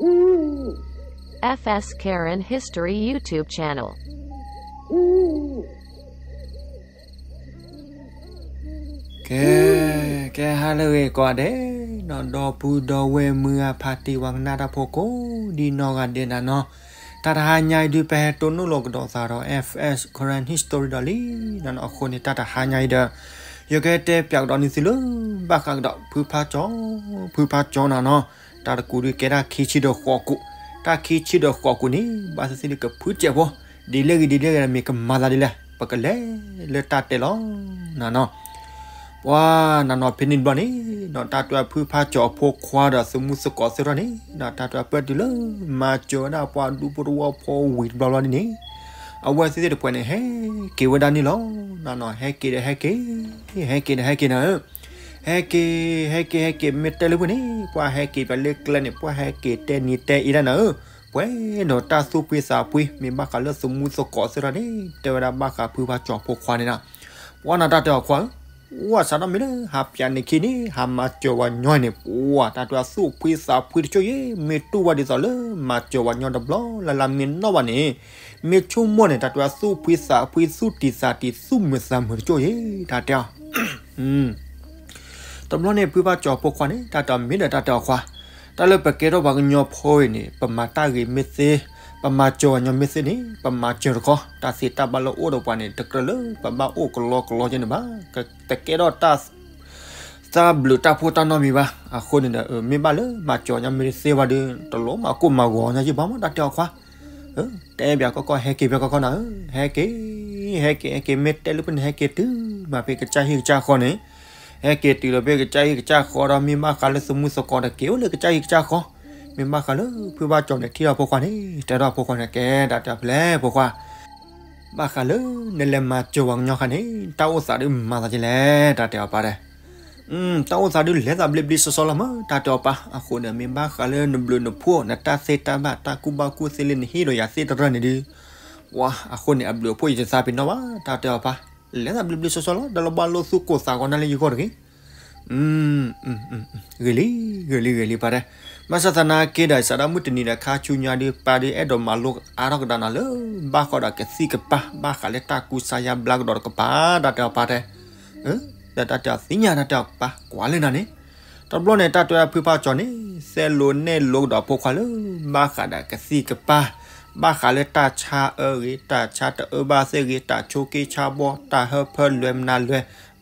F S Karen History YouTube channel. ကဲ, ကဲဟါလၢအဂ့ၤကိးဂၤဒဲး, ဒီပုၢ်ဒီဝဲၢ်မုၢ်ဂၤဖါတံၢ်ဝဲကနၣ်တၢ်ဖိကိးဒံနီၢ်ဂၤဒဲးနၤနီၤ, တၢ်တဟါညါအံၤဒုး ပဟဲတိၢ်နီၣ်လိာ်ကဒီးသးဒီး F S Karen History ဒီးလံနၤနီၤ. အဃိန့ၣ် တၢ်တဟါညါအံၤဒီး ယကတဲပၠးကဒီးန့ၢ်သုလၢ ဘၣ်ဃးကဒီးဖုဖါကၠီၤ, ဖုဖါကၠီၤနၤနီၤ. တၢ်တကူးဒုး ကဲတၢ်ခံဆံဒီးဃိးကူး, တၢ်ခံဆံဒီးဃိးကူးန့ၣ် ဘၣ်သ့ၣ်သ့ၣ်ဒုးကဖုစဲးဖိ, ဒ်လဲၣ်ဂ့ၤဒ်လဲၣ်ဂ့ၤဒီး မ့ၢ်ကမၤသးဒ်လဲၣ်, ပကလဲၤလၢတၢ်တဲလီၤနၤနီၤ. ပှၤနၤနီၤ ဖဲန့ၣ်တဘျီန့ၣ် တၢ်တဲဖုဖါကၠီၤအဖိခွါဒီးသမူသကိးသ့ၣ်တဖၣ်န့ၣ် တၢ်တဲပၢၢ်တုၤလၢ မၤစၢၤဝဲဒၣ်ပှၤဒူဖိတဝီဖိဝံၤတဘျီဘျီဒ်န့ၣ် အဝဲသ့ၣ်သ့ၣ်တဖၣ်န့ၣ် ဟဲက့ၤဝဲဒၣ်န့ၣ်လီၤနၤနီၤ. ဟဲက့ၤဒီးဟဲက့ၤ, ဟဲက့ၤဒီးဟဲက့ၤနၤဧၢ, ဟဲက့ၤ, ဟဲက့ၤ, ဟဲက့ၤ, မ့ၢ်တဲလၢပှဲၤန့ၣ် ပှၤဟဲက့ၤပှၤလၢကျဲန့ၣ် ပှၤဟဲက့ၤတဲနံၤတဲအ့ဒၣ်နၤဧၢ, ပှဲၤဒီးတၢ်သူၣ်ဖှံသးဖှံ, မ့ၢ်ဘၣ်ဃးလၢသမူသကိးသ့ၣ်တဖၣ်န့ၣ် တဲဝဲဒၣ်ဘၣ်ဃးဖုဖါကၠီၤဖိခွါန့ၣ်လီၤ. ပှၤနၤတၢ်တဲအီၤခွါဧၢ, ဝဲစးထီၣ်မ့ၢ်လၢဟးပၠးန့ၣ်ခံန့ၣ် ဟးမၤစၢၤဝဲညီန့ၣ် ပှၤတၢ်တဲသူၣ်ဖှံသးဖှံတကၠိၢ်ယဲၢ်, မ့ၢ်တူၢ်ဝဲဒ်သိးလၢ မၤစၢၤဝဲညီတဘျီလၢ်လၢ်မ့ၢ်နီၢ်ဘၣ်န့ၣ် မ့ၢ်ဆိကမိၣ်န့ၣ် တၢ်တဲသူၣ်ဖှံသးဖှံသူၣ်တံၢ်သးတံၢ်သူၣ်မုာ်သးမုာ်တကၠိၢ်ယဲၢ် တၢ်တဲအီၤ တဘျီန့ၣ် ဖုဖါကၠီၤဖိခွါန့ၣ် တၢ်တဲအီၤမ့ၢ်ဒီးတၢ်တဲအီၤခွါ, တၢ်လၢပကဲထီၣ်ပှၤကညီဖိအံၤန့ၣ် ပမၤတၢ်ဂ့ၤမ့ၢ်သ့, ပမၤစၢၤပှၤညီမ့ၢ်သ့န့ၣ် ပမၤစၢၤတခီ, တၢ်သ့တၢ်ဘၣ်လၢအိၣ်ဒီးပှၤန့ၣ် တကြၢးလၢပဘၣ်အိၣ်ကလီကလီကဲန့ၣ်ဘၣ်, တကဲထီၣ်တၢ် တၢ်ဘျုးတၢ်ဖှိၣ်တၢ်နီတမံၤဘၣ်. အဃိန့ၣ်ဒီး မ့ၢ်ဘၣ်လၢမၤစၢၤပှၤညီမ့ၢ်သ့ဝဲဒီး တလိၣ်မၤကိၢ်မၤဂီၤညီယံၢ်ဘၣ်မး တၢ်တဲအီၤခွါ တဲဘၣ်ကီကီၢ် ဟဲက့ၤဘၣ်ကီကီၢ်နၤဧၢ, ဟဲက့ၤ, ဟဲက့ၤ, ဟဲက့ၤ, မ့ၢ်တဲလၢပှဲၤန့ၣ် ဟဲက့ၤတုၤမးဖဲကစၢ်ဟံၣ်ကစၢ်ဃီန့ၣ်, ဟဲက့ၤတုၤဒီးဖဲကစၢ်ဟံၣ်ကစၢ်ဃီဒီး မ့ၢ်ဘၣ်ဃးလၢသမူသကိးဒီး က့ၤအိၣ်လၢကစၢ်ဟံၣ်ကစၢ်ဃီ, မ့ၢ်ဘၣ်ဃးလၢဖုဖါကၠီၤန့ၣ် ထံၣ်ထီၣ်ဖိခွါန့ၣ် တဲထီၣ်ဖိခွါန့ၣ် ကဲ တၢ်တဲအီၤဖဲလဲၣ်ဖိခွါ ဘၣ်ဃးလၢနလဲၤမၤစၢၤပှၤကညီခါန့ၣ် တၢ်အိၣ်သးဒုးမၤသးဒ်လဲၣ် တၢ်တဲအီၤပၢ်တဲ တၢ်အိၣ်သးဒုးလဲၤသးဘျ့ဘျ့ဆှီဆှီလီၤမး တၢ်တဲအီၤပၢ်. အဃိန့ၣ် မ့ၢ်ဘၣ်ဃးလၢနဘျုးနဖှိၣ် နတၢ်သ့တၢ်ဘၣ် တၢ်ကူၣ်ဘၣ်ကူၣ်သ့လၢနဟ့ၣ်ဒီးယၤသ့ၣ်တဖၣ်န့ၣ်ဒုး, ပှၤ အဃိန့ၣ် အဘျုးအဖှိၣ်ယတသးပ့ၤနီၣ်ဘၣ် တၢ်တဲအီၤပၢ်. လဲၤသးဘျ့ဘျ့ဆှီဆှီလီၤ ဒီးလၢဘၣ်လိၣ်သူၣ်ကိၢ်သးဂီၤနၤလၢယဂီၢ်တဂ့ၤ ဂ့ၤလံ, ဂ့ၤလံ, ဂ့ၤလံပၢ်တဲ. ဘၣ်ဆၣ်သနာ်က့ဒီး စးထီၣ်မုၢ်တနံၤဒီးခါဆူညါဒုး ပၢ်ဒုးအဲၣ်ဒိးမၤလိအါထီၣ်ကဒါနၤလၢ ဘၣ်ဃးဒီးကသံၣ်ကပၤ ဘၣ်ဃးလၢတၢ်ကူစါယါဘျါကဒီးတကပၤ တၢ်တဲအီၤပၢ်တဲ. ဒီးတၢ်တဲအီၤသ့ၣ်ညါ တၢ်တဲအီၤပၢ်ကွၢ်လၢနၤန့ၣ်. တဘျီန့ၣ် တၢ်တဲအီၤဖုဖါကၠီၤန့ၣ် သဲလိနဲၣ်လိကဒီးဖိခွါလၢ ဘၣ်ဃးဒီးကသံၣ်ကပၤ ဘၣ်ဃးလၢတၢ်ဆါအၢဂ့ၤ တၢ်ဆါတအၢဘၣ်သ့ၣ်ဂ့ၤ တၢ်ဆိးက့ဆါဘီ တၢ်ဟၢဖၢလွဲမနၤလွဲ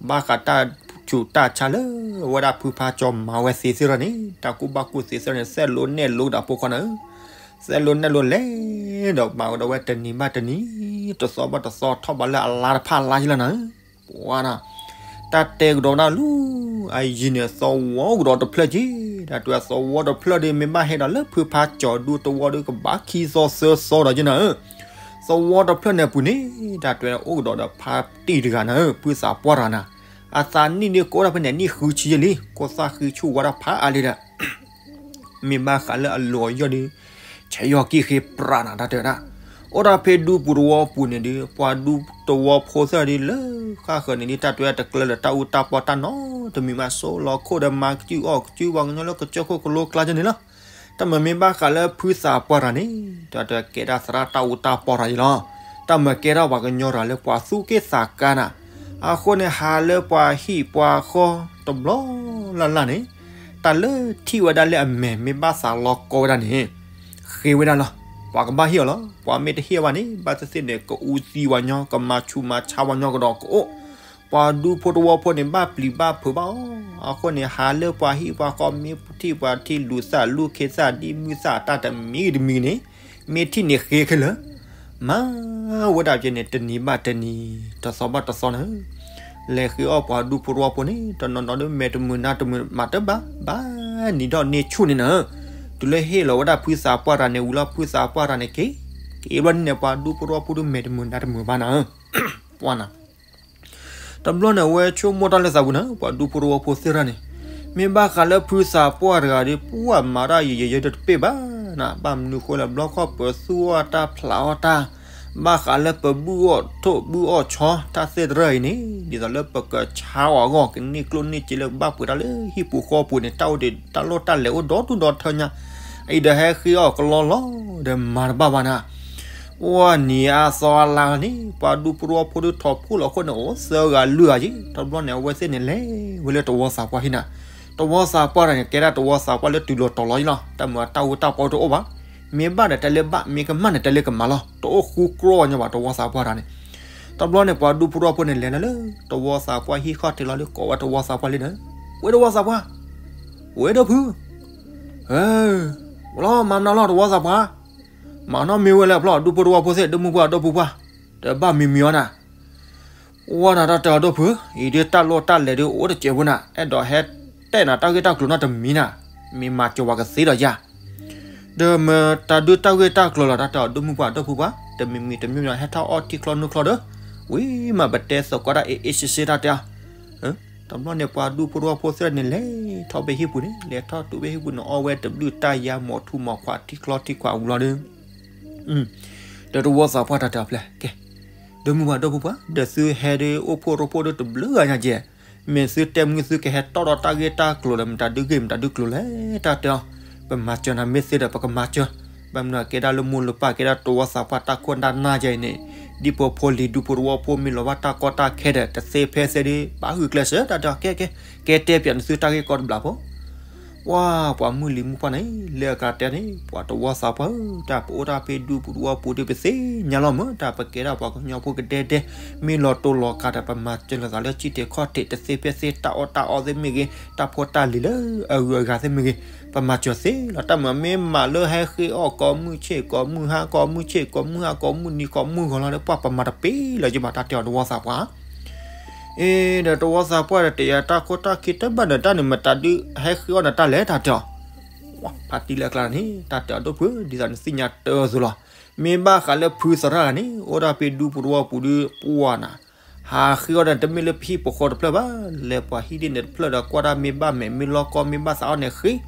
ဘၣ်ဃးတၢ်ဆူးတၢ်ဆါလၢ အဝဲဒၣ်ဖုဖါကၠီၤမၤဝဲသ့သ့ၣ်တဖၣ်န့ၣ် တၢ်ကူၣ်ဘၣ်ကူၣ်သ့သ့ၣ်တဖၣ်န့ၣ် သဲလိနဲၣ်လိကဒီးဖိခွါနၤဧၢ, သဲလိနဲၣ်လိလဲၤဒီးမၤကဒီးဝဲတနံၤဘၣ်တနံၤ တသီဘၣ်တသီ ထီၣ်ဘးလၢအလါတဖၣ်အလါယလီၤနၤဧၢ. ပှၤနၤ တၢ်တဲကဒီးဒၣ်လူၤ အယံၤန့ၣ် သဝီကဒီးတဖျၢၣ်က့ၤ တၢ်တဲသဝီတဖျၢၣ်ဒီး မ့ၢ်ဘၣ်ဟဲဒီးလၢဖုဖါကၠီၤဒူသဝီဒီး ကဘၣ်ခံသီသၢသီဒီးက့ၤနၤဧၢ. သဝီတဖျၢၣ်န့ၣ်အပူၤန့ၣ် တၢ်တဲအိၣ်ကဒီးဒီးဖါတံၢ်တဂၤနၤဧၢ, ဖုသးပှၢ်တဂၤနၤ, အသးနံၣ်ဒုးကအိၣ်ဒၣ်ဖဲန့ၣ် နံၣ်ဃုဆံယဲၢ်လံ, ကီၢ်သၣ်ဃံဆူၣ်ဝါဒၣ်ဖးအါလံဒီး မ့ၢ်ဘၣ်ဃးလၢအလိၤအယီၢ်ဒီး ဆဲးယီၤကံၢ်ဃ့ပြးနၤ တၢ်တဲဝဲဒၣ်. အိၣ်ဒၣ်ဖဲဒူပူၤသဝီပူၤန့ၣ်ဒီး ပှၤဒူသဝီဖိသ့ၣ်ဒီး လၢဃၣ်ဃၢၤန့ၣ်ဒီး တၢ်တဲတကျၢၤလၢတၢ်အူတၢ်ပီတၢ်နီတမံၤဘၣ် ဆိလီၤခိၣ်ဒီးမၤကစုၣ်အီၣ်ကစုၣ်ပှၤကညီလၢကစၢၢ်ခိၣ်ကလိကျါကန့ၣ်လီၤ. တၢ်မၤမ့ၢ်ဘၣ်ဃးလၢဖုသးပှၢ်တဂၤန့ၣ် တၢ်တဲကဲဒၣ်သရၣ်တၢ်အူတၢ်ပီတဂၤအံၤလီၤ. တၢ်မၤကဲထီၣ်ပှၤကညီတဂၤလၢပှၤသူၣ်က့ၣ်သးကါနၤ, အဃိန့ၣ် ဟးလၢပှၤဟံၣ်ပှၤဃီတဘျီလၢ်လၢ်န့ၣ် တၢ်လၢထံၣ်ဝဲဒၣ်လၢအမဲာ် မ့ၢ်ဘၣ်သးလီၤကီဝဲဒၣ်န့ၣ် ဃ့ဝဲဒၣ်လီၤ. ပှၤကဘၣ်ဟ့ၣ်အီၤလီၤ. ပှၤမ့ၢ်တဟ့ၣ်ဘၣ်န့ၣ် ဘၣ်သ့ၣ်သ့ၣ်န့ၣ် ကအူသံဝဲညီ ကမၤဆူးမၤဆါဝဲညီကဒီးကအိၣ်. ပှၤဒူဖိသဝီဖိန့ၣ် ဘၣ်ပျံၤဘၣ်ဖုးဘၣ်အီၤ. အဃိန့ၣ် ဟးလၢပှၤဟံၣ်ပှၤဃီ မ့ၢ်ထံၣ်ပှၤထံၣ်လူၤသၣ်လူၤခ့သၣ် ဒ်မုၢ်သၣ်တၢ်တမံၤတမံၤန့ၣ် မ့ၢ်ထံၣ်န့ၣ်ဃ့ခဲလၢာ် မၤဝဲဒၣ်ကဲန့ၣ် တနံၤဘၣ်တနံၤ တသီဘၣ်တသီနၤဧၢ. လဲၤဃ့အီၣ်ပှၤဒူဖိသဝီဖိန့ၣ် တနီၤနီၤဒီးမဲာ်တမုာ်နါတမုာ် မၤတဘၣ်ဘၣ်နံၤဒီးန့ၢ်ဆူၣ်န့ၣ်နၤဧၢ. တုၤလၢဟ့ၣ်လီၤဝဲဒၣ်ဖုသးပှၢ်တဂၤန့ၣ် ဝံၤလီၤဖုသးပှၢ်တဂၤန့ၣ်က့ၤ က့ၤဘျီန့ၣ် ပှၤဒူဖိသဝီဖိဒီးမဲာ်တမုာ်နါတမုာ်ဘၣ်နၤဧၢ. ပှၤနၤ တဘျီန့ၣ် အဝဲဆိကမိၣ်တၢ်လၢသးပူၤနၤ ပှၤဒူဖိသဝီဖိသ့ၣ်တဖၣ်န့ၣ် မ့ၢ်ဘၣ်ဃးလၢဖုသးပှၢ်တဂၤဒီး ပှၤမၤတၢ်ယံာ်ယံာ်ယံာ်တပ့ၢ်ဘၣ်နၤ ဘၣ်မနုၤဃိလဲၣ် ဘျီခီၣ်ပသူအီၣ်တၢ်ဖျးအီၣ်တၢ် ဘၣ်ဃးလၢပဘုၣ်အီၣ်ထိၣ်ဘုၣ်အီၣ်ဆီ တၢ်သ့ၣ်တဖၣ်အံၤန့ၣ် ဒ်သိးလၢပကဆါအီၤအဂီၢ် ကန့ၢ်ကျိၣ်န့ၢ်စ့လၢကဘၣ်ပှ့ၤတၢ်လၢဟံၣ်ပူၤဃီပူၤန့ၣ် တၢ်အိၣ်ဒံးတၢ်လီၢ်တၢ်လဲၤအိၣ်ဒီဒူၣ်ဒီထၢညါ အံၤဒီးဟဲဃ့အီၣ်ကလီလီၤဒီးမၤတဘၣ်ဘၣ်နၤ. အိၣ်နံၤအါသီအါလါန့ၣ် ပှၤဒူဖိတဝီဖိဒုးထီၣ်ဖိလီၤအဃိန့ၣ် အိၣ်သၢဂၤလွံၢ်ဂၤက့ၤ တဘျီန့ၣ် အဝဲသ့ၣ်န့ၣ်လဲၤဝဲလၢတဝီသးပှၢ်ဟံၣ်နၤ. တဝီသးပှၢ်တဂၤန့ၣ် ကဲဒၣ်တဝီသးပှၢ်လၢတုၤလီၤတီၤလီၤယ့လီၤ. တၢ်မုာ်အတၢ်ဝူတၢ်ပီတအိၣ်ဘၣ်. မ့ၢ်ဘၣ်ဒီးတဲလၢဘၣ်, မ့ၢ်ကမၣ်န့ၣ်တဲလၢကမၣ်လီၤ. တအိၣ်ဃူကြိၣ်အီၤညီဘၣ်တဝီသးပှၢ်တဂၤန့ၣ်. တဘျီန့ၣ် ပှၤဒူဖိတဝီဖိန့ၣ်လဲၤလၢ တဝီသးပှၢ်ဟံၣ်ခီၣ်ထံးလီၤဒီး ကိးဝဲတဝီသးပှၢ်လံဒီး, ဝဲတဝီသးပှၢ်, ဝဲဒီဖု, လီၤမၤမနုၤလီၤတဝီသးပှၢ်, မၤနီၣ်မ့ၢ်ဝဲလၢဖျီၣ်ဒူဖိတဝီဖိသ့ၣ် ဒိၣ်မုၢ်ပှၢ်ဒိၣ်ဖုပှၢ်, တဘၣ်မံမံအီၤနၤ. ဝဲနၤတၢ်တဲအီၤဒိၣ်ဖု, အံၤဒ်တၢ်လိၣ်တၢ်လဲၤဒ်အိၣ်တစဲးဖိနၤ, အဲၣ်ဒိးဟဲတဲနၤတၢ်ဂ့ၢ်တၢ်ကျိၤနီတမံၤနၤ, မ့ၢ်မၤစၢၤပှၤကသ့ဒီးယၤ ဒီးမတၤဒုးတၢ်ဂ့ၢ်တၢ်ကျိၤလီၤ တၢ်တဲအီၤဒိၣ်မုၢ်ပှၢ်ဒိၣ်ဖုပှၢ်, တမံၤမံၤတမံၤမံၤ ဟဲထီၣ်အီၣ်ထံချီနုၢ်ချီဒီး, ဝံၤမးပတဲသကိးတၢ်အ့ၣ်အ့ၣ်စ့စ့တၢ်တဲအီၤ. တဘျီန့ၣ် ပှၤဒူဖိတဝီဖိသ့ၣ်န့ၣ်လဲၤထီၣ်ဖဲဟံၣ်ပူၤန့ၣ်, လဲၤထီၣ်တုၤဖဲဟံၣ်ပူၤန့ၣ် အီၣ်ဝဲတဘျုးတၢ်ယါ မိာ်ထူမိာ်ခွးထံချီထံခွးဝံၤလီၤဒီး ဒီးတဝီသးပှၢ်တၢ်တဲအီၤဖျဲၣ်ကဲ, ဒိၣ်မုၢ်ပှၢ်ဒိၣ်ဖုပှၢ်, ဒီးသုဟဲဒ်အိၣ်ဖှိၣ်ရိဖှိၣ်ဒ်တဘျုးဂၤညါကဲ, မ့ၢ်သုတဲမုၢ်သုကဟဲတီၢ်ဒီးတၢ်ဂ့ၢ်တၢ်ကျိၤလၢမတၤဒုးဂ့ၢ်မတၤဒုးကျိၤလဲၣ် တၢ်တဲအီၤ. ပမၤစၢၤနၤမ့ၢ်သ့ဒီးပကမၤစၢၤ, ဘၣ်မနုၤကဲဒၣ်လၢမိၢ်လၢပၢ် ကဲဒၣ်တဝီသးပှၢ်တၢ်ခိၣ်တၢ်နၢ်ယဲအံၤန့ၣ်, ဒ်ပဖိလံၤဒူဖိတဝီဖိမ့ၢ်လီၤဘၣ်တၢ်ကီတၢ်ခဲဒီး တသ့ဖဲသ့ဒီး ဘၣ်ဂုာ်ကျဲးစၢးတၢ်တဲအီၤကဲကဲ, ကဲတဲပၠးနသုတၢ်ဂ့ၢ်ကီတဘျီဖိ ပှၤမုၢ်လံၤမုၢ်ပှၢ်န့ၣ် လၢအကတဲန့ၣ် ပှၤတဝီသးပှၢ်ဧၢ, တၢ်ပအိၣ်တၢ်ဖဲဒူပူၤတဝီပူၤဒီးပသ့ၣ်ညါလီၤမၢ်, တၢ်ပကဲဒၣ်ပှၤကညီဖိကဒဲဒဲ, မ့ၢ်လီၤတိၢ်လီၤကးဒီး ပမၤစၢၤလိာ်သးလၢစံၣ်တဲၤခီၣ်ထံး တသ့ဖဲသ့ တၢ်အီၣ်တၢ်အီသ့ၣ်မ့ၢ်ဂ့ၤ, တၢ်ဖိတၢ်လံၤလၢအဂုၤအဂၤသ့ၣ်မ့ၢ်ဂ့ၤ, ပမၤစၢၤသ့လီၤ. တၢ်မၤမ့ၢ်မးလၢဟဲဃ့အီၣ်ကိးမုၢ်ဆ့ၣ်ကိးမုၢ်ဟါ ကိးမုၢ်ဆ့ၣ်ကိးမုၢ်ဟါ ကိးမုၢ်နံၤကိးမုၢ်ဂီၤလီၤဒီး ပှၤပမၤတပ့ၤလၢၤကဘၣ် တၢ်တဲအီၤတဝီသးပှၢ် အ့ ဒီးတဝီသးပှၢ်ဒီး တယၤတၢ်ခိတၢ်ခံတဘၣ်ဒီး တၢ်န့ၣ်မတၤဒုးဟဲဃ့အီၣ်နၤတၢ်လဲၣ် တၢ်တဲအီၤ, ဖါတံၢ်လၢအကျါန့ၣ် တၢ်တဲအီၤဒိၣ်ဖု ဒ်သိးနသ့ၣ်ညါတၢ်အသိးလီၤ. မ့ၢ်ဘၣ်ဃးလၢဖုသရၣ်ဂၤန့ၣ် အိၣ်ဒၣ်ဖဲဒူပူၤတဝီပူၤဒီး ပှၤနၤ ဟးဃ့အီၣ်ဒီး တမ့ၢ်လၢပဟံၣ်ပဃီတဖျၢၣ်ဘၣ်, လဲၤပှၤဟံၣ်ဒ်န့ၣ်တဖျၢၣ်ဒီး ကွၢ်တၢ်မ့ၢ်ဘၣ်မဲာ်မ့ၢ်လီၢ်ကီ မ့ၢ်ဘၣ်သးအီၣ်န့ၣ်ဃ့,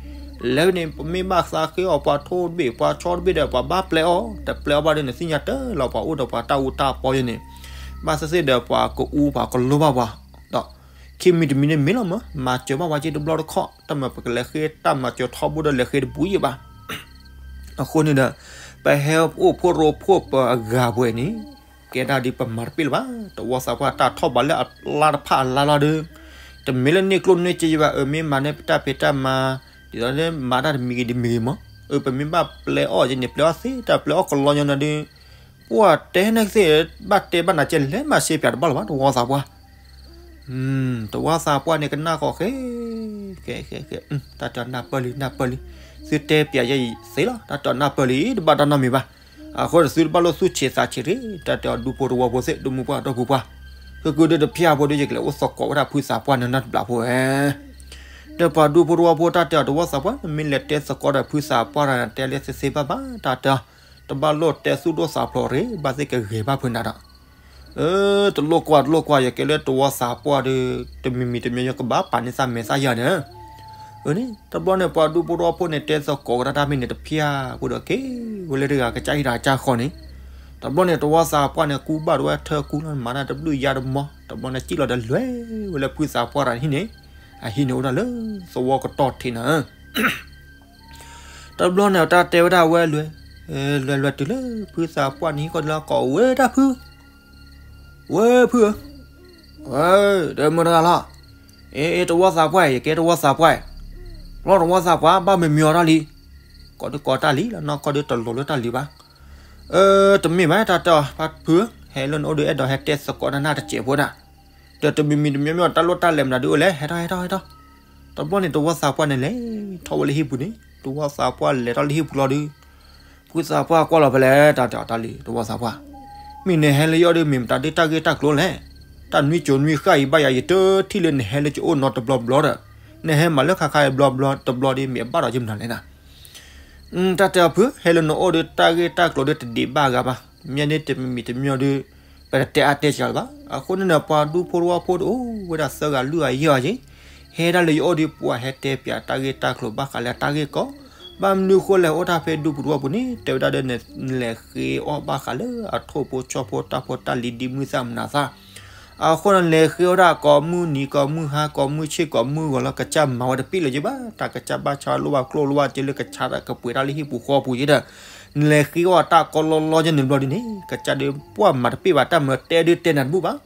လဲၤန့ၣ် ပမ့ၢ်ဘၣ်သးဃ့အီၣ်ပှၤထိၣ်တဘ့ၣ် ပှၤဆီတဘ့ၣ်ဒီး ပှၤဘၣ်ပျဲအီၣ်, တပျဲအီၣ်ဘၣ်ဒီး နသ့ၣ်ညါတၢ်လီၤ ပှၤအိၣ်ဒီးပှၤတၢ်အူတၢ်ပီယဲန့ၣ်, ဘၣ်သ့ၣ်သ့ၣ်ဒီး ပှၤကအူပှၤကလိဘၣ်ပှၤ, ဒီးခံမံၤတမံၤန့ၣ်မ့ၢ်လီၤမၢ် မၤစၢၤဘၣ်ပှၤက့တဘျီတခီၣ်, တၢ်မၤပကလဲၤဃ့တၢ်မၤစၢၤထီဘိဒီးလဲၤဃ့တဘူးယဲဘၣ် အဃိန့ၣ်ဒီး ပဟဲအိၣ်ဖှိၣ်ရိဖှိၣ်ပှၤအဂၤပှဲၤန့ၣ် ကဲဒၣ်ဒ်ပမၤတပ့ၤလၢၤဘၣ်, တဝီသးပှၢ်တၢ်ထီၣ်ဘးလၢအလါတဖၣ်အလါလီၤဒီး, တမ့ၢ်လၢန့ၢ်ကျိၣ်န့ၢ်စ့ယဲဘၣ်, အမ့ၢ်မၤန့ၢ်ပတၢ်ဖံးတၢ်မၤ, ဒ်သိးလၢမၤတၢ်တမံၤဂ့ၤတမံၤဂ့ၤမး, အပမ့ၢ်ဘၣ်ပျဲအီၣ်ယဲန့ၣ် ပျဲအီၣ်သ့တၢ် ပျဲအီၣ်ကလီညီနၤဒီး, ပှၤတဲန့ၣ်သ့ၣ်, ဘၣ်တဲဘၣ်နၤကဲလဲၤမၤစ့ပၠးတဘၣ်လၢၤဘၣ် တဝီသးပှၢ် တဝီသးပှၢ်န့ၣ်ကနၣ်ဃီဃဲ, ဃဲဃဲဃဲ, တၢ်တဲနၢ်ပၢၢ်လံ နၢ်ပၢၢ်လံ, သုတဲပၠးယဲအံၤသ့လီၤ, တၢ်တဲနၢ်ပၢၢ်လံ တဘၣ်တၢ်နီတမံၤဘၣ်, အဃိဒီးသုတဘၣ်လိၣ်သူၣ်ဆံးသးဆံးတဂ့ၤ, တၢ်တဲအီၤဒူဖိတဝီဖိသ့ၣ် ဒိၣ်မုၢ်ပှၢ်ဒီဖိပှၢ်, ဃုာ်ဃုာ်ဒီးတဖျါဖိဒီးယကလဲၤအိၣ်သကိးဝဲဒၣ်ဖုသးပှၢ်န့ၣ်နီတဘျီဖိဧါ ဒီးပှၤဒူဖိတဝီဖိတၢ်တဲအီၤတဝီသးပှၢ် မ့ၢ်လဲၤတဲသကိးဒီးဖုသးပှၢ်တဂၤန့ၣ် တဲလၢသ့သ့ဘၣ်ဘၣ် တၢ်တဲအီၤ, တဘၣ်လိၣ်တဲသူၣ်ဒိၣ်သးဖျိးရ့ၣ် ဘၣ်သ့ၣ်ကဂဲၤဘၣ်ဖုနၤဒီး, တလိၣ်ကွၢ်တလိၣ်ကွၢ် ယကဲလၢတဝီသးပှၢ်ဒီး တမံၤမံၤတမံၤမံၤ ကဘၣ်ပာ်န့ၢ်သးမဲာ်သးယၤန့ၣ်, အန့ၣ် တဘျီန့ၣ် ပှၤဒူဖိတဝီဖိန့ၣ် တဲသကိးဝဲဒၣ်တၢ်မ့ၢ်န့ၣ်တဖျါဖိဒီးက့ၤဝဲလၢတဂၤကစၢ်ဟံၣ်တဂၤကစၢ်ဃီန့ၣ်, တဘျီန့ၣ် တဝီသးပှၢ်န့ၣ် ကူဘၣ်ဒိဝဲထၢကူလီၤ မၤတၢ်တဘျုးယါတမီ, တဘျီန့ၣ် စံၣ်လီၤဒီးလွဲၢ်ဝဲလၢဖုသးပှၢ်တဂၤဟံၣ်န့ၣ်, အဟံၣ်န့ၣ်အိၣ်ဒၣ်လၢသဝီကတီၢ်ထံးနၤ တဘျီန့ၣ် တၢ်တဲဝဲဒၣ်ဝဲလွဲၢ်, လွဲၢ်လွဲၢ်တုၤလၢဖုသးပှၢ်န့ၣ်ဟံၣ်ဃီလီၤ ကိးဝဲဒၣ်ဖု, ဝဲဖုဧၢ, ဝဲ, ဒီးမုၢ်တဂၤလီၤ, အ့ တဝီသးပှၢ် ယကဲတဝီသးပှၢ်, လီၤတဝီသးပှၢ် ဘၣ်မံၤမံၤအီၤတၢ်လံ, ကိးဒုးကိးတၢ်လံလီၤ နီၢ်ကီၢ်ဒုးတလိၤလၢတၢ်လံဘၣ်, တမ့ၢ်ဘၣ် တၢ်တဲအီၤဖုဧၢ, ဟဲလၢနအိၣ်ဒီးအဲၣ်ဒိးဟဲတဲသကိးတၢ်နၢ်တစဲးဖိဒၣ်, ဒီးတမံၤမံၤတမံၤမံၤတၢ်လိၣ်တၢ်လဲၤမနုၤဒုးအိၣ်လဲၣ် ဟဲထီၣ်ဟဲထီၣ်ဟဲထီၣ်, တဘျီန့ၣ် တဝီသးပှၢ်န့ၣ်လဲၤထီၣ်ဝဲလၢဟံၣ်ပူၤန့ၣ် တဝီသးပှၢ်လဲၤထီၣ်လၢဟံၣ်ပူၤလီၤဒီး, ဖုသးပှၢ်ကွၢ်လီၤဖဲလဲၣ် တၢ်တဲအီၤတၢ်လံ တဝီသးပှၢ်, မ့ၢ်နဟဲလၢယအိၣ်ဒီး မ့ၢ်မတၤဒုးတၢ်ဂ့ၢ်တၢ်ကျိၤလဲၣ်, တၢ်နွံစိၤနွံဃၣ်အံၤဘၣ်ယၤ ယတထံၣ်လၢနဟဲလၢယအိၣ်နီတဘျီဘျီဒီး, နဟဲမၤလၢခါခါအံၤဘျီဘျီတဘျီဒီး မ့ၢ်အဘၣ်ဒီးယမနုၤလဲၣ်နၤ တၢ်တဲအီၤဖု ဟဲလၢနအိၣ်ဒီးတၢ်ဂ့ၢ်တၢ်ကျိၤဒီးတဒံးဘၣ်ဂၤဘၣ်, မ့ၢ်န့ၣ်တမံၤမံၤတမံၤဒီး ပတတဲအါတဲစှၤလၢၤဘၣ်, အဃိန့ၣ်ဒီး ပှၤဒူဖိတဝီဖိတအိၣ်ဝဲဒၣ်သၢဂၤလွံၢ်ဂၤယဲၢ်ဂၤယဲၢ်, ဟဲဒၣ်လၢယအိၣ်ဒီး ပှၤဟဲတဲပၠးတၢ်ဂ့ၢ်တၢ်ကျိၤဘၣ်ဃးလၢတၢ်ဂ့ၢ်ကီ, ဘၣ်မနုၤဃိလဲၣ် အိၣ်တၢ်ဖဲဒူပူၤတဝီပူၤန့ၣ် တဲဝဲဒၣ်ဒီး နလဲၤဃ့အီၣ်ဘၣ်ဃးလၢအထိၣ်ဖိဆီဖိတၢ်ဖိတၢ်လံၤဒ်မုၢ်သၣ်မနုၤသၣ် အဃိန့ၣ် လဲၤဃ့အီၣ်ဒၣ်ကိးမုၢ်နံၤ ကိးမုၢ်ဟါ ကိးမုၢ်ဆ့ၣ် ကိးမုၢ်ဂီၤလီၤ ကစၢ်မၤဝဲတပ့ၣ်လၢၤယဘၣ်. တၢ်ကစၢ်ဘၣ်ဆါလိၣ်ဘၣ်ကျိၣ်လိၣ်ဘၣ်စ့လၢကဆါတၢ်ကပှဲၤတၢ်လၢဟံၣ်ပူၤဃီပူၤယဲဒီး နလဲၤဃ့အီၣ်တၢ်ကီလီလီယဲန့ၣ်ဘျီဒ်န့ၣ် ကစၢ်ဒုးပှၢ်မၤတပ့ၣ်ဘၣ် တၢ်မၢတဲဒုးတဲနၤတဘူၣ်ဘၣ်.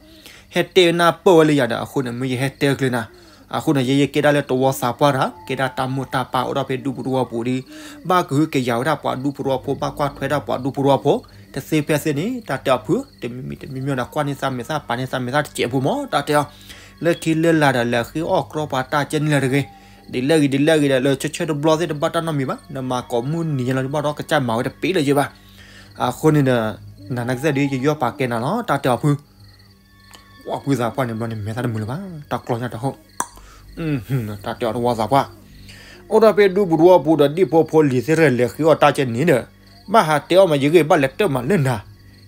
ဟဲတဲနၢ်ပၢၢ်ဝဲလၢယၤဒီး အဃိန့ၣ် မ့ၢ်ယဟဲတဲကျဲနၤ အဃိန့ၣ် ယဲယကဲဒၣ်လၢတဝီသးပှၢ်တဂၤ ကဲဒၣ်တၢ်မိၢ်တၢ်ပၢ်အိၣ်ဒီးဖဲဒူပူၤတဝီပူၤဒီး ဘၣ်ကဟုကယာ်ဝဲဒၣ်ပှၤဒူဖိတဝီဖိ ဘၣ်ကွၢ်ထွဲဒၣ်ပှၤဒူဖိတဝီဖိ တသ့ဖဲသ့န့ၣ် တၢ်တဲအီၤဖု တမံၤမံၤတမံၤမံၤဒီး ကွၢ်န့ၢ်သးမဲာ်သၣ်ပာ်န့ၢ်သးမဲာ်သၣ်တစဲးဖိမး တၢ်တဲအီၤ လၢခံလၢလာ်ဒီး လဲၤဃ့အီၣ်ကြီပှၤတၢ်ကဲန့ၣ်လၢတဂ့ၤ ဒ်လဲၣ်ဂ့ၤဒ်လဲၣ်ဂ့ၤဒီး လၢဆၢဆၢတဘျီသ့ၣ်တဘၣ်တၢ်နီတမံၤဘၣ် နမၤကိးမုၢ်နံၤညါလီၤ တဘၣ်ဒီးကစၢ်မၤဝဲတပ့ၣ်လၢၤယဘၣ်. အဃိန့ၣ်ဒီး နၤနကစၢ်ဒုးယယီၢ်ပာ်ကဲနၤလီၤ တၢ်တဲအီၤဖု ဝဲဖုသးပှၢ်န့ၣ်ဘျီန့ၣ် မဲာ်သၣ်တမုာ်လၢၤဘၣ် တၢ်ကျီညါတဟီၣ် တၢ်တဲအီၤတဝီသးပှၢ် အိၣ်ဒီးဖဲဒူပူၤတဝီပူၤဒီး ဒ်ဖိဖိလံၤသ့ၣ်တဖၣ်လဲၤဃ့အီၣ်တၢ်ကဲန့ၣ်ဒီး ဘၣ်ဟးတဲအီၣ်မး ယဂ့ၢ်ဘၣ်လဲၤတၢၢ်မးလၢနၤ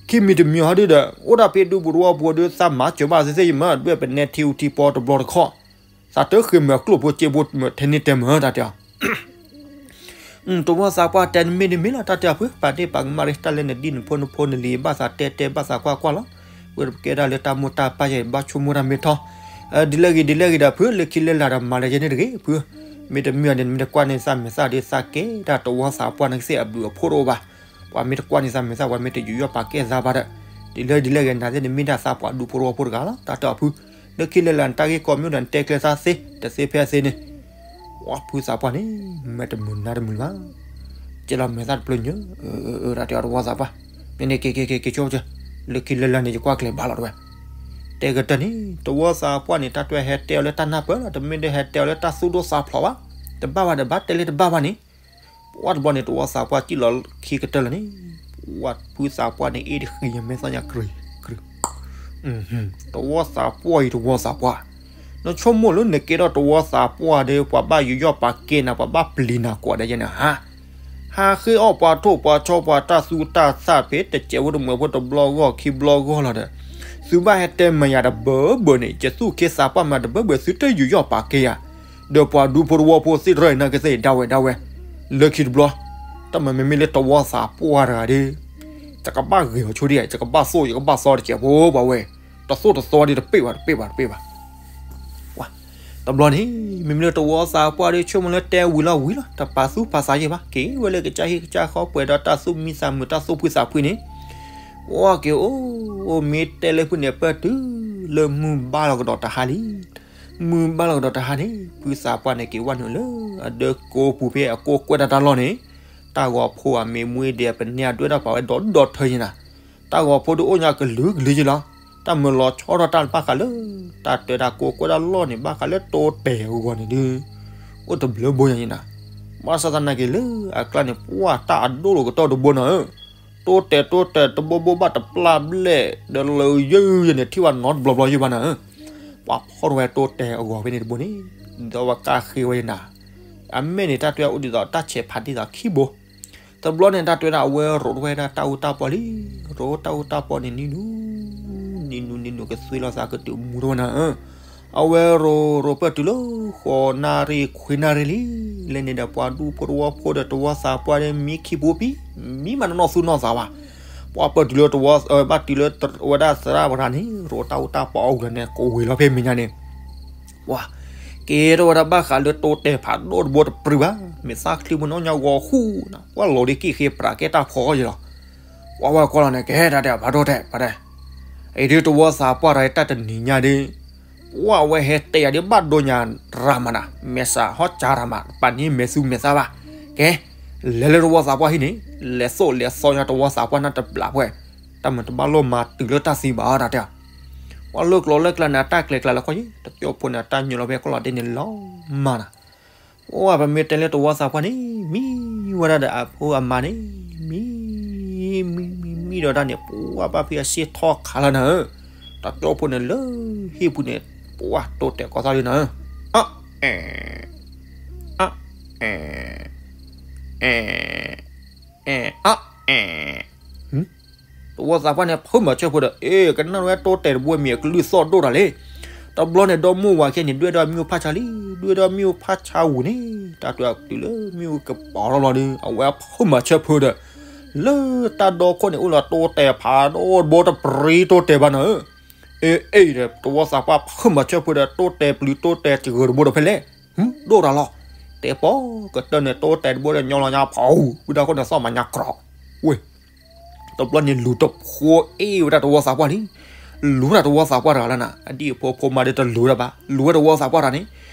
ခံမံၤတမံၤဟီဒုဒီး အိၣ်ဒီးဖဲဒူပူၤတဝီပူၤဒီး သးမၤစၢၤဘၣ်သ့ၣ်သ့ၣ်ယမၤ ဒွဲၣ်ပနဲထံအူထံပီတဘျီတခီၣ် သးတဃ့ၢ်မၤကျိၣ်ဖိစ့ဖိမး ထဲန့ၣ်တဲမး တၢ်တဲအီၤ တဝီသးပှၢ်တဲနမ့ၢ်တမ့ၢ်လီၤ တၢ်တဲအီၤဖု ပာ်ဒ့ၣ်ပာ်ကမၣ်ရ့ၣ်တၢ်လၢနဒ်နဖိနဖိနလံၤ ဘၣ်သးတဲတဲ ဘၣ်သးကွၢ်ကွၢ်လီၤ. ဝဲပကဲဒၣ်လၢတၢ်မိၢ်တၢ်ပၢ်ယဲ ဘၣ်ဆိကမိၣ်တၢ်မ့ၢ်ထီၣ် ဒ်လဲၣ်ဂ့ၤဒ်လဲၣ်ဂ့ၤဒီးဖု လၢခံလၢလာ်ဒီးမၤလၢယဲန့ၣ်တဂ့ၤဖု မ့တမ့ၢ်အီၤန့ၣ် နမ့ၢ်တကွၢ်န့ၢ်သးမဲာ်သၣ်ဒီး သးကဲဒၣ်တဝီသးပှၢ်န့ၣ်ကသ့ၣ်အဘျုးအဖှိၣ်တအိၣ်ဘၣ်. ပှၤမ့ၢ်တကွၢ်န့ၢ်သးမဲာ်သၣ် ပှၤမ့ၢ်တယူးယီၣ်ပာ်ကဲသးဘၣ်ဒီး ဒ်လဲၣ်ဒ်လဲၣ်ဂ့ၤ နၤသ့ၣ်နမ့ၢ်ဒၣ်သးပှၤဒူဖိတဝီဖိတဂၤလီၤ တၢ်တဲအီၤဖု လၢခံလၢလာ်နတၢ်ဂ့ၢ်ကီမ့ၢ်ဒီး နတဲကျဲသးသ့ တသ့ဖဲသ့န့ၣ် ဝဲဖုသးပှၢ်န့ၣ် မဲာ်တမုာ်နါတမုာ်လၢၤဘၣ် ကဲလီၤမဲာ်သၣ်တဖျၢၣ်ညါ တၢ်တဲအီၤတဝီသးပှၢ် န့ၣ်န့ၣ် က့ၤက့ၤက့ၤက့ၤဆိက့ၤ လၢခံလၢလာ်န့ၣ် ယကွၢ်ကျဲၤဘၣ်လီၤတဝဲ တဲကတၢၢ်န့ၣ် တဝီသးပှၢ်န့ၣ် တၢ်တဲဟဲတဲအီၤလၢတၢ်နၢ်ပၢၢ်လီၤ တမ့ၢ်ဒၣ်ဟဲတဲအီၤလၢတၢ်သူၣ်ဒိၣ်သးဖျိးဘၣ် တဘၣ်ဘၣ်ဒီးဘၣ်တဲလၢတဘၣ်ဘၣ်န့ၣ် ပှၢ်တဘျီန့ၣ် တဝီသးပှၢ်စံၣ်လီၤခံကတၢၢ်လီၤန့ၣ် ပှၢ်ဖုသးပှၢ်န့ၣ် အ့ၣ်တဃံၤမဲာ်သၣ်ညါကြုၤကြုၤ တဝီသးပှၢ်အံၤ တဝီသးပှၢ် နဆိကမိၣ်လၢနကဲထီၣ်တဝီသးပှၢ်ဒီး ပှၤဘၣ်ယူးယီၣ်ပာ်ကဲနၤ ပှၤဘၣ်ပျံၤနၤကိးဂၤဒဲးယဲန့ၣ်ဧါ ဟးဃ့အီၣ်ပှၤထိၣ်ပှၤဆီပှၤတၢ်သူတၢ်သၣ်ဖဲတစဲးဖိတမှဲၤဖိတဘျီဂီၢ်ခံဘျီဂီၢ်လီၤဒီး သုဘၣ်ဟဲတဲမၤယၤတဘၢဘၢန့ၣ် ယသူၣ်က့သးပှၢ်မၤတဘၢဘၢ သုတယူးယီၣ်ပာ်ကဲယၤ ဒီးပှၤဒူဖိတဝီဖိသ့ၣ်တဖၣ်အံၤ နာ်က့သ့ၣ်ဒၣ်ဝဲဒၣ်ဝဲ လၢခံတဘျီ တၢ်မၤမ့မ့ၢ်လၢတဝီသးပှၢ်တဂၤဒီး ယကဘၣ်ဂ့ၤအီၤဆိဒံး ယကဘၣ်သိၣ် ယကဘၣ်သီတစဲးဖိ ပှၤဝဲ တသိၣ်တသီဒံး တပ့ၢ်ဘၣ် တပ့ၢ်ဘၣ် တပ့ၢ်ဘၣ် တဘျီန့ၣ် မ့မ့ၢ်လၢတဝီသးပှၢ်ဒီး ဆိကမိၣ်လၢတဲဝံၤလီၤဝံၤလီၤ တပာ်သူၣ်ပာ်သးယဲၢ်ဘၣ် က့ၤဝဲလၢကစၢ်ဟံၣ်ကစၢ်ဃီ ပှဲၤဒီးတၢ်သူၣ်မံသးမုာ် တၢ်သူၣ်ဖှံသးဖှံန့ၣ် ဝဲက့ၤအိၣ် မ့ၢ်တဲလၢဖုန့ၣ် ပၢၢ်တုၤလၢမုၢ်ဘၣ်လီၤကဒီးတဟါလံ မုၢ်ဘၣ်လီၤကဒီးတဟါန့ၣ် ဖုသးပှၢ်န့ၣ် က့ၤဝဲနုာ်လၢအဒၢကိးပူၤဖဲအကိးကွဲးတၢ်တၢ်လီၢ်န့ၣ် တၢ်ဂီၤဖိအမ့ၢ်မူဒီး ပနဲၣ်အဒွဲၣ်တၢ်ပာ်ဝဲဒီးဒီထၢယဲၢ်နၤ တၢ်ဂီၤဖိဒုးအိၣ်ညါကလုာ်ကလုာ်ယဲၢ်လီၤ တၢ်မၢလီၤဆီထီၣ်တၢ်ဘၣ်ဃးလၢ တၢ်တၢတၢ်ကိးကွဲးတၢ်လီၢ်န့ၣ် ဘၣ်ဃးလၢတိတဲာ်အဂီၢ်န့ၣ်ဒုး အိၣ်တဘျုးဘိယဲၢ်နၤ ဘၣ်ဆၣ်သနာ်က့လၢအကျါန့ၣ် ပှၢ်တၢ်အဒိၣ်လိာ်ကတီၢ်တဘိနၤဧၢ တိတဲာ်တိတဲာ်တဘိဘိဘၣ်တပျၢ်ဘျဲၣ် ဒီးလၢယဲၢ်ယဲၢ်န့ၣ် ထံၣ်ဘၣ်နီတဘျီဘျီယဲၢ်ဘၣ်နၤဧၢ ပှၤဖီၣ်ထီၣ်ဝဲတိတဲာ်အဂီၤဖဲန့ၣ်တဘိန့ၣ် ဒီးဝဲကါဃ့ဝဲယဲၢ်နၤ အမဲာ်န့ၣ် တၢ်တဲအိၣ်ဒ်သိးတၢ်ဆဲးဖးဒ်သိးခံဘိ တဘျီန့ၣ် တၢ်တဲဒၣ်အဝဲရိးထီၣ်ဝဲဒၣ်တၢ်အူတၢ်ပီၢ်လံ ရိးတၢ်အူတၢ်ပီၢ်န့ၣ် နံၤနူၤ နံၤနူၤ နံၤနူၤ ကသွံလီၤသးကတုၤမူထီၣ်ဝဲနၤဧၢ အဝဲရိးရိးပၢၢ်တုၤလၢ ဃိးနၣ်ရံၣ်ခွံနၣ်ရံၣ်လံ လၢန့ၣ်ဒီး ပှၤဒူဖိတဝီဖိဒီးတဝီသးပှၢ်ဒီး မံခံဖိပံၤ မံမးနီၢ်နီၢ်သူၣ်နီၢ်သးဘၣ် ပှၤပၢၢ်တုၤလၢတဝီ ဘၣ်တုၤလၢဝဲဒၣ်သရၣ်ဝဲဒၣ်န့ၣ် ရိးတၢ်အူတၢ်ပီၢ်အဂီၢ်န့ၣ် ကဝ့ၤလီၤဖဲမဲာ်ညါန့ၣ် ပှၤ ကဲထီၣ်ဝဲဒၣ်ဘၣ်ဃးလၢတိတဲာ်ဖးဒိၣ်တဘိတပြံၤဘၣ် မ့ၢ်သၣ်ချံမုၢ်နီၢ်ညါဂီၤဃူ ပှၤလီၤဒ်ကံၣ်ဃ့ပြးကဲတၢ်ဖီအီၤယဲၢ်လီၤ ပှၤဝဲကွၢ်လီၤန့ၣ် ကဲတၢ်တဲအဖးဒိၣ်တဲ ပှၤတဲ အံၤဒုးတဝီသးပှၢ်တဂၤ တၢ်တနံၤညါဒုး ပှၤဝဲဟဲတဲယၤဒ်ဘၣ်ဒိညါရၤမးနၤ မဲာ်ဆှးဟီၣ်ကၢ်ရၤမး ပာ်န့ၢ်မဲာ်သူမဲာ်သၣ်ဘၣ် ကဲ လဲၤလၢတဝီသးပှၢ်ဟံၣ်န့ၣ် လဲၤသိၣ်လဲၤသီညါတဝီသးပှၢ်နၢ်တဘျးပှဲၤ တၢ်မုာ်တဘၣ်လိၣ်မၤတုၤလၢတၢ်သံဘၣ်တၢ်တဲ ပှၤလၢကျိၤလၢကျါန့ၣ် အတၢ်ကျဲၤကျါလၢခီယံၤ တကၠိဖိန့ၣ် အတၢ်ညိလီၤဖဲကီၢ်လီၤဒ့န့ၣ်လီၤမးနၤ ပှၤပမ့ၢ်တဲလၢတဝီသးပှၢ်န့ၣ် မံဝဲဒၣ်ဒီးအဖိအမါန့ၣ် မံ မံ မံ မံဒီးတၢ်န့ၣ် ပှၤဘၣ်ဖဲအစ့ၢ်ထီၣ်ခးလီၤနၤဧၢ တကၠိဖိန့ၣ်လၢဟံၣ်ပူၤန့ၣ် ပှၤတိတဲာ်ကီသီလံနၤဧၢ အ အဲ အ အဲ အဲ အဲ အ အဲ တဝီသးပှၢ်န့ၣ် ဖုမၤဆၢဖိဒီး အ့ ကနၣ်ဝဲတိတဲာ်တဘိမ့ၢ်အကလုၢ်သီၣ်ဒိၣ်တၢ်လံ တဘျီန့ၣ် ဒီမုၢ်ဝၤခဲန့ၣ် ဒွဲၣ်ဒီးမ့ၣ်အူဖးဆါလံ ဒွဲၣ်ဒီးမ့ၣ်အူဖးဆါဝံၤန့ၣ် တၢ်တဲတုၤလၢမ့ၣ်အူကပီၤထီၣ်လီၤဒီး အဝဲဖုမၤဆၢဖိဒီး လၢတၢ်ဒီခိၣ်န့ၣ် အိၣ်လီၤတိတဲာ်ဖးဒိၣ်တဘိတပြံၤတိတဲာ်ဘၣ်နၤဧၢ အ့ အ့ ဒီးတဝီသးပှၢ်ဖုးမၤဆၢဖုးဒီး တိတဲာ်ပျုၤတိတဲာ်စဂၢၤတဘိဒီးဖဲလဲၣ်, ဒိၣ်တၢ်လီၤ. တဲပီၢ်ကတၢၢ်န့ၣ် တိတဲာ်တဘိဒီးညီလီၤညါဖီဝံၤဒီးဃိန့ၣ် သီၣ်မၤညါကြီး, ဝ့ၢ် တဘျီန့ၣ်လူၤတဖိအ့ၣ်ဝဲဒၣ်တဝီသးပှၢ်လံ. လူၤဒၣ်တဝီသးပှၢ်တဂၤလၢ်နၤ, အဒံၣ်အဖိဖိမၤဒီးတလူၤတၢ်ဘၣ်, လူၤဝဲတဝီသးပှၢ်တဂၤန့ၣ်,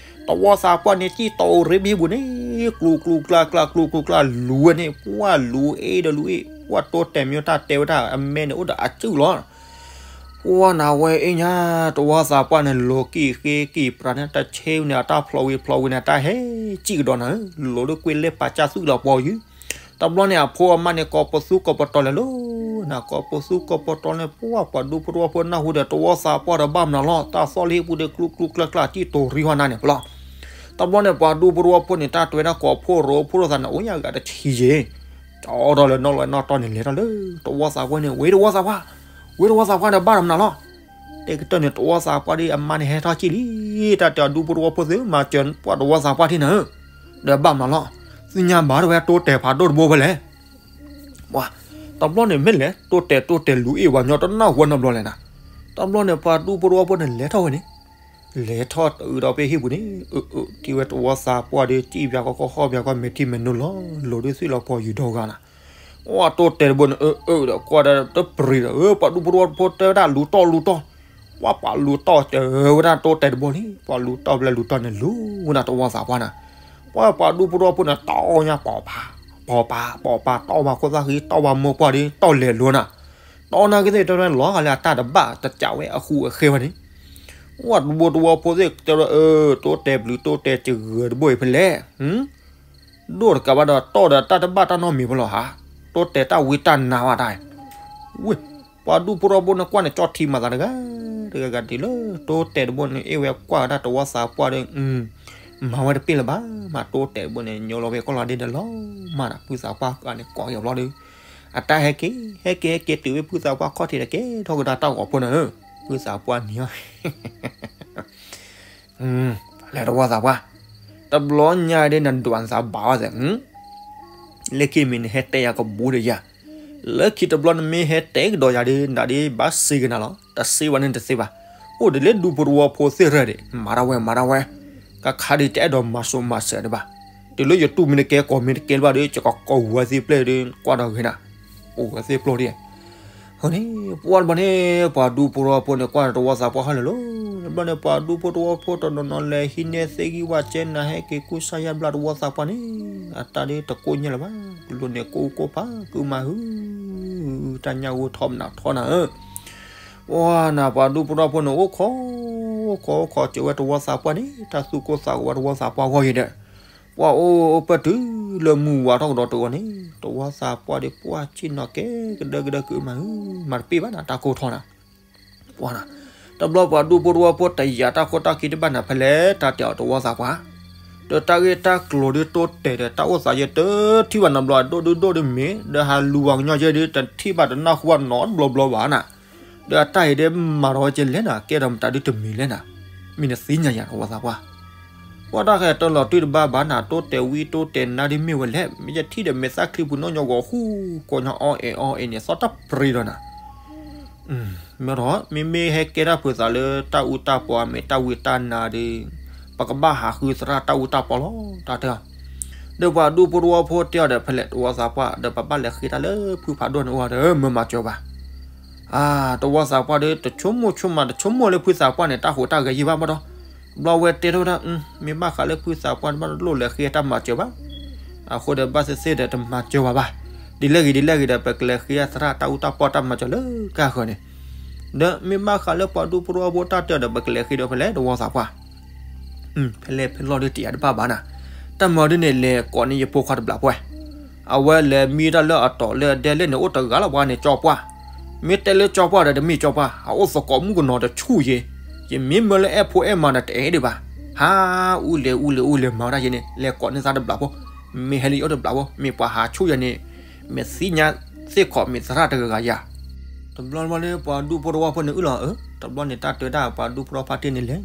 တဝီသးပှၢ်န့ၣ် စံၣ်တီၢ်ရ့ဘ့ၣ်ပူၤန့ၣ် ကျူကျူကျါကျါကျူကျူကျါလူၤဝဲန့ၣ် ပှၢ်လူၤအ့ၣ်ဒီးလူၤအ့ၣ် ပှၢ်တိတဲာ်မ့ၢ်တၢ်တဲဝဲဒၣ်အမဲန့ၣ် အိၣ်ဒီးအစုၣ်လီၤ. ပှၢ်နၤဝဲအ့ၣ်ညါ, တဝီသးပှၢ်န့ၣ် လိၤကံၣ်ဃ့ကံၣ်ပြးန့ၣ် တၢ်ဆ့န့ၣ် အတၢ်ဖျိးဝံၤဖျိးဝံၤန့ၣ် တၢ်ဟဲစံၣ်ကဒီးနၤဧၢ, လိၤဒိၣ်ကွ့လ့ပာ်ကၢ်သူၣ်လီၤပှီၢ်ယုၢ်. တဘျီန့ၣ် အဖိအမါန့ၣ် ကိးပသူကိးပတီၤလဲၤလီၤ. နၤကိးပသူကိးပတီၤန့ၣ် ပှၢ်ပှၤဒူဖိတဝီဖိနၢ်ဟူဒီး တဝီသးပှၢ်ဒီးဘၣ်မနုၤလီၤ, တၢ်သီၣ်လၢဟံၣ်ပူၤဒီး ကျူကျူကျါကျါ စံၣ်တီၢ်ရ့ဟီၣ်နၤန့ၣ်ပလီၢ်. တဘျီန့ၣ် ပှၤဒူဖိတဝီဖိန့ၣ် တၢ်တွဲဒၣ်ကိးဖိရိဖိရိသးန့ၣ် အိၣ်ညါဂၤတဆံယဲၢ်, ကၠီဒီးလၢနီၢ်လီၤနီၢ်တီၢ်န့ၣ် လဲၤထီၣ်လၢတဝီသးပှၢ်န့ၣ်, ဝဲတဝီသးပှၢ်, ဝဲတဝီသးပှၢ်ဒီးဘၣ်ဒီးမနုၤလီၤ. တဲကတၢၢ်န့ၣ် တဝီသးပှၢ်ဒီးအမါန့ၣ်ဟဲထီၣ်စံၣ်လံ, တၢ်တဲအီၤဒူဖိတဝီဖိသ့ၣ် မၤစၢၤပှၢ်တဝီသးပှၢ်ထံၣ်နၤဧၢ, ဒီးဘၣ်မနုၤလီၤ. သ့ၣ်ညါဘၣ်တဝဲတိတဲာ်ဖးဒိၣ်တဘိဖဲလဲၣ်. ပှၢ်, တဘျီန့ၣ်မ့ၢ်လဲၣ် တိတဲာ်တိတဲာ်လူၤအ့ၣ်ဝဲညီတနၢ်ဟူနီတဘျီလဲၣ်နၤ. တဘျီန့ၣ် ပှၤဒူဖိတဝီဖိန့ၣ် လဲၤထီၣ်ဝဲန့ၣ်, လဲၤထီၣ်တုၤဒီးဖဲဟံၣ်ပူၤန့ၣ်, အၢ အၢ ထံၣ်ဝဲတဝီသးပှၢ်ဒီး စံၣ်ပၠးကီကီဟီၣ်ပၠးကီ မဲာ်ထံမဲာ်နိလီၤ, လိၤဒုးသွံၣ်လီၤပှီၢ်ယုၢ်ဒီဂၤနၤ. အိၣ်တိတဲာ်တဘိန့ၣ် အၢ အၢ ဒီးကွၢ်ဒီးတပျံၤဒီး အၢ ပှၤဒူဖိတဝီဖိတဲဝဲဒၣ် လူၤတီၢ်လူၤတီၢ်, ပှၢ်ပှၤလူၤတီၢ်စၢၤဝဲဒၣ်တိတဲာ်တဘိလံ, ပှၤလူၤတီၢ်ဘျဲလူၤတီၢ်န့ၣ် လူၤဝဲဒၣ်တဝီသးပှၢ်နၤ. ပှၢ်ပှၤဒူဖိတဝီဖိန့ၣ် တီၢ်ညါပိာ်ပၤ, ပိာ်ပၤ ပိာ်ပၤ တီၢ်ဝဲခိၣ်သၣ်ဃံ တီၢ်ဝဲမိၢ်ပှၢ်ဒီး တီၢ်လဲၤလိၤနၤ. တီၢ်နာ်က့သ့ၣ်တဲဝဲလီၤဂာ်လၢအတၢ်တဘၣ်တစးဝဲအဃူအဃဲဝဲန့ၣ်, ပှၢ်ဒူဖိတဝီဖိသ့ၣ်တဲဝဲ အၢ တိတဲာ်ပျုၤတိတဲာ်စဂၢၤတဘိအံၤဖဲလဲၣ် ဒိၣ်တကးဘၣ်ဒီး တီၢ်ဒီးတၢ်တဘၣ်တၢ်နီတမံၤဖိလီၤဧါ, တိတဲာ်တၢ်ဝံတၢ်နါဘၣ်တၢ်, ဝ့ၢ်, ပှၤဒူဖိတဝီဖိန့ၣ် ကွၢ်န့ၣ် ကၠီထံမၤသးတဂၤ တဂၤဂၤတုၤလၢ တိတဲာ်တဘိန့ၣ် အ့ၣ်ဝဲကွၢ်ဝဲဒၣ်တဝီသးပှၢ်ဒီး မၤဝဲတပ့ၢ်လၢၤဘၣ်, မၤတိတဲာ်တဘိန့ၣ် ညိလီၤဝဲကီၢ်လီၤဒ့ဒီးလီၤမၢ်ဒီး ဖုသးပှၢ်ကန့ၣ် ကိးက့ၤအီၤဘျီဒီး အတၢ်ဟဲက့ၤ ဟဲက့ၤ ဟဲက့ၤတုၤဝဲဖုသးပှၢ်ခီၣ်ထံးတက့ၢ် ထီၣ်ကဒါတၢ်ဂီၤဖိနၤဧၢ, ဖုသးပှၢ်နံၤအီၤ လဲၤတဝီသးပှၢ်, တဘျီညါဒ်နဒွးနသးဘၣ်ဝဲသ့ၣ်, လၢခံမ့ၢ်နဟဲတဲယၤကဘူးဒီးယၤ, လၢခံတဘျီနမ့ၢ်ဟဲတဲကဒီးယၤဒ် နဒ်ဘၣ်စ့ကနၤလီၤ, တစ့ဝဲန့ၣ်တသ့ဘၣ်, အိၣ်ဒ်လၢဒူဖိတဝီဖိသ့ၣ်ရၢၢ်ဒံး မၤတၢ်ဝဲမၤတၢ်ဝဲ, ကခါဒ်တအဲၣ်ဒိးမၤစိၤမၤစၢၤဒံးဘၣ်, တုၤလၢယတူၢ်မ့ၢ်တကဲ ကိးမ့ၢ်တကဲလၢၤဘၣ်ဒီး ယကကိးဝဲသ့ၣ်ပျဲၢ်ဒီး ကွၢ်ဒီးဂ့ၤနၤ, အိၣ်ဝဲသ့ၣ်ပျိၢ်ဒံး န့ၣ် ပှၢ်တဘျီန့ၣ် ပှၤဒူဖိတဝီဖိန့ၣ် ကွၢ်တဝီသးပှၢ်ဟီၣ်လီၤလီၤ, တဘျီန့ၣ် ပှၤဒူဖိတဝီဖိတနီၤနီၤလဲၤဟံးန့ၢ်သ့ၣ်ဂံၢ်ဝၣ်စဲး နၤဟဲက့ၤကူစါယါဘျါတဝီသးပှၢ်န့ၣ်, အတၢ်ဒ်တကိၢ်ညါလၢၤဘၣ်, ကလူၤန့ၣ်ကိၢ်ကိၢ်ဖးကုမၤဟု, တၢ်ညၣ်ဂိၢ်ထီၣ်မနုၤထီၣ်နၤဧၢ, ပှၢ်နၤပှၤဒူဖိတဝီဖိန့ၣ် အိၣ်ခိး အိၣ်ခိးအိၣ်ခိးစၢၤဝဲတဝီသးပှၢ်န့ၣ်, တၢ်သူၣ်ကိၢ်သးဂီၤဝဲတဝီသးပှၢ်ဂီၢ်ယဲဒီး ပှၢ်အိၣ်အိၣ်ပၢၢ်တုၤလၢမုၢ်ဝါထီၣ်ကဒီးတဂီၤန့ၣ်, တဝီသးပှၢ်ဒီးပှၢ်ဆ့ၣ်နီၤကဲကဒၢကဒၢကုမၤဟု, မၤတပ့ၢ်ဘၣ်နၤ တၢ်ကိၢ်ထီၣ်နၤ, ပှၢ်နၤ, တဘျီပှၤဒူဖိတဝီဖိတယာ်တၢ်ခိၣ်တၢ်ခံတဘၣ်နၤဖဲလဲၣ် တၢ်တဲအီၤတဝီသးပှၢ်, ဒီးတၢ်ဂ့ၢ်တၢ်ကျိၤဒ်တိတဲာ်ဒီး တၢ်အိၣ်သးယဲတထံၣ်ဘၣ်နီတဘျီ ဒိၣ်ဒုဒိၣ်ဒ်မ့ၢ် ဒီးဟးလူၤဝၤကညီယဲဒ် တထံၣ်ဘၣ်တနၢ်ဟူဘၣ်နီတဘျီဘျီဘၣ်နၤ, ဒီးအတၢ်အံၤဒ်မၤထီၣ်ဝဲကလဲၣ်နၤ ကဲထီၣ်မတၤဒ်တမံၤလဲၣ်နၤ, မ့ၢ်နသ့ၣ်ညါယၤတဝီသးပှၢ် ပှၢ်တၢ်ဃဲၤတၢ်လီၤတံၢ်တဘၣ်ဘၣ်နၤ တိတဲာ်ဝံတိတဲာ်နါဒ်မ့ၢ်ဝဲလဲၣ် မ့ၢ်ယထံၣ်ဒီးမဲာ်သၣ်ချံပူၤနီၣ်ညီ ဂီၤဟူကိးညီအီၣ်အဲၣ်အီၣ်အဲၣ်န့ၣ် သီၣ်တၢ်ပြံဒီးနၤ, မ့ၢ်ဒီး မ့မ့ၢ်ဟဲကဲတၢ်ဖုးသးလၢတၢ်အူတၢ်ပီ မ့ၢ်တၢ်ဝံတၢ်နါဒီး ပကဘၣ်ဟးဃုသရၣ်တၢ်အူတၢ်ပီလီၤ တၢ်တဲအီၤ, ဒီးပှၤဒူဖိတဝီဖိတဲအီၤဒီး ဖဲလဲၣ်တဝီသးပှၢ် ဒီးပဘၣ်လဲၤဃ့တၢ်လၢဖုဖးဒိၣ်န့ၣ်အိၣ်ဒီး မ့ၢ်မၤစၢၤဘၣ် အါ တဝီသးပှၢ်ဒီး တဆိကမိၣ်ဆိကမး တဆိကမိၣ်လၢဖုသးပှၢ်န့ၣ် တၢ်ဟူးတၢ်ဂဲၤယံာ်ဘၣ်ဘၣ်ဒီး ဘျီဝဲတဲထီၣ်ဝဲဒၣ် မ့ၢ်ဘၣ်ဃးလၢဖုသးပှၢ်တဘၣ်လိၣ်လဲၤဃ့တၢ်မၤစၢၤဘၣ်, အဃိဒီးဘၣ်သ့ၣ်သ့ၣ်ဒီးတမၤစၢၤဘၣ်ဘၣ်, ဒ်လဲၣ်ဂ့ၤဒ်လဲၣ်ဂ့ၤဒီး ပကလဲၤဃ့သရၣ်တၢ်အူတၢ်ပီတၢ်မၤစၢၤလၢကါဃၢၤန့ၣ်, ဒီးမ့ၢ်ဘၣ်ဃးလၢပှၤဒူဖိတဝီဖိတၢ်တဲအီၤဒီး ပကလဲၤဃ့ဒီးဖဲလဲၣ်တဝီသးပှၢ် ဖဲလဲၣ်ဖဲလဲၣ်ဒီးတယာ်တဘၣ်ဘၣ်နၤ, တၢ်မၤဒ်န့ၣ် လဲၤကိးန့ၢ်ယဖိခွါတဘျီပှဲၤ, အဝဲလဲၤမံတၢ်လၢအတီၤလၢအဒဲလဲၣ်န့ၣ် အိၣ်တဂၤလီၤပှၤန့ၣ် ကၠီပှၢ်, မ့ၢ်တဲလၢကၠီပှၢ်ဒီး တမ့ၢ်ကၠီပှၢ် အအိၣ်သကိးမုၣ်ကနီၤတဆူၣ်ယဲ, ယမ့ၢ်မၢလၢအဲၣ်ဖိအဲၣ်မါဒီးတအဲၣ်ဒံးဘၣ်, ဟါ အူလဲၤအူလဲၤအူလဲၤမၤဝဲဒၣ်ယဲန့ၣ် လဲၤကိးန့ၢ်သးတဘျီဖိ, မ့ၢ်ဟဲလၢယအိၣ်တဘျီဖိ မ့ၢ်ပှၤဟးဆူၣ်ယဲန့ၣ်, မ့ၢ်သ့ၣ်ညါသ့ၣ်ခီးမ့ၢ်သရၣ်တဂၤဂၤယၤ တဘျီဘျီန့ၣ် ပှၤဒူဖိတဝီဖိန့ၣ်အုၣ်လီၤအၢ, တဘျီန့ၣ် တၢ်တဲဝဲဒၣ်ပှၤဒူဖိတဝီဖါတ့ၢ်န့ၣ်လဲၤ,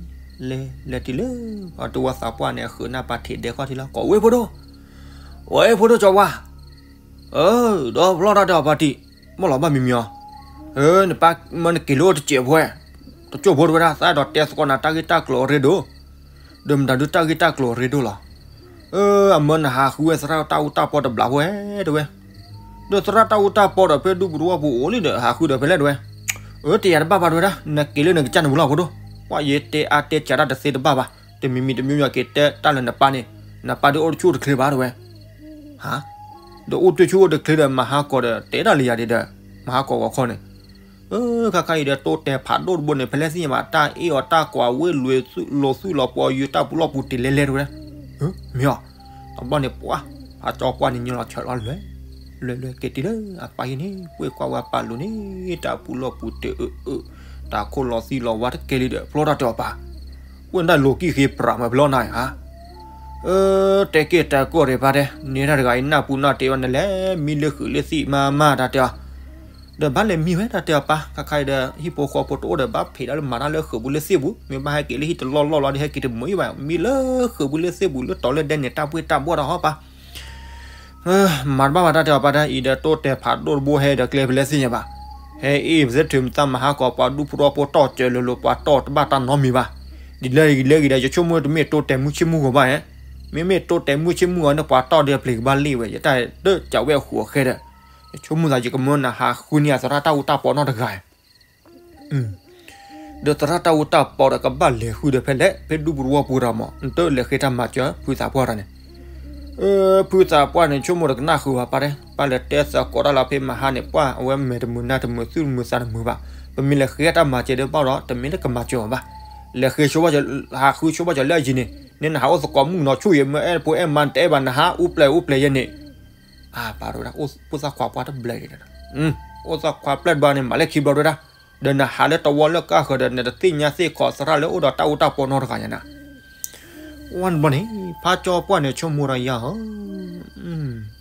လဲၤ လဲၤတုၤလၢ ပှၤတဝီသးပှၢ်န့ၣ် အဃုးနၢ်ပာ်ထံးဒဲးခီၣ်ထံးလီၤ ကိးဝဲဖိဒိၣ်, ဝဲဖိဒိၣ်ကၠီပှၢ်, အၢ ဒီးဖျီတၢ်ဒီးပှၤတံၢ်, မ့ၢ်လီၤဘၣ်မံၤမံၤအီၤ, အၢ နပၢ်မၢနက့ၤလၢအိၣ်တစဲးဖိဝဲ, တကၠိၢ်ဖိတဝဲဒၣ် သးအဲၣ်ဒိးတဲသကိးနၤတၢ်ဂ့ၢ်တၢ်ကျိၤအရ့ဒိၣ်, ဒီးမတၤဒုးတၢ်ဂ့ၢ်တၢ်ကျိၤအရ့ဒိၣ်လီၤ. အၢ အမၢနဟးဃုဝဲသရၣ်တၢ်အူတၢ်ပီတဘျီဖိဧဲတဝဲ, ဒီးသရၣ်တၢ်အူတၢ်ပီဒီးဖဲဒူပူၤသဝီပူၤအိၣ်လံဒီး ဟးဃုဒီးဖဲလဲၣ်တဝဲ, အၢ တယၤတဘၣ်ဘၣ်တဝဲဒၣ် နက့ၤလၢနကစၢ်နဝံၤလီၤဖိဒိၣ်, ပှၤယတဲအါတဲစှၤတၢ်တသ့တဘၣ်ဘၣ်, တမံၤမံၤတမံၤမံၤက့ၤတဲတၢ်လၢနပၢ်န့ၣ်, နပၢ်ဒုးအိၣ်တဆူၣ်အိၣ်တချ့ဘၣ်တဝဲ, ဟါ, ဒီးအိၣ်တဆူၣ်အိၣ်တချ့ဒီးမၤဟါကီးဒီးတဲဒၣ်လၢယၤဒ်ဒီး, မၤဟါကီးဂီၤခီန့ၣ်, အၢ ခါခါအံၤဒီး တိတဲာ်ဖးဒိၣ်တဘိန့ၣ် ဖဲလဲၣ်သ့ၣ်ညါဘၣ် တၢ်အ့ၣ်အီၤတၢ်ကွၢ်ဝ့ၢ်လွံၢ် လိၤသူၣ်လီၤပှီၤယုာ်တၢ်ပူၤလီၢ်ပူၤတ့ၢ်လဲၤလဲၤတဝဲဒၣ်, မ့ၢ်အီၤ, တဘျီန့ၣ်ပှၤ, ဖးကၠီပှၢ်န့ၣ် ညီလီၤဆၢလီၤလွဲၢ်, လွဲၢ်လွဲၢ်က့ၤတုၤလၢအပၢ်ဟံၣ်န့ၣ် ပှ့ၤကွၢ်ဝဲအပၢ်လိၤန့ၣ် တၢ်ပူၤလီၢ်ပူၤတ့ၢ်အၢအၢ, တၢ်ခိၣ်လီၤသံလီၤဝါတကဲလံဒီး ဖျီတၢ်တဲအီၤပၢ်, ဝဲဒၣ်လိၤကံၣ်ဃ့ပြးမးဖျီနၤဧါ အၢ တဲက့ၤတၢ်ကီၢ်ရ့ၣ်ပၢ်တဲ, န့ၢ်တၢ်တဂၤအံၤနၢ်ပူၤနၢ်တ့ၢ်ဝဲနလဲၤမံလၢဃုာ်လၢသံၣ်မါမါတၢ်တဲအီၤ, ဒီးဘၣ်လဲၤမံဝဲတၢ်တဲအီၤပၢ်, ခါခါအံၤဒီး ဟံၣ်ဖိဃီဖိတအိၣ်ဒီး ဘၣ်ဖံးတၢ်လၢမၤတၢ်လၢဃုာ်ပူၤလၢသ့ၣ်ပူၤ, မ့ၢ်ဘၣ်ဟဲက့ၤလၢဟံၣ်တလီၢ်လီၢ်လီၤဒီး ဟဲက့ၤတမုာ်အံၤဘၣ်, မံလၢဃုာ်ပူၤလၢသ့ၣ်ပူၤလၢတီၤလၢဒဲန့ၣ် တၢ်ပှ့ၤတၢ်ဘီၣ်တၢ်ဟီပၢ် မၤတဘၣ်ဘၣ်တၢ်တဲအီၤပၢ်တဲ အံၤဒီးတိတဲာ်ဖးဒိၣ်တဘိဟဲဒီးကျဲဖဲလဲၣ်သ့ၣ်ညါဘၣ်, ဟဲအ့ၣ်ပသ့ထုးမသးမၤဟါကီးပှၤဒူဖိတဝီဖိတီၢ်စၢၤလိၤလိၤ ပှၤတီၢ်တဘၣ်တၢ်နီတမံၤဘၣ်, ဒ်လဲၣ်ဂ့ၤဒ်လဲၣ်ဂ့ၤဒီး ယဆိကမိၣ်တမ့ၢ်တိတဲာ်မုၢ်ဆ့ၣ်မုၢ်ဂီၤဘၣ်ဧါ, မ့မ့ၢ်တိတဲာ်မုၢ်ဆ့ၣ်မုၢ်ဂီၤန့ၣ် ပှၤတီၢ်ဒီးပျံၤကဘၣ်လ့ၣ်ဝဲ ယတၢ်ဒၢကးဝဲအဃိအဃဲဒီး, ယဆိကမိၣ်သးယကမၢနဟးဃုန့ၢ်အသရၣ်တၢ်အူတၢ်ပီနီတဂၤ ဒီးသရၣ်တၢ်အူတၢ်ပီဒီးကဘၣ်လဲၤဃုဒီးဖဲလဲၣ် ဖဲဒူပူၤသဝီပူၤဒီးမး နတလဲၤဃ့တၢ်မၤစၢၤဖုသးပှၢ်တၢ်န့ၣ်, ဖုသးပှၢ်န့ၣ် ဆိကမိၣ်ဒီးကနၣ်ဃုာ်ဘၣ်ပၢ်တဲ, ပၢ်လဲၤတဲသကိးတၢ်လီၤဖဲမဟါန့ၣ် ပှၢ်အဝဲမဲာ်တမုာ်နါတမုာ်သူၣ်တမုာ်သးတမုာ်ဘၣ်, ပမ့ၢ်လဲၤဃ့တၢ်မၤစၢၤဒီးဘၣ်ဒီး တမ့ၢ်လၢကမၤစၢၤအီၤဘၣ်, လဲၤဃ့ဆိဘၣ်စၢၤ ဟးဃုဆိဘၣ်စၢၤလၢအယံၤန့ၣ် န့ၣ်နဟးအိၣ်သကိးမုၣ်နီၤဆူၣ်ယံၤ မ့ၢ်အဲၣ်ဖိအဲၣ်မါနတအဲၣ်ဘၣ် နဟးအိၣ်ပျဲၢ်အိၣ်ပျဲၢ်ယဲန့ၣ် အၢ ပၢ်တဝဲဒၣ် အိၣ်သးခွါပှၢ်တဘျဲၣ်ဒံး, အိၣ်သးခွါပျဲၢ်တဘျီန့ၣ် မၤလၢခံဘျီတဝဲဒၣ်, ဒီးနဟးလၢတဝီလၢကါဃၢၤဒီး နတသ့ၣ်ညါသ့ၣ်ခီသရၣ်လၢအိၣ်ဒီးတၢ်အူတၢ်ပီနီတဂၤညါနၤ, ဝဲတဘျီန့ၣ် ဖးကၠီပှၢ်န့ၣ် ဆိကမိၣ်ဒီးယၤဧၢ,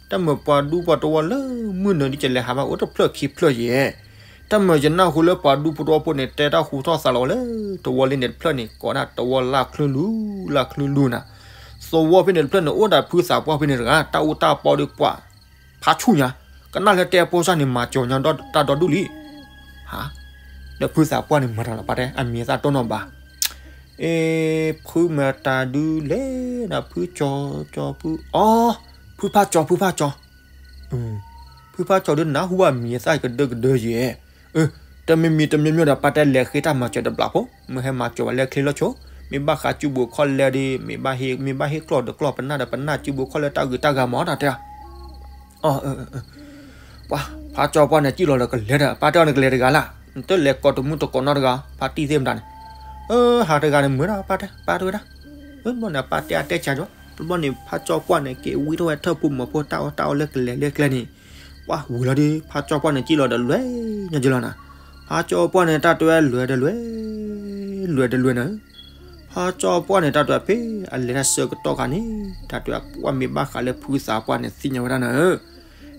တၢ်မုာ်ပှၤဒူပှၤတဝီလၢမုၢ်နုာ်ဒ်ကလဲၤဟးဘၣ်အိၣ်တဖျၢၣ်ခံဖျၢၣ်ယဲၢ်, တၢ်မုာ်ယနၢ်ဟူလၢပှၤဒူဖိတဝီဖိန့ၣ် တဲတၢ်ဟူထီၣ်သးလီၤဝဲလၢ တဝီလံန့ၣ်တဖျၢၣ်န့ၣ် ကိးဒၣ်တဝီလၢချၢလူၤ လၢချၢလူၤနၤ, သဝီဖဲန့ၣ်တဖျၢၣ်န့ၣ် အိၣ်ဒီးဖုသးပှၢ်ဖဲန့ၣ်တဂၤ တၢ်အူတၢ်ပီဒီးပှၤ ဖးဆူၣ်ညါ, ကနၣ်လၢတဲအဖိစၢ်န့ၣ် မၤစၢၤညါတၢ်ဒိၣ်ဒိၣ်လံ, ဟါ, ဒီးဖုသးပှၢ်န့ၣ်မၤတၢ်လီၤပၢ်တဲ အမံၤသၣ်တိၢ်နီၣ်ဘၣ်, အ့ ဖုမတၤဒုလဲၣ်ဒီး ဖုကၠီ ကၠီ ဖု အီ ဖုဖးကၠီ ဖုဖးကၠီ ဖုဖးကၠီဒီးနၢ်ဟူဘၣ်မံၤသၣ်ကဒၢကဒၢယဲၢ်, အၢ တမံၤမံၤတမံၤမံၤဒီး ပၢ်တဲလဲၤဃ့တၢ်မၤစၢၤတဘျီဖိ မ့ၢ်ဟဲမၤစၢၤဝဲလၢချ့လၢဆိ, မ့ၢ်ဘၣ်ဃးစုပူၤခီၣ်လဲၢ်ဒီး မ့ၢ်ဘၣ်ဟ့ၣ် မ့ၢ်ဘၣ်ဟ့ၣ်ကျီၢ်ဒီးကျီၢ်ပနၢ်ဒီးပနၢ်စုပူၤခီၣ်လဲၢ်တၢ်ဂုၤတၢ်ဂၤမၤတၢ်တဲ, အီ ပှၤဖးကၠီပှၢ်န့ၣ် စံၣ်လီၤဒီးကလဲၤဒီး ပၢ်တဲအီၤန့ၣ်ကလဲၤတဂၤလၢ်, နတလဲၤကိးတမုၢ်တကိးနီတဂၤ ဖါတံၢ်သ့ၣ်မတၤန့ၣ်, အၢ ဟးတဂၤန့ၣ်မုာ်ဒီး ပၢ်တဲ ပၢ်တဲဝဲဒၣ်, တဘျီန့ၣ် ပၢ်တဲအါတဲစှၤကီး, တဘျီန့ၣ် ဖးကၠီပှၢ်န့ၣ် က့ၤဝံထီၣ်ဝဲထၢၣ်ဖိမီၤဖိတၢ်အီၣ်တၢ်အီလၢကလဲၤလၢကျဲန့ၣ်, ပှၤဝံၤလီၤဒီး ဖးကၠီပှၢ်န့ၣ် စံၣ်လီၤဒီးလွဲၢ်ညါကလီၤနၤ, ဖးကၠီပှၢ်န့ၣ် တၢ်တဲဝဲလွဲၢ်ဒီးလွဲၢ်, လွဲၢ်ဒီးလွဲၢ်နၤ ဖးကၠီပှၢ်န့ၣ် တၢ်တဲဝဲဖဲအလဲၤတၢ်ဆၢကတီၢ်ခါန့ၣ် တၢ်တဲဝဲပှၢ်မ့ၢ်ဘၣ်ဃးလၢဖုသးပှၢ်န့ၣ် သ့ၣ်ညါဝဲဒၣ်နၤဧၢ,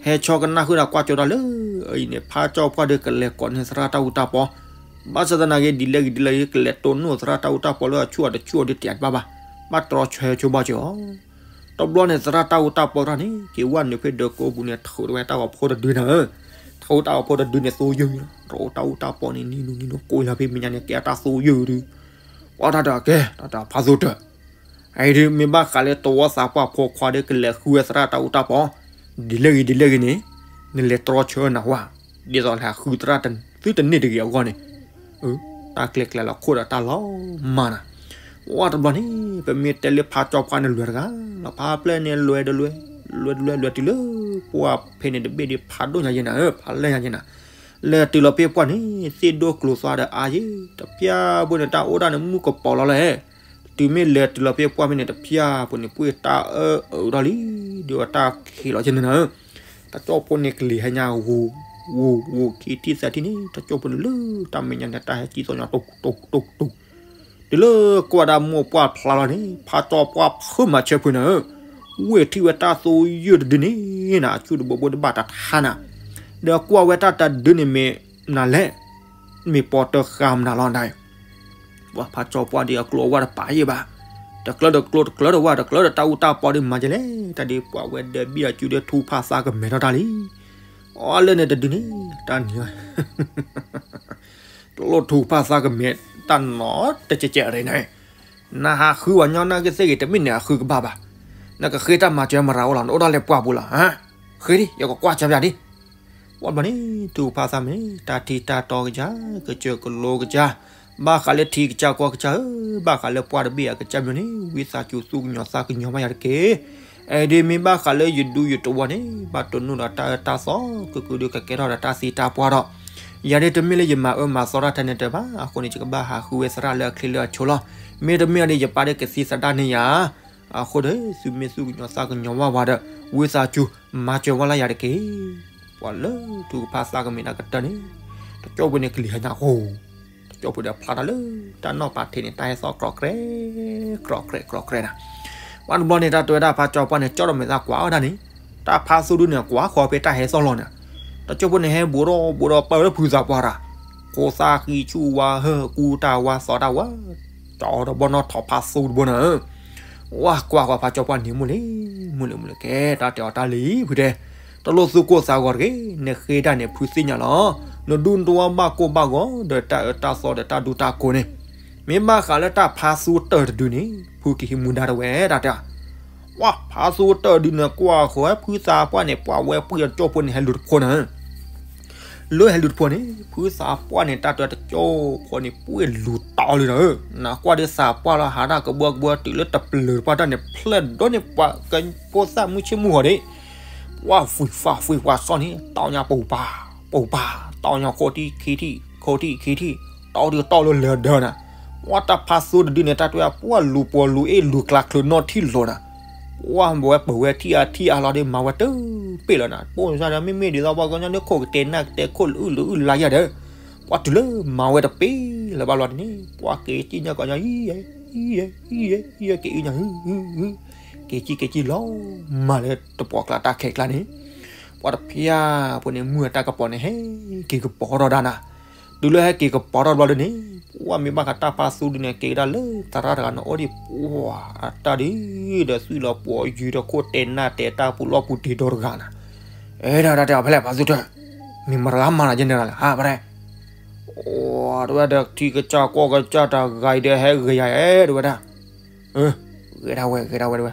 ဟဲဆီကနၣ်ဃုာ်ဒီးကွၢ်ကၠီတၢ်လၢအံၤန့ၣ် ဖးကၠီပှၢ်ဒီးကလဲၤကိးန့ၢ်သရၣ်တၢ်အူတၢ်ပီ, ဘၣ်ဆၣ်သနာ်က့ ဒ်လဲၣ်ဂ့ၤဒ်လဲၣ်ဂ့ၤ ကလဲၤတိၢ်နီၣ်သရၣ်တၢ်အူတၢ်ပီလၢအဆူၣ်အီၤတဆူၣ်အီၤဒုးတယၤတဘၣ်ဘၣ်, ဘၣ်တြီဆၢဆိဘၣ်ကၠီအီၤ တဘျီန့ၣ် သရၣ်တၢ်အူတၢ်ပီတဖၣ်န့ၣ် က့ၤဝဲနုာ်ဖဲဒၢးကိးပူၤန့ၣ် ထုးထီၣ်ဝဲတၢ်ဂီၤဖိတဒုနၤဧၢ, ထုးတၢ်ဂီၤဖိတဒုန့ၣ် သိယုၢ်, တၢ်အူတၢ်ပီန့ၣ် နံၤနံၤနံၤနံၤကိးလီၤဖဲမဲာ်ညါန့ၣ် ကဲတၢ်သိယုၢ်ဒုး, ပှၤတၢ်တၢ်ကဲ တၢ်တၢ်ဖးသိတၢၢ်, အံၤဒုး မ့ၢ်ဘၣ်ဃးလၢတဝီသးပှၢ်ဖိခွါဒီးကလဲၤဃုဝဲသရၣ်တၢ်အူတၢ်ပီ, ဒ်လဲၣ်ဂ့ၤဒ်လဲၣ်ဂ့ၤန့ၣ်, နလဲၤတြီဆၢနၤဝဲ, ဒ်သိးလဲၤဃုသရၣ်သုတန့ၢ်တဂ့ၤအဂီၢ်န့ၣ် တၢ်ကျဲကျဲလီၤခိၣ်ဒီးတၢ်လီၤမၢ်နၤ, ဝဲတဘျီန့ၣ် ပမ့ၢ်တဲလၢဖးကၠီပှၢ်န့ၣ်လွဲၢ်တဂၤ, လီၤဖးပျဲၢ်န့ၣ်လွဲၢ်တလွဲၢ်, လွဲၢ်တလွဲၢ်လွဲၢ်တုၤလၢ ပှၢ်ဖဲန့ၣ်တဘ့ၣ်ဒံးဖးဒိၣ်ညါယဲနၤဧၢ, ဖးလဲၢ်ညါယဲနၤ, လဲၤတုၤလီၤဖဲပှၢ်န့ၣ် သ့ၣ်ဒိၣ်ကျိၤသွါဒီးအါယဲ, တဖၠၣ်ဖိန့ၣ် တၢ်အိၣ်ဒၣ်န့ၣ်မုၢ်ကပီၤလီၤလဲၣ်, တုၤမ့ၢ်လဲၤတုၤလီၤဖဲပှၢ်ဖဲန့ၣ် တဖၠၣ်ဖိန့ၣ် ပှ့ၢ်တၢ်အၢအၢထီၣ်လံ, ဒုးအတၢ်ခံးလီၤယဲနၤဧၢ တၢ်ကၠီၣ်ဖိန့ၣ်ကလံၤဟဲညါဂိၤ, ဂိၤဂိၤခံထံၣ်သၢထံၣ်န့ၣ် တၢ်ကၠီၣ်ဖိန့ၣ်လၢတၢ်မဲာ်ညါန့ၣ် တၢ်ဟဲကံၣ်သီၣ်ညီတိၢ်တိၢ်တိၢ်တိၢ်, တုၤလၢကွၢ်ဒၣ်မိၢ်ပှၢ်ဖျါလီၤန့ၣ် ဖးကၠီပှၢ်ဖုးမၤဆၢဖုးနၤဧၢ, ဝ့ၢ်ထံၣ်ဝဲတၢ်သိယုၢ်တဒုန့ၣ်နၤ အဆူၣ်တဘိဘိတဘၣ်တၢ်ထါနၤ, ဒီးကွၢ်ဝဲတၢ်တဒုန့ၣ်မ့ၢ်နၤလဲၣ်, မ့ၢ်ပီတဃါမနုၤလီၤနၤ ပှၤဖးကၠီပှၢ်ဒ်အကျိအဝၢ်တပာ်ယဲဘၣ်, တကျၢတကျိတကျၢတဝၢ် တကျၢဒီးတၢ်အူတၢ်ပီဒီးမၤယဲလဲၣ်, တၢ်ဒ်ပှၤဝဲဒီးဘံၣ်အစုဒီးထူဖးသးကမဲာ်ထီၣ်တၢ်လံ, အီလၢန့ၣ်တဒုန့ၣ် တၢ်နံၤ ကျိၣ်ထူကဖၣ်သးကမဲာ်တၢ်နီၤတကဲးကဲးရ့န့ၣ်, နဟးဃုဝဲညီနၢ်ကသ့ၣ်ဂ့ၤ တမ့ၢ်န့ၣ်အဃုကဘၣ်ဘၣ်. နကဃ့တၢ်မၤစၢၤမရၤအိၣ်လီၤ, နအိၣ်ဒၣ်လၢပှၢ်ပူၤလီၤ. ဃ့ဒံး ယကကွၢ်စၢၤပျၢ်ဒံး. ဝံၤဘျီန့ၣ် ထူကဖၣ်သးမဲာ်န့ၣ် တၢ်ထံၣ်တၢ်တီကစၢ်, ကစၢၢ်ကလိကစၢ်, ဘၣ်ဃးလၢထံကစၢ်ကီၢ်ကစၢ်ဧၢ, ဘၣ်ဃးလၢပှၢ်တဘ့ၣ်အကစၢ်မၠိန့ၣ် ဝံသးစူၤသူၣ်ကညီၤသးကညီၤဘၣ်ယၤတက့ၢ်. အဲဒ်မ့ၢ်ဘၣ်ဃးလၢယဒူယတဝီန့ၣ် ဘၣ်တနူၢ်ဒီးတၢ်အၢတၢ်သီ, ကကုဒုကကဲထီၣ်ဒီးတၢ်သံတၢ်ပှၢ်ဒီး, ယၤဒ်တမ့ၢ်လၢယမၤအၢမၤသီတၢ်ထဲန့ၣ်တဘၣ်, အဃိန့ၣ် ယကဘၣ်ဟးဃုဝဲသရၣ်လၢအချ့လၢအဆိလီၤ. မ့တမ့ၢ်ဒီး ယပၢ်ဒ်ကသံသဒၣ်န့ၢ်ယၤ. အဃိဒီး သုမ့ၢ်သူၣ်ကညီၤသးကညီၤဘၣ်ဝဲဒီး ဝံသးစူၤ မၤစၢၤဝဲလၢယၤတက့ၢ်. ပှၤလၢထူကဖၣ်သးကမဲာ်တၢ်ကတၢၢ်န့ၣ် တကၠိၢ်ဖိန့ၣ်ကလံၤဟဲညါဃိ တကၠိၢ်ဖိဒီးဖျါထီၣ်လၢတၢ်နီၣ်ပာ်ထံးန့ၣ် တၢ်ဟဲသီကြီကြဲး, ကြီကြဲး ကြီကြဲးနၤ. ဝံၤတဘျီန့ၣ် တၢ်တဲဝဲဒၣ်ဖါကၠီပှၢ်န့ၣ် ကၠီဒီးမဲာ်သးကွၢ်ဝဲဒၣ်န့ၣ်, တၢ်ဖါသူဒုန့ၣ် ကွၢ်ဃီဖဲတၢ်ဟဲသီလီၤနၤ. တကၠိၢ်ဖိန့ၣ် ဟဲဘူးဒီးဘူးဒီးပၢလၢဖုသးပှၢ်တၢ်, ဃိသးဃံဆူၣ်ဝါဟၢၣ်ကူတၢ်ဝါသီတၢ်ဝါ, ကၠီဒီးဘီၣ်နီၣ်ထိးဖါသူတဘိနၤ. ဝံၤကွၢ်ဃီဖါကၠီပှၢ်န့ၣ် မုၢ်လံ, မုၢ်လံ မုၢ်လံ ကဲ တၢ်တဲအီၤတၢ်လံ ဖုတဲ, တလိၣ်သူၣ်ကိၢ်သးဂီၤတဂ့ၤ, နဃ့တၢ်န့ၣ် ဖုသ့ၣ်ညါလီၤ. နဒူနတဝီဘၣ်ကိၢ်ဘၣ်ဂီၤ ဒီးတၢ်အၢတၢ်သီဒီးတၢ်ဒူတၢ်ကိၢ်န့ၣ်, မ့ၢ်ဘၣ်ဃးလၢတၢ်ဖါသူတၢၢ်တဒုန့ၣ် ဖုကဟံးမူဒါတဝဲ တၢ်တဲ. ဝံၤဖါသူတၢၢ်တဒုန့ၣ် ကွၢ်ဃီဖုသးပှၢ်န့ၣ် ပှၢ်ဝဲပှ့ၤအကၠိၢ်ဖိန့ၣ် ဟဲလူၤတဖိနၤ. လၢဟဲလူၤတဖိန့ၣ် ဖုသးပှၢ်န့ၣ် တၢ်တဲတကၠိၢ်ဖိန့ၣ် ပှ့ၤလူၤတီလံဒီး, နကွၢ်ဒ်သးပှၢ်လီၤ ဟးတၢ်ကဘှီကဘှီတုၤလၢတပျၢၤတပှၢ်တၢ်န့ၣ် ဖျဲၣ်ဒိၣ်န့ၢ်ပှၤကဖိသၣ်မုၢ်ဆ့ၣ်မုၢ်ဂီၤဒံး, ပှၢ်ဖှံဖးဖှံပှၢ်စီၣ်န့ၣ် တီညါပူၤပၢ်, ပူၤပၢ်, တီညါခိၣ်ထံၣ်ခံထံၣ်, ခိၣ်ထံၣ်ခံထံၣ်, တီဒုးတီလၢလဲၤဒၢနၤ. ပှၢ်တၢ်ဖါသူတဒုန့ၣ် တၢ်တဲ ပှၢ်လူၤပှီၤလူၤအ့ၣ်လူၤကျါချုးနီၢ်ထံၣ်လိၤနၤ. ပှၢ်ဝဲပဝဲထံၣ်အါထံၣ်အါလီၤဒီး မၤဝဲတပ့ၢ်လီၤနၤ. ပိၢ်စၢ်ဒီး မ့မ့ၢ်ဒ်သိးပှၤကညီန့ၣ် ခိၣ်ကတဲာ်နၢ်ကတဲာ် ခိၣ်လၢအုၣ်လၢအုၣ်လါယၤဒီး, ပှၢ်တုၤလၢမၤဝဲတပ့ၢ်လၢၤဘၣ်လီၤန့ၣ် ပှၢ်က့ၤစံၣ်ညီၣ်ကီးညီ အံၤ အံၤ အံၤ က့ၤအံၤညီ က့ၤစံၣ်က့ၤစံၣ်လီၤ, မၤလၢတပှီၢ်ကျါတၢ်ခဲကျါန့ၣ်, ပှၢ်တဖၠၣ်ဖိန့ၣ် မုၢ်အတၢ်ကပီၤန့ၣ် ဟဲက့ၤကပီၤထီၣ်ဒၣ်နၤ. တုၤလၢဟဲက့ၤကပီၤထီၣ်ဘျီဒုန့ၣ်, ပှၢ်မ့ၢ်ဘၣ်ဃးတၢ်ဖါသူဒုန့ၣ် က့ၤကဒါလၢသရၣ်တဂၤန့ၣ်အိၣ်ဒံး ပှၢ်အတၢ်ဒုဒီးသွံၣ်လီၤပှီၤယုၤဒီးခိၣ်တဲာ်နၢ်တဲာ်တၢ်ပူၤလီၢ်ပူၤတ့ၤဒီတဂၤနၤ. အဲၣ်ဒၣ်တၢ်တဲအီၤဖဲလဲၣ် ဖါသူတၢၢ်, မ့ၢ်မတဂၤမၤနၤယဲန့ၣ်လီၤ ဟးဖဲလဲၣ်. အိၣ် တဲဝဲဒီး ထံကစၢ်ကီၢ်ကစၢ်တဂၤအံၤဒီး ဟဲဂ့ၤယၤအဲၣ် တဲဝဲဒၣ်. ဂ့ၤဒၣ်ဝဲ ဂ့ၤဒၣ်ဝဲ တဲဝဲ.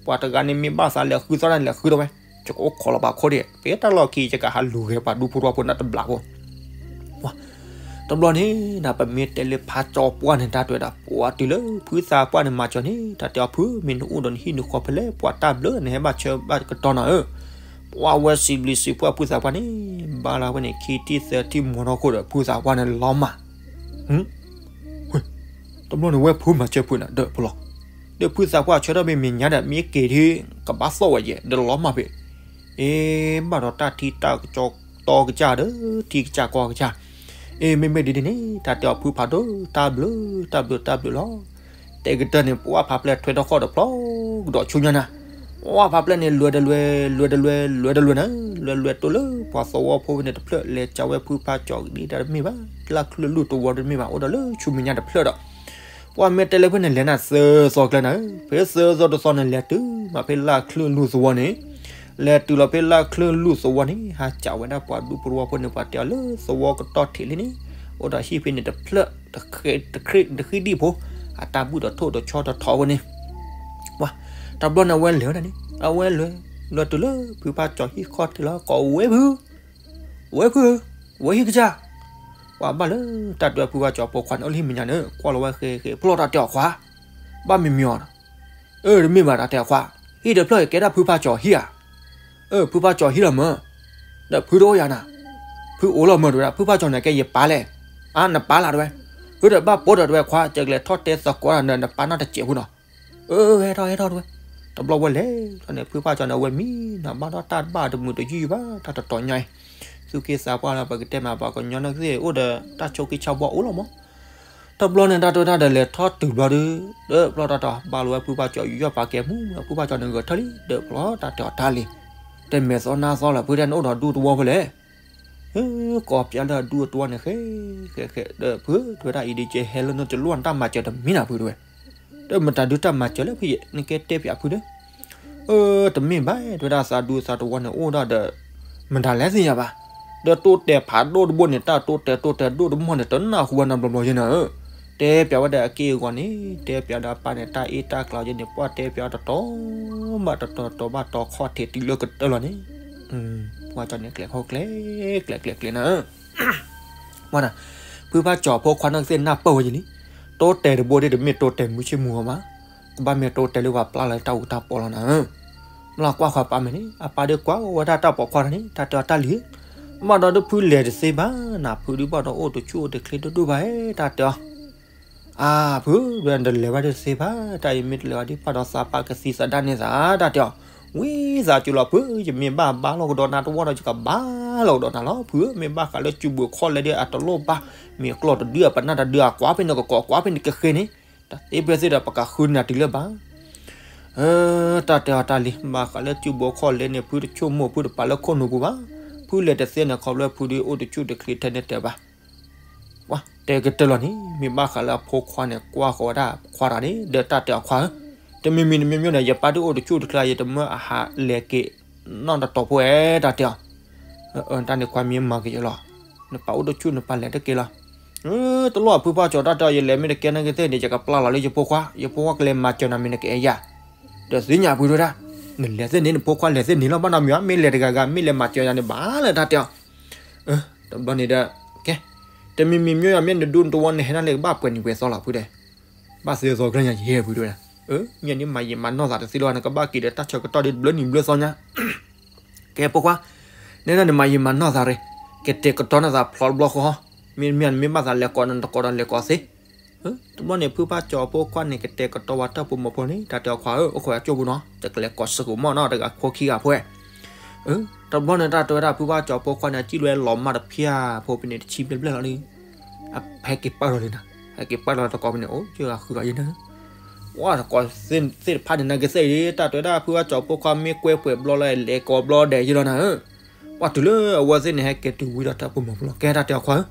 ပှၤတဂၤန့ၣ်မ့ၢ်ဘၣ်သးလဲၤဃုသီၣ်တၢ်န့ၣ် လဲၤဃုထီၣ်ဝဲ, ယကအိၣ်ခိးလီၤပာ်ခိၣ်ဒံး ဖဲတၢ်လီၢ်ခံ ယကဟးလူၤဂဲၤပှၤဒူဖိတဝီဖိန့ၣ်တဘျီဖိ တဘျီန့ၣ် ပမ့ၢ်တဲလၢဖါကၠီပှၢ်န့ၣ် တၢ်တဲဝဲဒၣ် ပှၢ်တုၤလၢဖုသးပှၢ်န့ၣ် မၤစၢၤန့ၣ် တၢ်တဲအီၤ ဖုမ့ၢ်နအိၣ်ဒီးနဟံၣ်နဃီဖဲလဲၣ် ပှၤတၢ်ဘျၢနဟဲဘၣ်ဆၢဘၣ်ကတီၢ်နၤဧၢ. ပှၢ်ဝဲစံးဘျုးစံးဖှိၣ်ဖုသးပှၢ်န့ၣ် ဘၣ်လီၤဝဲန့ၣ် ခံထံၣ်သၢထံၣ်မီၤထီၣ်ခိၣ်ဒီး ဖုသးပှၢ်န့ၣ်လီၤမၢ် တဘျီန့ၣ်ဝဲဖုမၤစၢၤဖုန့ၣ် ဒီးဖုလီၤ. ဒီးဖုသးပှၢ်ဆၢထၢၣ်မ့ၢ်မဲာ်ညါဒီး မ့ၢ်က့ၤထံ ကဘၣ်သီၣ်ဝဲယဲၢ် ဒီးလီၤမၢ်ဖဲ အ့ ဘၣ်ဒီးတၢ်ထံတၢ်ကစီၣ်တီကစၢ်ဒီး ထံကစၢ်ကီၢ်ကစၢ်. အ့ မ့မ့ၢ်ဒ်န့ၣ်န့ၣ် တၢ်တဲအီၤဖုဖးဒိၣ် တၢ်ဘျုး တၢ်ဘျုး တၢ်ဘျုးလီၤ. တဲကတၢၢ်န့ၣ် ပှၢ်ဖးပျဲၢ်ထွဲထီၣ်ဃီၣ်ဒီးဖျီကဒီးဆူညါနၤ. ပှၢ်ဖးပျဲၢ်န့ၣ် လွဲတလွဲ လွဲတလွဲ လွဲတလွဲနၤ. လွဲလွဲတိၢ်လၢပှၤသဝီဖိဖဲန့ၣ်တဖျၢၣ် လဲၤကးဝဲဖုဖးကၠီၤဒ်တၢ်တမ့ၢ်ဘၣ် လၢ်ချၢၣ်လူၢ်သဝီတမ့ၢ်ဘၣ် အိၣ်ဒီးလၢဆူမဲာ်ညါတဖျၢၣ်ဒီး ပှၢ်မ့ၢ်တဲလၢဖဲန့ၣ် လဲၤနၤသၢသီကျဲနၤဧၢ. ဖဲသၢသီတသီန့ၣ် လဲၤတုၤမးဖဲလၢ်ချၢၣ်လူၢ်သဝီန့ၣ်, လဲၤတုၤလီၤဖဲလၢ်ချၢၣ်လူၢ်သဝီန့ၣ် ဟးကးဝဲဒၣ်ပှၤဒူဖိတဝီဖိန့ၣ် ပှၤတဲအီၤလၢသဝီကတီၢ်ထံးလံန့ၣ်, အိၣ်ဒီးဟံၣ်ဖဲန့ၣ်တဖျၢၣ်, တဃ့ဒံၣ်ဖိ, အတၢ်ဘူၣ်ဒီးထိၣ်ဒီးဆီဒီးထိးဝဲန့ၣ် ပှၤ, တဘျီန့ၣ်အဝဲလဲၤဝဲဒၣ်န့ၣ် အဝဲလဲၤ, လဲၤတုၤလၢဖုဖးကၠီၤဟံၣ်ခီၣ်ထံးလီၤ ကိးဝဲဖု ဝဲဖုဧၢ, ဝဲဟံၣ်ကစၢ်, ပှၤဘၣ်လၢတၢ်တဲဖုဖးကၠီၤပိာ်ခွါန့ၣ် အိၣ်လၢဟံၣ်မဲာ်ညါန့ၣ် ကွၢ်လီၤဝဲဃဲဃဲ ဖျီၣ်တၢ်တဲအီၤခွါ, ဘၣ်မံၤမံၤအီၤ, အၢ တမ့ၢ်ဘၣ်တၢ်တဲအီၤခွါ, ဟံၣ်တဖျၢၣ်အံၤကဲဒၣ်ဖုဖးကၠီၤဟံၣ်ဧါ, အၢ ဖုဖးကၠီၤဟံၣ်လီၤမၢ်, ဒီးဖုတအိၣ်ယၤနၤ, ဖုအိၣ်လီၤမၢ်တဲဝဲဒၣ် ဖုဖးကၠီၤန့ၣ်ကဲယပၢ်လဲၣ်, အါ နပၢ်လၢ်တဲဝဲ, အၢ ဒီးဘၣ်ပိာ်ဒီးတဲဝဲခွါ ကလဲၤထီၣ်တဲသကိးတၢ်ဒီးနပၢ်နီၢ်တစဲးဖိနီၤ အၢ ဟဲထီၣ်ဟဲထီၣ်တဲဝဲ, တဘျီဝဲလဲၤထီၣ်န့ၣ် ဖုဖးကၠီၤန့ၣ် အဝဲမံနီၤ ဘၣ်ဒီးတၢ်တဘၣ်တမုာ်တယုၢ်ဘၣ် တၢ်တတီၤညါအံၤ, သူၣ်က့သးပှၢ်လၢပကတဲမး ပှၤကညီနီၢ်ကသ့ၣ်အိၣ်ဒီးတၢ်ဆိးက့ဆါဘှီအိၣ်လီၤမး, တဘျီန့ၣ် တၢ်တဲတၢ်ဒီးလဲၤထီၣ်တုၤဘျီဒီး, ဒီးဖျီၣ်တၢ်တီၤ ဘၣ်လီၤဝဲဖုဖးကၠီၤယူးယီၣ်ပာ်ကဲမူ ဖုဖးကၠီၤန့ၣ်ဂဲၤထၢၣ်လံ ဒီးဖျီၣ်တၢ်တဲအီၤတၢ်လံ, တမဲာ်သီနါသီလၢဖုတဲနအိၣ်ဒီးဒူသဝီဖဲလဲၣ် ကိးပၠးလၢအဒူအတဝီန့ၣ် ဃဲ ဃဲ ဃဲ ဒီးဖု တဲဝဲဒၣ်အံၤဒ်ကဲဟဲလၢနတလိၣ်နတၢ်မၤစၢၤတမံၤနၤဖုတဲဝဲ, ဒီးမတၤဒုးတၢ်မၤစၢၤလၢဖုယဲၢ် နကဲတဲပၠးဖုဒီး, အၢ တမ့ၢ်ဘၣ် တဲဝဲဒၣ်သးဒူသးတဝီန့ၣ်အိၣ်ဒၣ်ဒီး, မတၤလဲၣ်သ့ၣ်ညါဘၣ်, ဒီးတိတဲာ်ဖးဒိၣ်တဘိန့ၣ် တၢ်တိတဲာ်တိတဲာ်ဒိၣ်တမီၢ်န့ၣ် တနၢ်ဟူဝဲနီတဘျီဘျီယဲန့ၣ်ဧၢ. တဲပၠးဝဲဒၣ်အက့ၢ်အဂီၤန့ၣ် တဲပၠးဒီးအပၢ်န့ၣ် တၢ်အ့ၣ်တၢ်ကျးယဲန့ၣ် ပှၢ်တဲပၠးတတီၤဘၣ်တတီၤ တတီၤဘၣ်တတီၤ ခီၣ်ထံးတုၤလၢကတၢၢ်လီၤန့ၣ် ပှၢ်ကၠီန့ၣ်ကျဲၤခီကျဲၤ ကျဲၤကျဲၤကျဲၤနၤဧၢ. ဝဲဒၣ် ဖုဖးကၠီၤဖိခွါ နီၢ်ကသ့ၣ်နၢ်ပၢၢ်ဝဲယဲန့ၣ် တိတဲာ်တဘိဒ်တမ့ၢ်တိတဲာ်မုာ်ဆ့ၣ်မုာ်ဂီၤဘၣ်, ကဘၣ်မ့ၢ်တိတဲာ်လၢပှၤပျၢ်လီၤတၢ်အူတၢ်ပီလီၤနၤဧၢ. မ့ၢ်ကွၢ်ဃီၤပၢ်မဲာ်န့ၣ် အပၢ်ဒုးကွၢ်ဝဲဒၣ်တၢ်ပိာ်ခွါတၢ်န့ၣ် တၢ်တဲအီၤတၢ်လံၤ, ဘၣ်ဒီးဒုးဖုလဲၤတသ့ဘၣ်နၤ ဖုဒုးဘၣ်ဒီးအိၣ်တဆူၣ်အိၣ်တချ့ဒိၣ်ဒိၣ်ဘၣ်ဧၢ တၢ်တဲအီၤ အါ ဖု ဒ်တလဲၤဘၣ်ဒ်တသ့ဘၣ်, တၢ်အံၤမ့ၢ်တလဲၤဘၣ်ဒ်ပၢ်ဒီးသးပၢ်ကသံသးဒၣ်န့ၢ်သး တၢ်တဲအီၤ, ဝံသးစူၤလီၤဖု, ယမ့ၢ်ဘၣ်ဘါလီၤကဒီးနၤတဝီဒီး ယကဘါလီၤကဒီးနၤလီၤ ဖုဧၢ, မ့ၢ်ဘၣ်ဃးလၢစုပူၤခီၣ်လဲဒ်အတလိၣ်ဘၣ်, မ့ၢ်ကျီၢ်တဒုအပနၢ်တဒုအကွၢ်ဖဲန့ၣ် ကကိးကွၢ်ဖဲန့ၣ်ကဃ့န့ၣ်, တၢ်သ့ဖဲသ့ဒီးပကဃုနၤတုၤလၢၤဘၣ် တၢ်တဲအီၤတၢ်လံၤ, ဘၣ်ဃးလၢစုပူၤခီၣ်လဲန့ၣ် ဖုတဆိကမိၣ်ဖုတပာ်လၢခိၣ်နူာ်ပူၤဘၣ်, ဖုလဲၤတသ့န့ၣ် ခီဖျိဖုဒုးအိၣ်တဆူၣ်တချ့ထဲန့ၣ်တဲဘၣ် ပှၤတဲကတၢၢ်လီၤန့ၣ် မ့ၢ်ဘၣ်ဃးလၢအဖိခွါန့ၣ် ကွၢ်ဃီၤဝဲဒၣ်ခွါတၢ်န့ၣ် ဒီးတၢ်တဲအီၤခွါဧၢ, တမံၤမံၤတမံၤမံၤန့ၣ် ယပၢ်ဒုးအိၣ်တဆူၣ်တချ့ ယတမၢအဟးလဲၤက့ၤနီတတီၤဖိဧဲ တၢ်တဲအီၤ, တၢ်န့ၣ်ခွါမ့ၢ်မၤက့ၤယလီၤ, နပၢ်အိၣ်တဆူၣ်နပၢ်လဲၤတက့ၤလီၤ, တလိၣ်ဖုဖးကၠီၤတၢ်တဲအီၤ ယလဲၤမ့ၢ်တကဲနာ်က့ၤသ့ၣ်န့ၣ် ယကပျၢ်လီၤလၢယဖိခွါ, ယဖိခွါကလဲၤမၤစၢၤနၤမ့ၢ်နကအဲၣ်ယၤ, ဒီးသ့ၣ်ညါဖုဒိၣ်ဒၣ်, နလဲၤသ့ၣ်န့ၣ် နဖိခွါလဲၤသ့ၣ်န့ၣ်လီၤ ဘၣ်နီတမံၤဘၣ်, မ့ၢ်လဲၤတဂၤဂၤ မ့ၢ်လဲၤမၤစၢၤယၤန့ၣ်ဘၣ်လၢတၢ်တဲအီၤ တဘျီန့ၣ်ဒီး ကဲ, တမံၤမံၤမ့ၢ်ယၤမ့ၢ်နဒူနတဝီနဟဲဒၣ်လဲာ်ကဘၣ်ပှဲၤနံၤပှဲၤသီလီၤဖုဒီး, ဘၣ်သ့ၣ်သီကျၢၢ်ညါယဟဲဖုဒိၣ်ဒၣ်, မ့ၢ်န့ၣ်မၤယံာ်မၤနီၢ်သးတသ့လီၤ နကဘၣ်က့ၤဒီးတၢ်ဆၢကတီၢ်ဒ်တဘျီနံၤဘျီသီညါ ကဲဖိခွါ, နဲဒၣ်နမၤယံာ်မၤနီၢ်သးရ့ၣ်, ကတဲာ်ကတီၤနသးဖျိတဘျီဃီ, မ့တမ့ၢ်နမ့ၢ်ဘၣ်သးလဲၤကိးနတကိးဒီးလဲၤကိးသ့, တဘျီန့ၣ် ဖုဖးကၠီၤဖိခွါန့ၣ် ကတဲာ်ကတီၤဝဲတၢ်ပိာ်မုၣ်ဖိန့ၣ် တၢ်တဲအီၤခွါဧၢ အိၣ်ခိးအကၠိပူၤနီၤ တကလဲၤကိးစ့ၢ်ကီးမီၢ်နီၤ တဂၤဖိခံဂၤဖိ, တဘျီန့ၣ် တၢ်တဲဝဲဒၣ် ဖုဖးကၠီၤဖိခွါန့ၣ် အစံၣ်လွဲလီၤမၢ်တဖၠၣ်ဖိဖဲန့ၣ် တဆံဘျဲၣ်ဘျဲၣ်လီၤလံ, ဟဲက့ၤပာ်လီၤလံနၤ, ဟဲက့ၤပာ်လီၤတကိးဖဲန့ၣ် အိၣ်ကၢဂၤဃုာ်လီၤယဲန့ၣ် ပှၤတကိးသ့ၣ်တဖၣ်န့ၣ် နာ်က့ၤသ့ၣ်အံၤ တၢ်တဲဝဲဒၣ် ဖုဖးကၠီၤဖိခွါမ့ၢ်ကွဲပှဲၤဘျီလၢလဲၤကိးဘျီဒဲးယဲလီၤနၤဧၢ, ပှၤတုၤလၢအဝဲသ့ၣ်န့ၣ် ဟဲက့ၤတုၤဝံၤဒီးတၢ်ပိာ်မုၣ်ဖိလီၤ ကဲတၢ်တဲအီၤခွါဧၢ,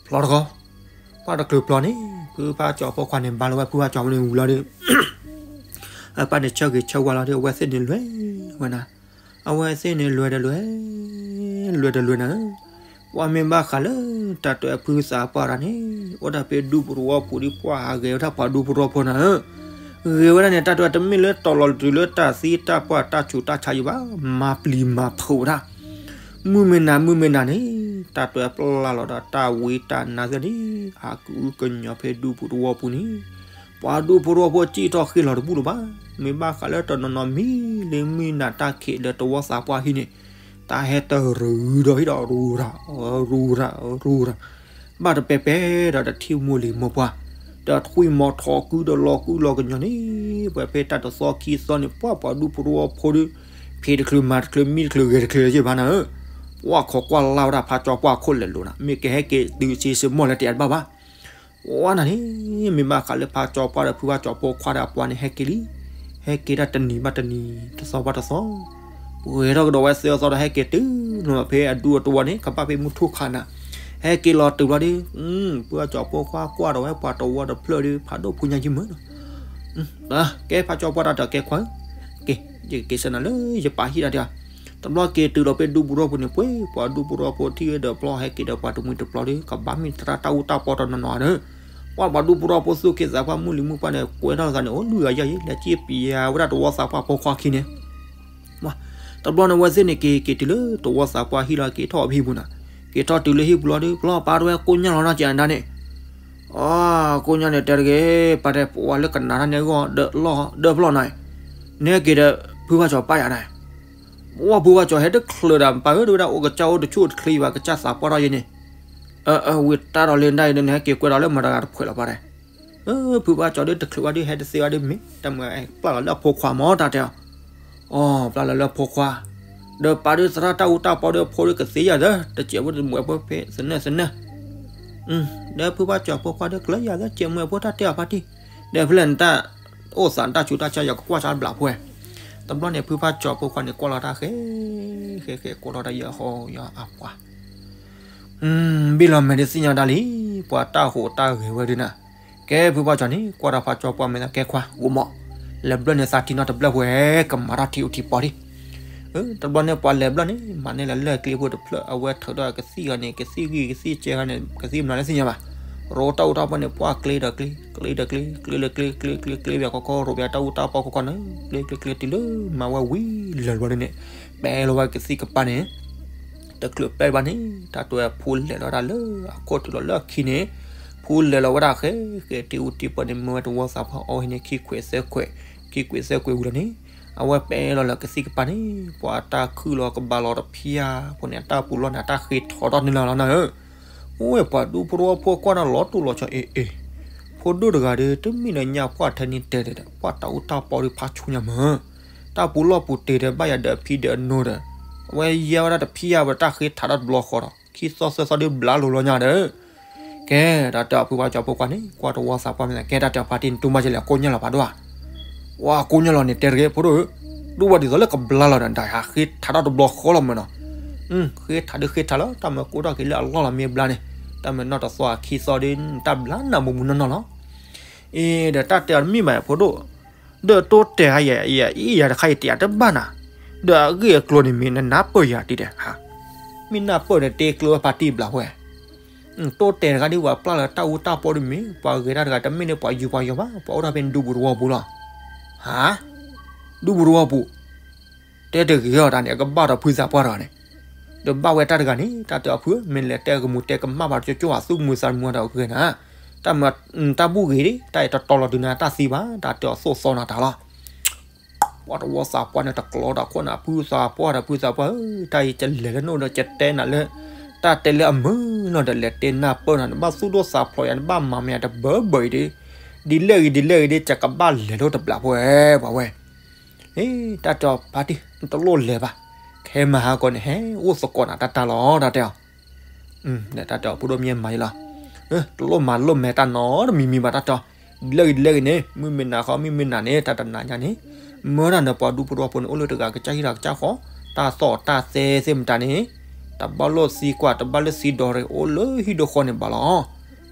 ဖျီတဂီၤ, ပှၤတချုးဖျီန့ၣ် ဖုဖးကၠီၤဖိခွါန့ၣ် ဘါလီၤဝဲဖုဖးကၠီၤဖိန့ၣ်ဝံၤလီၤဒီး အပၢ်န့ၣ်ဆၢဂ့ၤဆၢဝါလီၤဒီး အဝဲသ့ၣ်န့ၣ်လွဲၢ်ဝဲနၤ, အဝဲသ့ၣ်န့ၣ်လွဲၢ်တလွဲၢ်, လွဲၢ်တလွဲၢ်နၤဧၢ, ပှၤမ့ၢ်ဘၣ်ဃးလၢ တၢ်တဲဖုသးပှၢ်တၢ်န့ၣ် အိၣ်ဒၣ်ဖဲဒူပရီဖိဒီး ပှၤဟးဂဲၤဝဲဒၣ်ပှၤဒူပရီဖိနၤဧၢ, ဂဲၤဝဲဒၣ်န့ၣ် တၢ်တဲတမ့ၢ်လၢတီၤလီၤတုၤလၢတၢ်သံတၢ်ပှၢ်တၢ်ဆူးတၢ်ဆါယံၤဘၣ်, မၤပျံၤမၤဖုးဝဲဒၣ် မုၢ်မ့ၢ်နၤမုၢ်မ့ၢ်နၤန့ၣ် တၢ်တဲပျၢ်လီၤဒီးတၢ်ဝံတၢ်နါသ့ၣ်န့ၣ် ဟးကအုကညီၤဖဲဒူပရီဖိန့ၣ်, ပှၤဒူပရီဖိစံၣ်ထီၣ်ဃ့ၢ်လီၤတဘူၣ်လၢၤဘၣ်, မ့ၢ်ဘၣ်ဃးလၢတနီၤနီၤမံလံမုၢ်နၤတၢ်ခံးလၢတဝီသးပှၢ်ဟံၣ်န့ၣ်, တၢ်ဟဲတရူးဒီးဟံၣ်ဒီးရူရၤ ရူရၤ ဘၣ်တပဲပဲဒီးတထံၣ်မိၢ်လံၤမိၢ်ပှၢ်, ဒီးထွံၣ်မီၤထီၣ်ကုဒီးလီၤကုလီၤကညီၤန့ၣ်, ပှဲၤဖဲတၢ်တသီခံသီန့ၣ် ပှၤပှၤဒူပရီဖိဒီး ဖံးတချုးမၤတချုးမံတချုးဂဲၤတချုးလၢၤဘၣ်နၤဧၢ, ပှၤခိးကွၢ်လၢ်ဝဲဒၣ်ဖးကၠီၤပှၢ်ခိၣ်လဲၤလိာ်နၤ မ့ၢ်ကဟဲက့ၤတုၤဆ့ဆ့မိၢ်လၢတအဲၣ်တဘၣ်ဘၣ် ပှၤနၤန့ၣ် မ့ၢ်ဘၣ်ဃးလၢဖးကၠီၤပှၢ်ဒီးဖုဖးကၠီၤဖိခွါဒီးအပှၤန့ၣ်ဟဲက့ၤလံ, ဟဲက့ၤဒၣ်တနံၤဘၣ်တနံၤ တသီဘၣ်တသီ, ပှဲၤထီၣ်ကဒီးဝဲသၢသီဒီးဟဲက့ၤတုၤလီၤဖဲအဒူအတဝီန့ၣ် ကဘၣ်ဖဲမုၢ်ထူၣ်ခါနၤ, ဟဲက့ၤလီၤတုၤဘျီဒီး, ဖုဖးကၠီၤဖိခွါကွၢ်ဒီးဝဲပှၤတဝီတဖျၢၣ်ဒီး ဖးဒိၣ်ဖိညါယံာ်မုၢ်နီၤ ကဲဖးကၠီၤပှၢ်တၢ်တၢ်ကဲခွါဧၢ, က့ၤ ယကက့ၤဆၢနၤလၢယပၢ်ဟံၣ်တၢ်တဲ, တဘျီက့ၤတုၤလီၤဖဲဒူပရီဖိန့ၣ် ပှဲၤပှၤဒူပရီဖိထံၣ်ဝဲဒီးပျီဟဲက့ၤဒီးပှၤတမှံၤတပျီဒီး ကဘၣ်မ့ၢ်သရၣ်တၢ်အူတၢ်ပီတနီၤနီၤဒီး, ပှၤပှၤဒူပရီဖိသူၣ်က့သးပှၢ်မုၢ်လံၤမုၢ်ပှၢ်န့ၣ် ကွဲထီၣ်သးန့ၣ် အိၣ်လွံၢ်ဂၤယဲၢ်ယဲၢ် လဲၤက့ၤပျံၤဝဲဒၣ်တဝီသးပှၢ်ဖိခွါခံန့ၣ် တဘျီန့ၣ် အဝဲသ့ၣ်န့ၣ်က့ၤက့ၤတုၤလၢတဝီသးပှၢ်ဟံၣ်လီၤ က့ၤထီၣ်ဖဲဟံၣ်ပူၤနၤ, က့ၤထီၣ်တုၤလၢဟံၣ်ပူၤလီၤဒီး ပျီပာ်တဝဲကိညၢ်လီၤနီၢ်ကၠးနဒါန့ၣ်, အကိညၢ်န့ၣ် တဲတဂ့ၤ, ပာ်တဲပဝဲလၢကနၤတၢ်န့ၣ်အဂီၢ် ဒၢးလီၢ်ဒၢးပျီၢ်နၤ, နဟဲက့ၤဒီးဖုဖးကၠီၤပၢ်ယၤနၤ, ပဝဲဖုဖးကၠီၤဟဲတချုးဒီး ပၢ်ဧၢ တဝဲဒၣ်အိၣ်ကစၢ်အိၣ်တဆူၣ်တချ့ဘၣ် ကစၢ်သးပှၢ်ထီၣ်ယဲန့ၣ်, ဝံၤတၢ်ဒီးလၢနဒၣ်အံၤဒီး နဟဲက့ၤကွဲဒီးလၢမတၤတဂၤတဖှဲးလီၤပာ်တဲ ဖုဖးကၠီၤဒုးတချုးဘၣ်ဒုး ဟဲတသ့ဘၣ်ဒုး မ့ၢ်တၢ်မုၢ်ပျၢ်လီၤလၢအဖိခွါမၢ် တၢ်တဲအီၤ, အီ ပျၢ်လီၤလၢအဖိခွါ, ဒီးပာ်ဒုးသရၣ်တၢ်အူတၢ်ပီဒုး အဖိဒုးကသ့ယၤသၢ တစဲးဖိတမှဲးဖိဖဲသနၢၣ်သနၢၣ်, ဒီးဖုဖးကၠီၤဖိခွါဒုး ကျၢၤယၤသၢ စဲးမှဲးဖိတၢ်တဲအီၤဖါတံၢ်, ဒီးဖဲလဲၣ်နတၢ်အိၣ်သးနတၢ်ဆူးတၢ်ဆါ ယကကွၢ်ဆါဘျးဖဲ, တဘျီန့ၣ် ဖုဖးကၠီၤဖိခွါန့ၣ် ကွၢ်လီၤတၢ်ဃဲ ဃဲဃဲ ကွၢ်လီၤတၢ်ယဟီယအပှၤ ဘ့ၣ်လီၤမဲာ်ဒ်သ့ၣ်ညါတၢ်လံ, ပှၤတၢ်ဟူးတၢ်ဂဲၤဝဲဒုးနၤ, ကဲဖုဖးကၠီၤန့ၣ် ကွၢ်တၢ်ဖးကၠီၤပှၢ်မဲာ်သၣ်ကဲခွါ ဂိၢ်မီၢ်, လဲၤဘျၢၣ်န့ၣ်သးထံနီတဘျၢၣ်ပှဲၤ ကမၤတၢ်ထံအိၣ်ထံပီၤဒံး, တဘျီန့ၣ်ပှၤလဲၤဘျီန့ၣ် မၤန့ၢ်လၢလၢၢ်ကျ့ဖိတဖျၢၣ် အဝဲထုးထီၣ်ကသံၣ်ဂၤန့ၣ် ကသံၣ်ဂံၢ်ကသံၣ်ကဲဂၤန့ၣ် ကသံၣ်မနုၤလဲၣ်သ့ၣ်ညါဘၣ်. ရိတၢ်အူတၢ်ပီၢ်န့ၣ် ပှၤကျ့ဒီးကျ့ ကျ့ဒီးကျ့ ကျ့လၢကျ့ ကျ့ကျ့ကျ့ပၠးခီခီ ရိပၠးတၢ်အူတၢ်ပီၢ်ခီခီန့ၣ် ကျ့ကျ့ကျ့တုၤလၢမၤဝဲဝံၤလၢာ်ဘျီန့ၣ် ပဲလီၤဝဲကသံၣ်ကပၤန့ၣ် တချုးပဲဘၣ်န့ၣ် တၢ်တဲဝဲဖိလဲၤလီၤတၢ်လၢအခိၣ်တုၤလီၤလၢအခံန့ၣ် ဖိလဲၤလီၤဝဲဒၣ်ဃဲဃဲ တ့အူတ့ပီၢ်န့ၣ် မၢဝဲတဝီသးပှၢ်အီၣ်ဟံးန့ၢ်ခံခွဲးသၢခွဲး ခံခွဲးသၢခွဲးဝံၤလီၤန့ၣ် အဝဲပဲလီၤလၢကသံၣ်ကပၤန့ၣ် ပှၤတၢ်ခုၣ်လီၤကဘၣ်လီၤတဖၠၣ်ဖိန့ၣ် အတၢ်ပူၤလီၢ်န့ၣ် အတၢ်ဃ့ထီထီၣ်န့ၣ်လီၤလီၤနၤဧၢ အိၣ်ဝဲပှၤဒူဖိတဝီဖိကွၢ်န့ၣ်လီၤတိၢ်လီၤဆီအ့ၣ်အ့ၣ် ဖိဒိၣ်တဂၤဒီး တမ့ၢ်လၢညါပှၢ်ထဲန့ၣ်တဲဒီး ပှၢ်တၢ်အူတၢ်ပီၢ်ဒုးဖးဆူညါမၢ် တၢ်ပူၤလီၢ်ပူၤတ့ၢ်ဒီးဘၣ်ယၤဒီးအဖံဒီးအနိဒီး အဝဲယဲဝဲဒၣ်တဖံယါဝဲတၢ်ဃ့ထးထီၣ်တဘျီဃီဒီး ခံသီသၢသီဒုးဘျါလိၤလီၤညါဒီး ကဲ တၢ်တဲအီၤဖုပှၢ်ကၠီဖိခွါန့ၣ် ကွၢ်တဝီသးပှၢ်မ့ၢ် ကဲတၢ်တဲအီၤဖါတံၢ်န့ၣ် တူၢ်မၤကလဲၣ် ကိးညါလီၤဖးဒိၣ်ဧါ ဝဲကိးညါလီၤန့ၣ် တဲတဂ့ၤ ဖိဒိၣ်ဧၢ ဒူၣ်ဝဲဒ်သိးလၢကဘျါလီၤဒီး ဒၣ်ဟးဃ့ထးထီၣ်တဘျီဃီလီၤမၢ်နီၤ ဃ့ထးဒုးဃ့ထးလီၤ တၢ်မၤကိးထီၣ်က့ၤလၢအလီၢ်လီၤမ့ၢ်ဘျါန့ၣ် တၢ်မၤနီၣ်တသီအခံသီဒုး တၢ်ဘျါနးမူးမူးနီၢ်နီၢ်လီၤ အ့ဒီးတၢ်တဲအီၤတမ့ၢ်ဘၣ်ဖိဒိၣ် ဒီးတိတဲာ်ယၤ ယအံၤယၤတခါယတဲအတဘၣ်နၤ ဒီးအဂ့ၢ်အကျိၤန့ၣ်မ့ၢ်နနၢ်ပၢၢ်ယၤတံၢ်ဒီး ဟါ မ့ၢ်နၢ်ပၢၢ်န့ၣ် တဲကျိဝဲဖါတံၢ်ဘျးဝဲ တိတဲာ်တဂၤဒ်ပှၤပျၢ်လၢတၢ်အူတၢ်ပီၢ်ဒ်မ့ၢ် ပှၤဂဲၤတၢ်တဂၤတမ့ၢ်န့ၣ်ပှၤယူၤပှၤယီၤဘၣ် ပှၤအိၣ်ဒၣ်ဖဲဒူပူၤတဝီပူၤလီၤ ဟါ ဒူပူၤတဝီပူၤ တဲတဂ့ၤအီၤတၢ်န့ၣ် အကဘၣ်ဒီးဖုသးပှၢ်တဂၤန့ၣ် ဒီးဘၣ်ဝဲတၢ်တဂၤန့ၣ် တၢ်တဲအီၤဖု မ့ၢ်လဲၤတဲကမူးတဲကမၣ်ဘၣ်ကၠိကၠိအသူၣ်မုာ်သးမုာ်ဒီးဂ့ၤနၤ တၢ်မၤ တၢ်ဘူၣ်ဂ့ၤဒ် တၢ်အံၤတတီၤလီၤဒုးနၤတၢ်သံဘၣ် တၢ်တဲအီၤသိၣ်သီနၤတၢ်လီၤ ပှၤတဝီသးပှၢ်န့ၣ် တကျီတၢ်ခိၣ်နၤ ဖုသးပှၢ်ဒီးဖုသးပှၢ်ဧၢ တၢ်အံၤကလဲၤလၢနအိၣ်ဒီးကတဲနၤလၢ တၢ်တဲလၢအမုာ်လီၤဒီး လဲၤတဲနၢ်ပၢၢ်နၤ နဘၣ်သူၣ်ဒိၣ်သးဖျိးယၤ နဘၣ်မၤမယၤတဘၢဘၢအံၤဒ် ဒ်လဲၣ်ဂ့ၤဒ်လဲၣ်ဂ့ၤဒ် ကကဘၣ်လဲၤလိာ်တဘျးဖိဝဲ ပှၤဝဲ တၢ်တဲအီၤဖါတံၢ် နတလိၣ်လဲၤဘၣ် ခဲမုၢ်ဟါခီန့ၣ် ဟဲအိၣ်သကိးနၤတၢ်တၢ်လီၤ တၢ်တဲအီၤ တၢ်တဲအီၤဖိဒိၣ်မ့ၢ်မၤယလီၤ တလိၣ်မၤလိၣ်မဲာ်တၢ်နီတမံၤမံၤဘၣ်တၢ်တဲအီၤ ဒ်လဲၣ်ဂ့ၤဒ်လဲၣ်ဂ့ၤန့ၣ် မုၢ်မ့ၢ်နၤဃီ မုၢ်မ့ၢ်နၤန့ၣ် တၢ်တနၤညါန့ၣ် မၢဒၣ်နပှၤဒူဖိတဝီဖိန့ၣ် အိၣ်လၢတဂၤကစၢ်ဟံၣ်တဂၤကစၢ်ဃီ တၢ်သီၣ်တၢ်သဲသ့ၣ်မတၤန့ၣ် တဘၣ်လိာ်သံကွၢ် တဘၣ်လိာ်သံဒိးရ့ၣ် အိၣ်လၢဟံၣ်ဒိၣ်ဃီန့ၣ်ဘၣ်လီၤ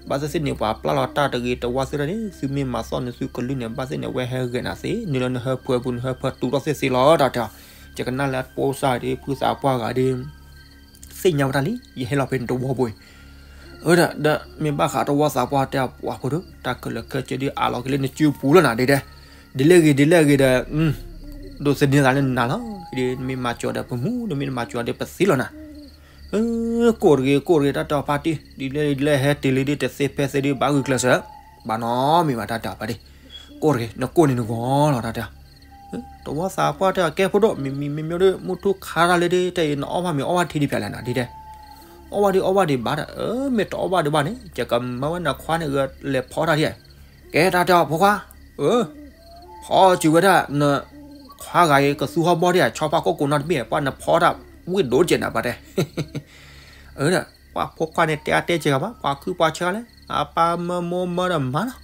ဘၣ်သ့ၣ်သ့ၣ်န့ၣ် ပှၤပျၢ်လီၤတၢ်တဂ့ၤတဝါသ့ၣ်တဖၣ်န့ၣ် သုမ့ၢ်မၤသီၣ်န့ၣ် သုကလုၢ်န့ၣ် ဘၣ်သ့ၣ်န့ၣ် အဝဲဟဲဂဲၤနၤသ့ နုာ်လၢနဟၢဖၢပူၤ နဟၢဖၢတူၢ်ထီၣ်သ့သ့လီၤ တၢ်တဲအီၤ ယကနၣ်လၢပိစၢ်ဒ် ဖုသးပှၢ်ဂၤဒ် သ့ၣ်ညါဝဲဒၣ်လံ ယဟဲလီၤဖဲန့ၣ်တဝီပူၤအံၤ အၢ ဒီးမ့ၢ်ဘၣ်ဃးတဝီသးပှၢ်တဲအီၤပှၤဖိဒိၣ် တၢ်ခဲလၢာ်ခဲဆ့ဒ် အးလီၤက့ၤလၢနစုပူၤလီၤနၤဒ်တဲ ဒ်လဲၣ်ဂ့ၤဒ်လဲၣ်ဂ့ၤဒီး ဒိးသန့ၤသးလၢနၤလီၤ ဒ်နမ့ၢ်မၤစၢၤဒီးပမူ နမ့ၢ်တမၤစၢၤဒီးပသံလီၤနၤ ကိၢ်တဂ့ၤ ကိၢ်တဂ့ၤ တၢ်တဲအီၤဖါတံၢ် ဒ်လဲၣ်ဒ်လဲၣ်ဟဲတ့ၢ်လံဒ်တသ့ဖဲသ့ဒ်ဘၣ်ဂုာ်ကျဲးစၢး ဘၣ်နီတမံၤဘၣ်တၢ်တဲအီၤဖါတံၢ် ကိၢ်တဂ့ၤ နကိၢ်န့ၣ်နဂီၢ်လီၤတၢ်တဲအီၤ တဝီသးပှၢ်တဲအီၤကဲဖိဒိၣ် မ့မ့မ့မ့ၢ်ဒ် မုၢ်ထူၣ်ခါတၢ်လၢဒ်တဲအံၤ နအီၣ်ဘၣ်မ့ၤအီၣ်ဘၣ်ထံဒ်ဖျါလဲၣ်နၤဒ်တဲ အီၣ်ဘၣ်ဒ်အီၣ်ဘၣ်ဒံးဘၣ်ဒီး အၢ မ့ၢ်တအီၣ်ဘၣ်ဒံးဘၣ်န့ၣ် ယကမၢဝဲနခွါန့ၣ် ဂဲၤလဲၤဖီတၢ်ဒ် ကဲတၢ်တဲအီၤ ဖိခွါ အၢ ဖီစၢၤဝဲဒၣ်န ခွါဂၤအံၤ ကသူဟီၣ်ဘီၣ်ဒ် ဆီဖါခိၣ်ကိးနီတဘ့ၣ် ပှၢ်နဖီတၢ်ဝ့ၢ်ဒိၣ်ကဲးနၤဘၣ်တဲ အၢ ပှၢ်ဖိခွါန့ၣ် တဲအါတဲစဲးဂၤဘၣ် ပှၤခုပှၤဆၢလၢ အပၢ်မၢမိၢ်မၢဒီးမါလီၤ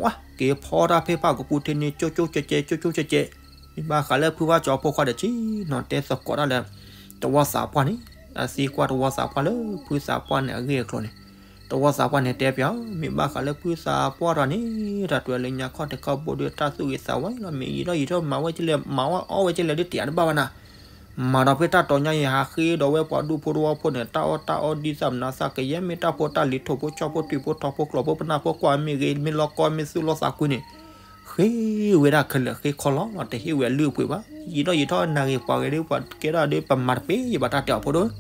ဝါ က့ၤဖီတၢ်ဖဲပှၢ်ကပူၤထံန့ၣ် ကၠိကၠိကဲးကဲး ကၠိကၠိကဲးကဲး မ့ၢ်ဘၣ်ဃးလၢဖုဝါကၠီဖိခွါဒီး ဆ့ၣ်နီၤတဲသကိးတၢ်လၢ တဝီသးပှၢ်န့ၣ် အသံကွၢ်တဝီသးပှၢ်လၢ ဖုသးပှၢ်န့ၣ်အဂ့ၢ်အကျိၤန့ၣ် တဝီသးပှၢ်န့ၣ်တဲပၠး မ့ၢ်ဘၣ်ဃးလၢဖုသးပှၢ်တဂၤန့ၣ် တၢ်တွဲလၢညါခီၣ်ထံးခီၣ်ဘိဒ်တၢ်သူၣ်ဂ့ၤသးဝါလီၤ မ့ၢ်ယံာ်ထီၣ်ယံာ်ထီၣ်မၤဝဲကလဲၣ် မၤဝဲအီၣ်ဝဲကလဲၣ်ဒ်တယၤတဘၣ်ဘၣ်နၤ မၤဒီးဖဲတၢ်တီၤညါအံၤ ဟးဃ့ဒီးဝဲပှၤဒူဖိတဝီဖိန့ၣ် တၢ်အီၣ်တၢ်အီဒ်သးမနုၤသး ကယဲၢ်မ့ၢ်တၢ်ဖိတၢ်လံၤ ထိၣ်ဖိဆီဖိ ထွံၣ်ဖိထီဖိ ကျီၢ်ဖိပနၢ်ဖိ ကွၢ်မ့ၢ်ဂ့ၤ မ့ၢ်လီၢ်ကီ မ့ၢ်သူၣ်လီၢ်သးကွံန့ၣ် ဃ့ဝဲဒၣ်ခဲလၢာ် ဃ့ခီလီၤလီၤ တဟ့ၣ်ဝဲအလုၢ်အပှ့ၤဘၣ် ယံာ်ထီၣ်ယံာ်ထီၣ် နၢ်ဂ့ၤပှၤဂ့ၤဒ် ပှၤကဲထီၣ်ဒ် ပမၤတပ့ၤယဘၣ်တၢ်တဲအီၤဖိဒိၣ်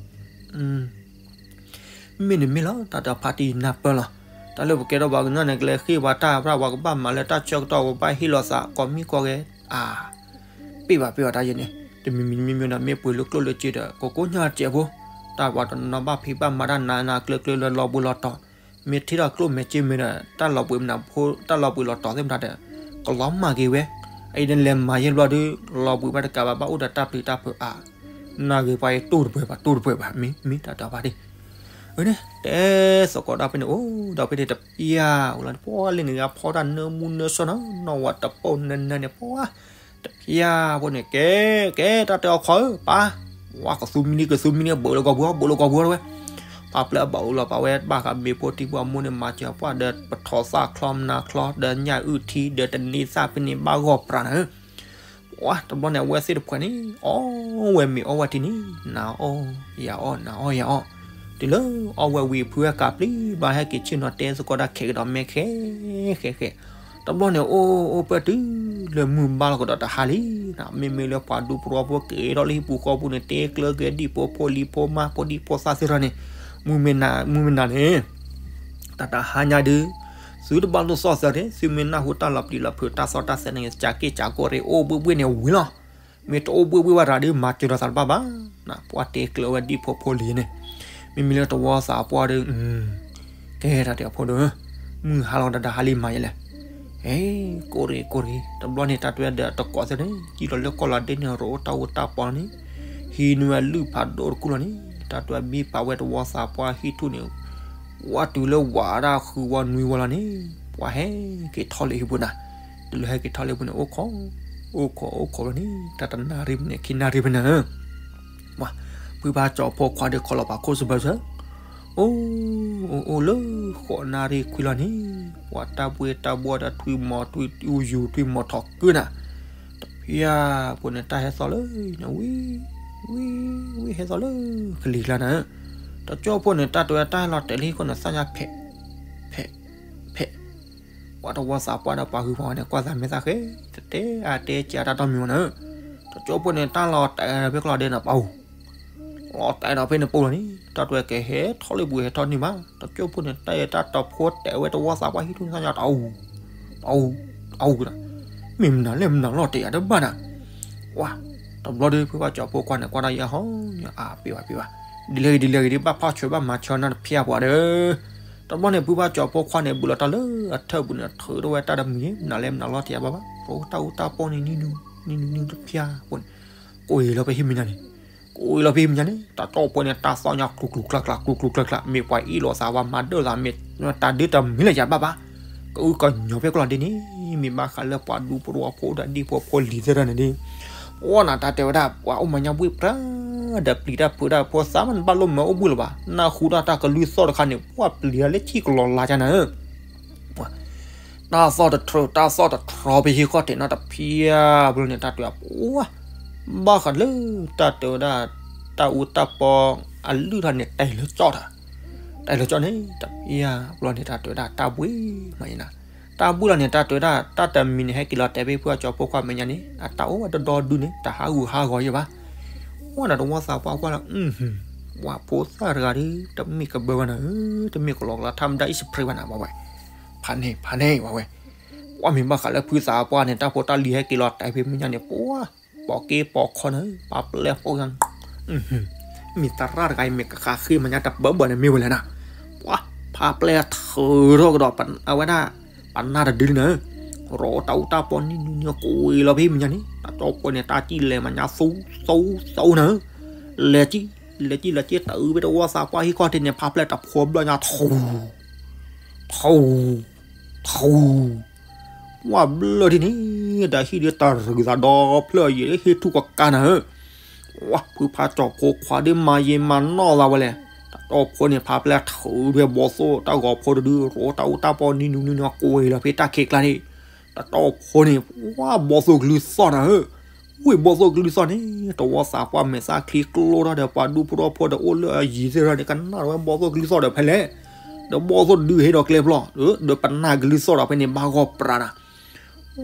မ့ၢ်န့ၣ်မ့ၢ်လီၤ တၢ်တဲအီၤဖါတံၢ်နၢ်ပၢၢ်လီၤ တၢ်လၢပကဲထီၣ်ပှၤကညီန့ၣ် ကလဲၤဃ့ပှၤတၢ် ပှၤကဘၣ်မၤလၢတၢ်ဆၢကတီၢ် ပဘၣ်ဟ့ၣ်လီၤသး ကိးမံၤကိးဂၤ အါ ပ့ၢ်ဘၣ်ပ့ၢ်ဘၣ်တၢ်ယဲန့ၣ် တမံၤမံၤတမံၤမံၤဒီး မ့ၢ်ပှ့ၤလၢကျိၣ်လၢစ့ဒီး ကိးကိးညါစဲးဖိ တၢ်ပှၤတနီၤဘၣ်ဖံးဘၣ်မၤတၢ် နးနးကျၢၤကျၢၤလၢလီၤဘှံးလီၤတီၤ မ့ၢ်ထံၣ်ထီၣ်ကျိၣ်မဲာ်စ့မဲာ်ဒီး တၢ်လီၤဘှံးမနုၤဖိ တၢ်လီၤဘှံးလီၤတီၤသ့ၣ်မတၤဒီး ကလီၤမၢ်က့ၤဝဲ အအံၤန့ၣ်လဲၤမၤယဲၢ်ဘျီဒုး လီၤဘှံးဘၣ်တကးဘၣ် ဘၣ်အိၣ်ဒီးတၢ်ပျံၤတၢ်ဖုးအါ နၢ်ဂ့ၤပှၤအံၤ တူၢ်တပှဲၤဘၣ် တူၢ်တပှဲၤဘၣ် မ့ၢ် မ့ၢ်တၢ်တဲအီၤဖါတံၢ် အၢန့ၣ် တဲသကိးတၢ်ဖဲန့ၣ် အိၣ်ဒီးဖဲန့ၣ်တပျၢ်ဝဲလီၤ ပှၤလၢန့ၣ်ဂၤဖီတၢ် နၢမူနၢဆှီနီၤ နီၢ်ဝဲတပိၢ်နၢနၢန့ၣ် ပှၤ တပျၢ်ဖိန့ၣ် ကဲ ကဲ တၢ်တဲအီၤခီဧၢ ပၢ် ဝါ ကသူမံလံ ကသူမံလံ ဘၣ်အိၣ်လၢကီၢ်ပူၤ ဘၣ်အိၣ်လၢကီၢ်ပူၤဝဲ ပှၤပျဲၢ်ဘၣ်အိၣ်လီၤ ပှၤဝဲဘၣ်ဃးမ့ၤဖိထံဖိအမိၢ်န့ၣ် မၤစၢၤပှၤဒီး ပထီၣ်သၣ်ချီမနၤချီ ဒီးညၣ်အုၣ်ထံ ဒီးတနံၤသၣ်ဖဲန့ၣ် ဘၣ်ဂီၢ်ပြးနၤဧၢ ပှၤတဘျီန့ၣ် အဝဲသ့ၣ်တဖှဲးန့ၣ် အီၣ်ဝဲမ့ၤအီၣ်ဝဲထံန့ၣ် နၤအီၣ်ယၤအီၣ် နၤအီၣ်ယၤအီၣ်, တုၤလၢအီၣ်ဝဲဝံၤ ဖုဝဲကးပျံၤဘၣ် ဟဲက့ၤဆ့ၣ်နီၤတဲသကိးတၢ်ခဲကဒီးမဲာ်ဃဲဃဲဃဲ, တဘျီန့ၣ် အိၣ်အိၣ်ပၢၢ်တုၤလၢမုၢ်ဘါလီၤကဒီးတဟါလံ, မ့မ့ၢ်လၢပှၤဒူပရူပှၤက့ၤထီၣ်လၢဟံၣ်ပူၤဃီပူၤန့ၣ် တဲကျၢၤက့ၤဒံၣ်ဖိဖိလံၤဖိမါဖိဒံၣ်ဖိသၣ်သ့ၣ်တဖၣ်န့ၣ်, မုၢ်မ့ၢ်နၤ မုၢ်မ့ၢ်နၤန့ၣ် တၢ်တဟါညါဒုး သုတဘၣ်လိၣ်သီၣ်သဲန့ၣ် သုမ့ၢ်နၢ်ဟူတၢ်လီၤပျံၤလီၤဖုးတၢ်သီၣ်တၢ်သဲန့ၣ် ကးက့ၢ်ကးကီၢ်ရ့ၣ် အိၣ်ဘှ့ၣ်ဘှ့ၣ်န့ၣ်ဝံၤလီၤ. မ့ၢ်တအိၣ်ဘှ့ၣ်ဘှ့ၣ်ဘၣ်တၢ်ဒုး မၤစၢၤဒီးသးတဘၣ်ဘၣ်. ပှၤတဲကျၢၤဝဲဒံၣ်ဖိဖိလံၤန့ၣ်, မ့မ့ၢ်လၢတဝီသးပှၢ်ဒီး ကဲတၢ်တဲအဖိဒိၣ်, မုၢ်ဟါလီၤဒီးတဟါလံမၤယဲလဲၣ်. အဲ ကိၢ်ရ့ၣ်ကိၢ်ရ့ၣ် တဘျီန့ၣ် တၢ်တဲဝဲဒီးတကိးသ့န့ၣ် ကံၣ်လီၤလၢကီၢ်လီၤဒ့န့ၣ် ရိးတၢ်အူတၢ်ပီန့ၣ်, ဟံးန့ၢ်ဝဲလုၢ်ဖးဒိၣ်တကူၣ်လီၤန့ၣ် တၢ်တဲဝဲဘံၣ်ပာ်ဝဲတဝီသးပှၢ်ဟံၣ်ထူၣ်န့ၣ် ဝါတုၤလၢဝးဒၣ်ဃုဝီနွံဝီလီၤန့ၣ်, ပှၤဟဲက့ၤထီၣ်လၢဟံၣ်ပူၤနၤ, တုၤလၢဟဲက့ၤထီၣ်လၢဟံၣ်ပူၤန့ၣ် အိၣ်ခိး, အိၣ်ခိးအိၣ်ခိးလီၤန့ၣ် တၢ်တနၣ်ရံၣ်မုၢ်န့ၣ် ခံနၣ်ရံၣ်ဖဲန့ၣ်, ပှၤ ဖုဖါကၠီၤဖိခွါဒီးခီလီၤပာ်ခိၣ်စဘၢဆၢ, အိၣ် အိၣ်အိၣ်လၢဃိးနၣ်ရံၣ်ခွံလီၤန့ၣ်, ပှၤတၢ်ဘှ့ၣ်တၢ်ဘှီၣ်ဒီးထွံၣ်မီၤထွံၣ်အူယူၤထွံၣ်မီၤထီၣ်ကုၢ်နၤ, တဖၠၣ်ဖိန့ၣ် တၢ်ဟဲသီလၢ ဝံၤ ဝံၤ ဝံၤဟဲသီလၢကလံၤကျါနၤ, တကၠိဖိန့ၣ် တၢ်တဲဝဲတၢ်ဟဲလီၤတဲာ်လၢဟံၣ်ခိၣ်န့ၣ် သၣ်ညါဖဲး ဖဲး ဖဲး, ပှၤတဝီသးပှၢ်ဒီးပှၤဟုၣ်ပှၤဝီန့ၣ် ကွၢ်သးမဲာ်သၣ်ဃဲ, တတဲအါတဲကးတၢ်တီမံၤဝဲနၤ, တကၠိဖိန့ၣ် တၢ်လီၤတဲာ်ဖဲကျီၢ်ဒဲးန့ၣ် ပအိၣ် လီၤတဲာ်ဒီးဖဲန့ၣ်ပအိၣ်လီၤန့ၣ် တၢ်တဲဝဲကဟဲထီၣ်လၢပူၤဟဲထီၣ်န့ၢ်ဘၣ်, တကၠိဖိန့ၣ် တၢ်အဲၣ်တၢ်တီဖိတဲာ်ဝဲတဝီသးပှၢ်ဟံၣ်ထူၣ်န့ၣ် သၣ်ညါတအူ တအူ တအူ, မ့ၢ်မနုၤလဲၣ် မနုၤလီၤတဲာ်ယၤတဘၣ်နၤ, ဝါ တဘျီဒီး ဖုဖါကၠီၤဖိခွါန့ၣ် ကွၢ်တၢ်ယဲဟီ အါ ပ့ၤဘၣ်ပ့ၤဘၣ်, ဒ်လဲၣ်ဂ့ၤဒ်လဲၣ်ဂ့ၤဒ် ဘၣ်ဖးဆၢဘၣ်မၤဆၢနၤတဖၠၣ်ပှၤဒီး, တဘျီန့ၣ် ဖုဖါကၠီၤဖိခွါန့ၣ် ဘူးလီၤတၢ်လၢအထၢၣ်ပူၤန့ၣ် ထုးထီၣ်ဝဲတၢ်တမံၤ မနုၤလဲၣ်မနုၤလီၤတဲာ်ယၤဘၣ်ဘၣ်, ရိးတၢ်အူတၢ်ပီန့ၣ် နံၤနံၤ နံၤနံၤနံၤတဖၠၣ်ဖိန့ၣ်, ကိးအံၤလီၤဖဲဟံၣ်မဲာ်ညါန့ၣ်, ကိးအံၤလီၤဖဲဟံၣ်မဲာ်ညါန့ၣ် တၢ်တီၢ်ဖိန့ၣ် တၢ်သီၣ်ညါကျူၤကျူၤကျါကျါ ကျူၤကျူၤကျါကျါ မ့ၢ်ပှၤအ့ၣ်လိာ်သးဝဲမၤဒၢၣ်သး မ့ၢ်တၢ်ဒုးတမံၤလၢယၤဘၣ်ဘၣ်, ကအုကညီၤဖဲကျီၢ်ဒဲးန့ၣ် မ့ၢ်ဘၣ်ဃးလၢပှၤဒူပရူအဖိဒီးဒံၣ်ဖိဖိလံၤသ့ၣ်တဖၣ်န့ၣ်ဒ် အိၣ်နၤတၢ်တဲဝဲဒၣ် ပှၤအိၣ်မၤညါဘှ့ၣ်ပြၢ ဒီးပျံၤတၢ်ဖုးတၢ်ဖိသးမ့ၢ်တဘၣ်လိၣ်မၤအိၣ်ဘှ့ၣ်လၢၤဘၣ်, နၢ်ဟူတၢ်တၢ်ကလုၢ်သီၣ်တခါန့ၣ် ပှၤပျံၤတၢ်လၢထံၣ်ကလီၤလါကနၤဧၢ တၢ်သီၣ်တထြၢ တၢ်သီၣ်တထြီဖဲဟံၣ်ခီၣ်ထံးနီတဖၠၣ် ဘျီန့ၣ်တၢ်တဲဝဲ ဘၣ်ဃးလၢ တၢ်တဲဝဲဒၣ် တၢ်အူတၢ်ပီအလုၢ်ထီၣ်န့ၣ် တဲလၢကၠီၣ်တၢ်, တဲလၢကၠီၣ်န့ၣ် တဖၠၣ် ဘျီန့ၣ် တၢ်တဲဝဲဒၣ်တၢ်ဘှ့ၣ်မးယနၤ, တၢ်ဘှ့ၣ်လီၤန့ၣ် တၢ်တဲဝဲဒၣ် တၢ်တမံၤန့ၣ် ဟဲက့ၤလီၤတဲာ်ဖဲဖုအကၠီၤဖိခွါမဲာ်ညါန့ၣ် အတၢ်အိၣ်ဝဲဒီဒီဒုန့ၣ် တဟးဂူာ်ဟးဂီၤယဲဘၣ် ဝဲဒၣ်တဝီသးပှၢ်ကွၢ်လၢ ပှၤဖိသၣ်တဂၤဒီး တမ့ၢ်ကဘၢဘၣ်နၤဧၢ, တမ့ၢ်ကလီကလီ ထါမတၤအံၣ်စဖရ့းဘၣ်နၤ ဝဲဝဲ, ဖးန့ၢ် ဖးန့ၢ် ဝဲဝဲ, ကွၢ်မ့ၢ်ဘၣ်ဃးလၢဖုသးပှၢ်န့ၣ် တၢ်ဖိတၢ်လံၤဟဲက့ၤလီၤတဲာ်ဖဲမဲာ်ညါန့ၣ် ပှၤ ပိာ်က့ပိာ်ခီနၤဧၢ, ပာ်ပျဲၢ်ပိာ်ယၤ မ့ၢ်သရၣ်တဂၤအံၤ မ့ၢ်ကဃးဃ့မၤညါတပၢၢ်ဘၢၣ်န့ၣ်မ့ၢ်ဝဲလဲၣ်နၤ, ပှၤ ဖးပျဲၢ်ထုးထီၣ်ကဒီး အဝဲဒၣ် ပနၢ်တဒုလံနၤဧၢ, ရိးတၢ်အူတၢ်ပီနံၤနံၤနံၤ ကိးဝဲလီၤဖဲမဲာ်ညါန့ၣ် တၢ်ကၠီၣ်ဖိန့ၣ် တၢ်စံၣ်လဲၤမၤညါသူသူသူနၤဧၢ, လဲၤစံၣ် လဲၤစံၣ်လဲၤစံၣ် တၢ်အုၣ်ဖဲတဝီသးပှၢ်ဟံၣ်ခီၣ်ထံးန့ၣ် ဖးပျဲၢ်တဖိဘျီညါ ထူ ထူ ထူ ဝဲဘျၢထံၣ်န့ၣ် တၢ်ဟံၣ်ဒုးတၢ်ရုးသးဒီဖျၢၣ်ယံၤ ဟ့ၣ်ထူၣ်ကကါနၤဧၢ, ဝဲ ဖုဖါကၠီၤဖိခွါဒီးမၤယံာ်မၤနီၢ်သးဝဲလဲၣ်, တၢ်ကၠီၣ်ဖိန့ၣ် ဖးပျဲၢ်ထုးဝဲဘီသိၣ်တၢ်ဂီၤဖိတဒု ရိးတၢ်အူတၢ်ပီနံၤနံၤနံၤနံၤ ကိးဝဲလီၤဖဲတၢ်ခံးကျါန့ၣ်, တၢ်ကၠီၣ်ဖိန့ၣ် ဝဲဘီသိၣ်ကလုၢ်သီၣ်နၤဧၢ ဝ့ၢ်ဘီသိၣ်ကလုၢ်သီၣ်န့ၣ် တဝီသးပှၢ်မဲာ်သၣ်ချံကျိထီၣ်ဒီး ပှၤဒူဖိထီၣ်ဖိဒီးအိၣ်လၢအယံၤသ့ၣ်တဖၣ်န့ၣ် ကနၣ်ဝဲဘီသိၣ်ကလုၢ်သီၣ်ဒီးဖဲလဲၣ်, ဒီးဘီသိၣ်ဒုးဟဲဒီးကျဲဖျီ, ဒီးပနၢ်ကလုၢ်သီၣ်ဒီးဖဲန့ၣ် ဘၣ်ဂီၢ်ပြးနၤ,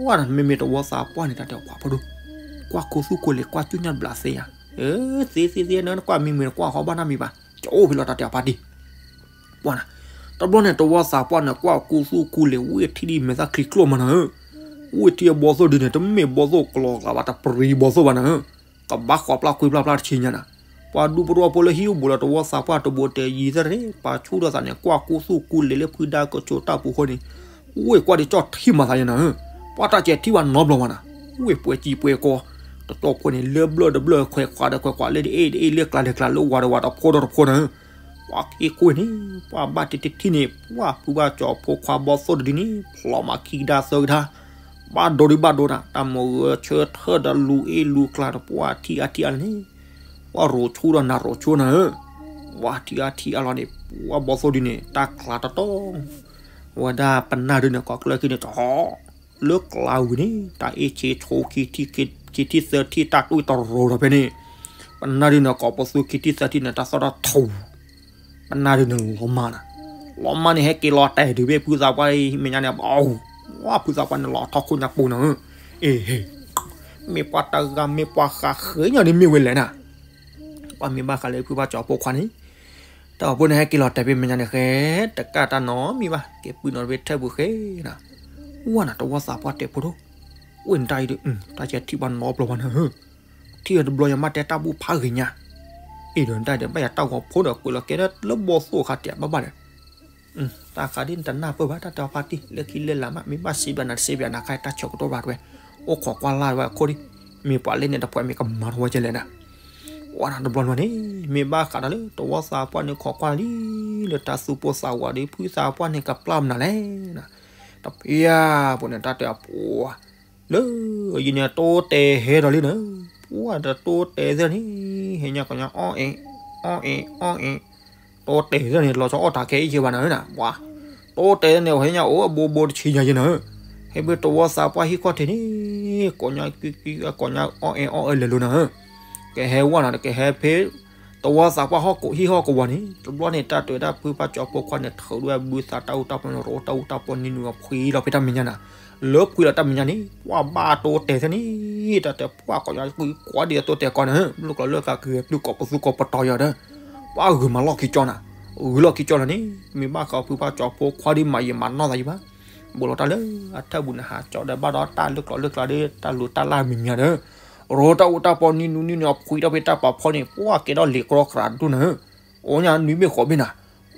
ဝဲဒၣ်မ့မ့ၢ်တဝီသးပှၢ်န့ၣ် တၢ်တဲအီၤပှၤဖိဒိၣ်, ကွၢ်ခူသူၣ်ခူလံၤ ကွၢ်ကၠူၣ်ညၣ်ဘျးသ့ယၤ, သ့သ့သ့ နကွၢ်မံမံၤနကွၢ်ဃီဘၣ်နၢ်မံၤဘၣ်, ကအိၣ်ဖဲလီၤတၢ်တဲအီၤပၢ်တံၢ် ပှၤနၤ, တဘျီန့ၣ် တဝီသးပှၢ်န့ၣ် ကွၢ်ခူသူၣ်ခူလံၤ ဝ့ၢ်ထံဒ်မဲာ်သၣ်ချံကျိမးနၤဧၢ, ဝ့ၢ်ထံအဘီသိၣ်ဒုန့ၣ် တမ့ၢ်ဘီသိၣ်ကလီကလီဘၣ် တပရံဘီသိၣ်ဘၣ်နၤဧၢ, ကဘၣ်ဃီပျၢ်ကွံပျၢ်ပျၢ်တဆံညါနၤ, ပှၤဒူဖိထီၣ်ဖိလၢဟံၣ်အိၣ်ဘူးလီၤတဝီသးပှၢ်တဘိတဲယံၤသ့ၣ်တဖၣ်န့ၣ် ပာ်ဆူၣ်ထီၣ်သးန့ၣ် ကွၢ်ခူသူၣ်ခူလံၤလၢဖုဒါကဆိးတၢ်ပူၤဃီန့ၣ်, ဝ့ၢ်ကွၢ်ဒ်ကၠီၣ်ထံမၤသးယၤနၤဧၢ, ပှၤတၢ်ကဲထံဘၣ်နီတဘျီဘၣ်နၤ, ဝ့ၢ်ပှဲၤကံပှဲၤကီ, တကၠီၣ်ဖိန့ၣ် လၢဘျၢၣ်တဘျၢၣ် ခွဲးခွးဒီးခွဲးခွး လၢဒ်အ့ၣ်ဒ်အ့ၣ် လၢကျးဒီးကျး လၢဝၤဒီးဝၤ တဖိဒီးတဖိနၤဧၢ, ပှၤက့ၢ်ကွ့ၢ်န့ၣ် ပှၤဘၣ်တထံၣ်ထံၣ်န့ၣ် ပှၤဖုဘၣ်ကၠီၤဖိခွါဘီသိၣ်တဒုန့ၣ် ဖျိးမးခံကဒါသၢကဒါ, ဘၣ်ဒိဒုဘၣ်ဒိနၤ တၢ်မိၢ်ဂၢၢ်ဆၢထၢၣ်ဒီးလူၤအ့ၣ်လူၤကျါဒီး ပှၤထံၣ်အါထံၣ်အါန့ၣ်, ပှၤရိၤဆူၣ်ဒီးနၤရိၤဆူၣ်နၤဧၢ, ပှၤထံၣ်အါထံၣ်အါလီၤန့ၣ် ပှၤဘီသိၣ်ဒုန့ၣ် တၢ်ကျါတီတီ ဝဲဒၣ်ပနၢ်ဒုန့ၣ် ကိးကျၢၢ်ခံန့ၣ် တဟီၣ်, လၢကျါဝံၤန့ၣ် တၢ်အ့ၣ်ဆ့ဆိခံထံၣ် ခံထံၣ်သၢထံၣ်တၢ်တွံၢ်တရိၤဒီးဖဲန့ၣ်, ပနၢ်ဒုန့ၣ် ကိးပသူခံထံၣ်သၢထံၣ်န့ၣ် တၢ်သီၣ်တၢ်ထူ, ပနၢ်ဒုန့ၣ်လီၤမၢ်နၤ, လီၤမၢ်န့ၣ် ဟဲက့ၤလီၤတဲာ်ဒုးဖဲဖုသးပှၢ်အံၤ မဲာ်ညါန့ၣ်, ဖုသးပှၢ်န့ၣ်လီၤထီၣ်ခိၣ်ညါပူၤနၤဧၢ, အ့ၣ်, မ့ၢ်ပှၤတဂၤမ့ၢ်ပှၤဃးဃ့ညါန့ၣ်မ့ၢ်ဝဲလဲၣ်နၤ, ပှၤမ့ၢ်ဘၣ်ဃးလၢဖုဘၣ်ကၠီၤဖိခွါန့ၣ်, တၢ်အိၣ်ဖှိၣ်န့ၣ် ဟဲက့ၤလီၤတဲာ်ဖဲမဲာ်ညါန့ၣ် ဃဲတကၣ်တၢ်နီတမံၤဘၣ်, က့ၤပုၢ်နီၤဖဲထဲပူၤဃဲနၤ, ဝဲနၤ တဝီသးပှၢ်တဲာ်ဖိဒိၣ်, အိၣ်န့ၣ်တၢ်အံၤဒီး တၢ်ကဲထံၣ်ဘၣ်နီတဘျီဘၣ်နၤဧၢ, ထံၣ်ဝဲတဘျီယမ့ၢ်တဲတၢ်ဘူၣ်ဖးဂ့ၤညါ, အ့ၣ်ဒီးတၢ်ဒီးဘၣ်ယၤတၢ်ဂီၤဖိဒီးကွဲးလီၤကဲလၢဘီၣ်သိၣ်အခါတဲာ်ဘၣ်ဘၣ်ဒီး တၢ်ဃးဒ်နတနၢ်ပၢၢ်ဘၣ် တၢ်တဲအီၤဖါတံၢ် လၢခံလၢလာ်မး မ့ၢ်ဘၣ်စံးဘၣ်နၤတစံးဘၣ်နၤခါ တၢ်ဆၢကတီၢ်ဘၣ်တဝဲ, အိၣ်ခိးကွၢ်လၢ်ဝဲအခိၣ်ဒံး, မ့ၢ်ပှၤလဲၣ်န့ၣ်တပှဲၤမ့ၢ်ကမၤထီၣ်ဝဲကဲလဲၣ်နၤ, ဝဲနၤတဘျီနၤန့ၣ် မ့ၢ်ဘၣ်ဃးဒီးလၢတဝီသးပှၢ်န့ၣ်ခိးကွၢ်လံ, လၢတၢ်သူၣ်ပိၢ်သးဝးဒီးဖုသးပှၢ်န့ၣ်ကပျၢ်မနုၤလဲၣ်နၤ, တဖျၢၣ်ဖိန့ၣ် တၢ်တဲအပှၤ လၢယန့ၣ်တိတဲာ်ဟဲဒီးလံနၤ, ပှၤတတိတဲာ်သ့ၣ်န့ၣ်, ဟဲညါကီၢ်ညါအီၣ်အဲၣ်, အီၣ်အဲၣ်, အီၣ်အဲၣ်, တိတဲာ်သ့ၣ်န့ၣ် လီၤဆီအီၣ်တၢ်ခဲအံၤက့ၤဘၣ်နၤဧၢနၤ, ပှၤ, တိတဲာ်သ့ၣ်န့ၣ် ဟဲညါအိၣ်အဘိဘိတဆံညါယဲနၤဧၢ, ဟဲဖဲတဝီသးပှၢ်ဟံၣ်ခီၣ်ထံးန့ၣ်, ကီၢ်ညါကံကံ ကီၢ်ညါအီၣ်အဲၣ်အီၣ်အဲၣ်လဲၤလိၤနၤဧၢ, ကဟဲဝဲနၤ ကဟဲဖဲ တဝီသးပှၢ်ဟီၣ်ကိးဟံၣ်ဟီၣ်ကဝီၤန့ၣ်, တဘျီန့ၣ် တၢ်တဲဝဲဒၣ်ဖုဘၣ်ကၠီၤဖိခွါန့ၣ် ထုးဒွဲၣ်ဘုသးတၢ်အူတၢ်ပီန့ၣ် ရိးတၢ်အူတၢ်ပီနံၤနုၤအဖှံလီၤဖဲတၢ်မဲာ်ညါနၤ, လၢဖှံလီၤတၢ်မဲာ်ညါန့ၣ် ပှၤဘၣ်တိတဲာ်သ့ၣ်န့ၣ်, တၢ်တဲပှၤကီၢ်ညါကွံကွၢ်ဒ်အတိတဲာ်ကီးနၤ, လၢကျီလၢကျါကဂဲၤပျုၢ်ကိးပသူကိးပတီၤယၤဒီး, ပှၤဂုာ်မၤလီၢ်ခံကၠီနၤ, ဂုာ်လီၢ်ခံကၠီလီၤန့ၣ်, မ့ၢ်ဘၣ်ဃးဖုဘၣ်ကၠီၤဖိခွါဒ်မၤယံာ်မၤနီၢ်သးယံာ်ဘၣ်, ဘူးလီၤတၢ်လၢအထၢၣ်ပူၤန့ၣ် ဟးကၠီဒီးဘၣ်ဒီးတၢ်လၢကျီလၢကျါဒီး တၢ်လူၤတၢ်လၢ်မံၤမံၤဒီး ရိးတၢ်အူတၢ်ပီနံၤနုၤနံၤနုၤအဖှံထီၣ်ဖဲတၢ်ပာ်ဖီန့ၣ် ပှၤကဲထီၣ်လံာ်ကြီကြးဒိၣ်နၤဧၢ, အိၣ်ညါနွံဘ့ၣ်ဃိးဘ့ၣ်နၤ,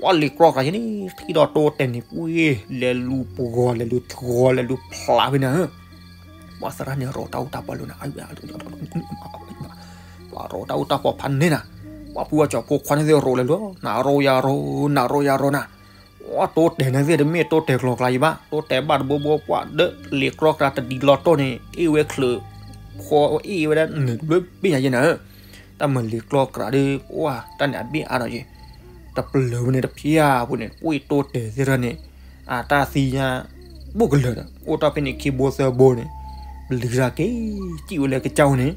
ပှၤလံာ်ကြီကြးယဲန့ၣ် ထံၣ်ဒီးတိတဲာ်န့ၣ် ပှ့ၤလဲၤလူၤပဂီၤ လဲၤလူၤထဂီၤ လဲၤလူၤဖျးဖဲနၤဧၢ, ပှၤသရၣ်န့ၣ် ရိးတၢ်အူတၢ်ပီလူၤနၤ ပှၤရိးတၢ်အူတၢ်ပီဖးန့ၢ်နၤ, ပှၤဖုဝဲကၠီၤဖိခွါန့ၣ်သ့ၣ်ရိးလဲၤလူၤ နၤရိးယၤရိး နၤရိးယၤရိးနၤ, ပှၤတိတဲာ်န့ၣ်သ့ၣ်တမ့ၢ်တိတဲာ်ကျီကျါယံၤဘၣ်, တိတဲာ်ဘၣ်တဘိဘိပှၤဒီးလံာ်ကြီကြးတဒ်လီၤတိၢ်န့ၣ် အ့ၣ်ဝဲချုး ဖီအ့ၣ်ဝဲဒၣ်နုာ်တဘျုးဘ့ၣ်ညါယဲနၤဧၢ, တၢ်မၤလံာ်ကြီကြးဒီး ပှၤတၢ်န့ၣ်အဘ့ၣ်အါဒီးယဲ, တပျၢၤဝဲန့ၣ်တဖျၢၣ်ဖိန့ၣ် ပှ့ၤတိတဲာ်သ့ၣ်ထီၣ်န့ၣ်, အတၢ်သံညါ ဘူးကလၢာ်ဒီး အိၣ်တ့ၢ်ဖဲန့ၣ်ခံဘိသၢဘိန့ၣ်, ပျံၤတၢ်က့ၤ စံၣ်ဝဲလၢကစၢ်အိၣ်န့ၣ်,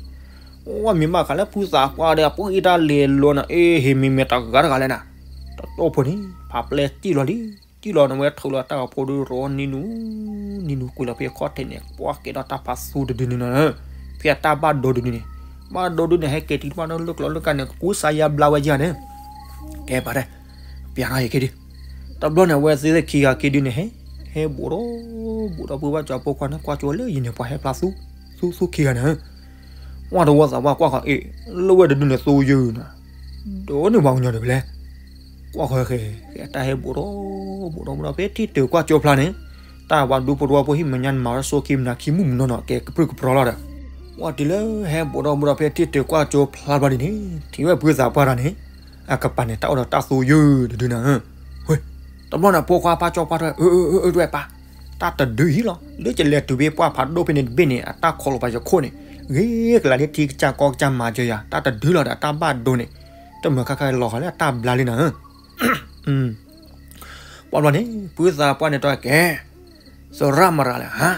အိၣ်မ့ၢ်ဘၣ်ဃးလၢဖုသးပှၢ်ဒီး အပှ့ၤတၢ်လဲၤလီၤနၤ အ့ၣ် ဟ့ၣ်မ့မ့ၢ်တဂၤတဂၤလဲၣ်နၤ, တတိၢ်ဖိန့ၣ် ဖးပျဲစံၣ်လီၤလံ, စံၣ်လီၤနဝဲထုးလီၤတၢ်ဂီၤဖိဒီးရိးနံၤနုၤ, နံၤနုၤကွံာ်လီၤဖဲခီၣ်ထံးန့ၣ် ပှၤကဲထီၣ်တၢ်ဖးသူတဒုန့ၣ်နၤ, ဖဲအတၢ်ဘၣ်ဒိဒုန့ၣ်, ဘၣ်ဒိဒုန့ၣ် ဟဲက့ၤတုၤတဘၣ်ဒီးလၢကျီလၢကျါန့ၣ် ကကူစါယါဘျါဝဲယၤန့ၣ် ကဲပာ်ဒဲး, ပျးထီၣ်ယခံဒု, တဘျီန့ၣ် အဝဲသ့ၣ်ခံဂၤခံဒုန့ၣ် ဟဲ, ဟဲဘူးဒီး, ဘူးဒီးဖုဘၣ်ကၠီၤဖိခွါန့ၣ် ကွၢ်ကၠိလၢယန့ၣ် ပှၤဟဲဖျါသူ, သူ, သူခံဂၤန့ၣ်, ဝဲတဝီသးပှၢ်ကွၢ်ဃီအ့ၣ်, လၢဝဲတဒုန့ၣ်သူယုၢ်နၤ, ဒီးန့ၣ်ပှၤကညီတဖျၢၣ်, ကွၢ်ဃီဃဲ, ဃဲတၢ်ဟဲဘူးဒီး, ဘူးဒီးဘူးဒီး ဖဲထံၣ်တုၤကွၢ်ကၠိဖျါန့ၣ်, တၢ်ပှၤဒူဖိတဝီဖိဟံၣ်မဲာ်ညါန့ၣ် မၤဝဲဆိခံမနၤခံမုၣ်မနီၤနီၤ ကဲကပြုၢ်ကပြီၤလီၤဒီး, ဝဲတုၤလၢဟဲဘူးဒီးဘူးဒီးဖဲထံၣ်တုၤကွၢ်ကၠိဖျါဘျီဒ်န့ၣ် ထံၣ်ဝဲဖုသးပှၢ်တဂၤန့ၣ်, အကပၤန့ၣ် တၢ်အိၣ်ဒီးတၢ်သူယုၢ်တဒုနၤ, ဝဲ, တဘျီန့ၣ် ဖိခွါဖးကၠီၤပှၢ်တဝဲ, အၢ အၢ အၢ တဝဲပၢ်, တၢ်တဒုအံၤလီၤ, လၢကလဲၤတုၤဖဲပှၢ်ဖးဒိၣ်ဖဲန့ၣ်တဘ့ၣ်န့ၣ် အတၢ်ခိးလီၤပှၤယခိၣ်န့ၣ်, ဂ့ၤကလၤလၢထံကစၢ်ကီၢ်ကစၢ်မၤစၢၤယၤ တၢ်တဒုလီၤဒီးအတၢ်ဘၣ်ဒိန့ၣ်, တမုာ်ခါခါလီၤဃီလၢအတၢ်ဘျါလံနၤ, ပှၤဘျီန့ၣ် ဖုသးပှၢ်န့ၣ်တဝဲ ကဲ သရၣ်မရၤလဲၣ်ဟါ,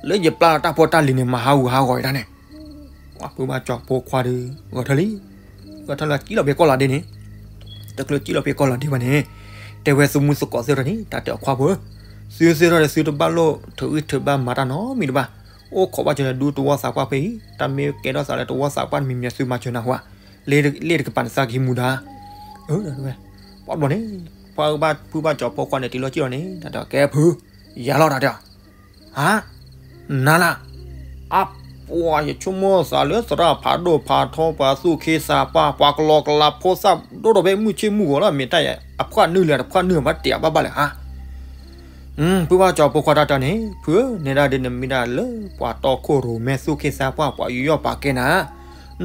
လၢယပျၢ်လီၤတၢ်ဖိတၢ်လံၤန့ၣ် မၤဟးဂူာ်ဟးဂီၤယတၢ်န့ၣ်, ပှၤဖုဘၣ်ကၠီၤဖိခွါဒီး ဂီၤထၢၣ်လံ, ဂီၤထၢၣ်လၢကံၣ်လီၤဖဲကီၢ်လီၤဒ့န့ၣ်, တချုးကံၣ်လီၤဖဲကီၢ်လီၤဒ့ဘၣ်န့ၣ်, တဲဝဲသုမုၢ်သကိးသ့ၣ်ထီၣ်န့ၣ် တၢ်တဲအခွါဖိဧၢ, သုသ့ၣ်ထီၣ်ဒီးသုတဘၣ်လိၣ်ထုးဂံၢ်ထုးဘါမၤတၢ်နီတမံၤတဘၣ်, အိၣ်ခိးဘၣ်ကၠီၤဒီးဒူတဝီသးပှၢ်ဖဲအံၤ, တၢ်မ့ၢ်ကဲထီၣ်သးလၢတဝီသးပှၢ်န့ၣ် မ့မ့ၢ်သုမၤစၢၤနၤဟါ, လ့ၣ်တကပၤန့ၣ်သးကဟံးမူဒါ, အၢ ပှၤဘျီန့ၣ် ပှၤဘၣ်ဖုဘၣ်ကၠီၤဖိခွါန့ၣ် တုၤလီၤကံၣ်လီၤန့ၣ် တၢ်တဲကဲဖု, ယၤလီၤတၢ်တဲ, ဟါ, နၤလၢ, အပှၤယဆိကမိၣ်သးလၢသရၣ်ဖးဒိၣ်ဖးထီ ပှၤသူၣ်က့သးပှၢ် ပှၤကလီကလီဖိသၣ်ဒိၣ်ထီၣ်ဖဲမုၢ်ဆ့ၣ်မုၢ်ဂီၤလီၤ မ့ၢ်တၢ်အံၤ အဖှၣ်နုာ်လဲၣ် တဖှၣ်နုာ်ဘၣ်တဲဘၣ်ဘၣ်လဲၣ်ဟါ ဖုဘၣ်ကၠီၤဖိခွါတၢ်တဲန့ၣ် ဖုဧၢ နဲဒၣ်ဒ်နမ့ၢ်ဒၣ်လၢပှၤတီခိၣ်ရိၣ်မဲသူၣ်က့သးပှၢ် ပှၤယူးယီၣ်ပာ်ကဲနၤ,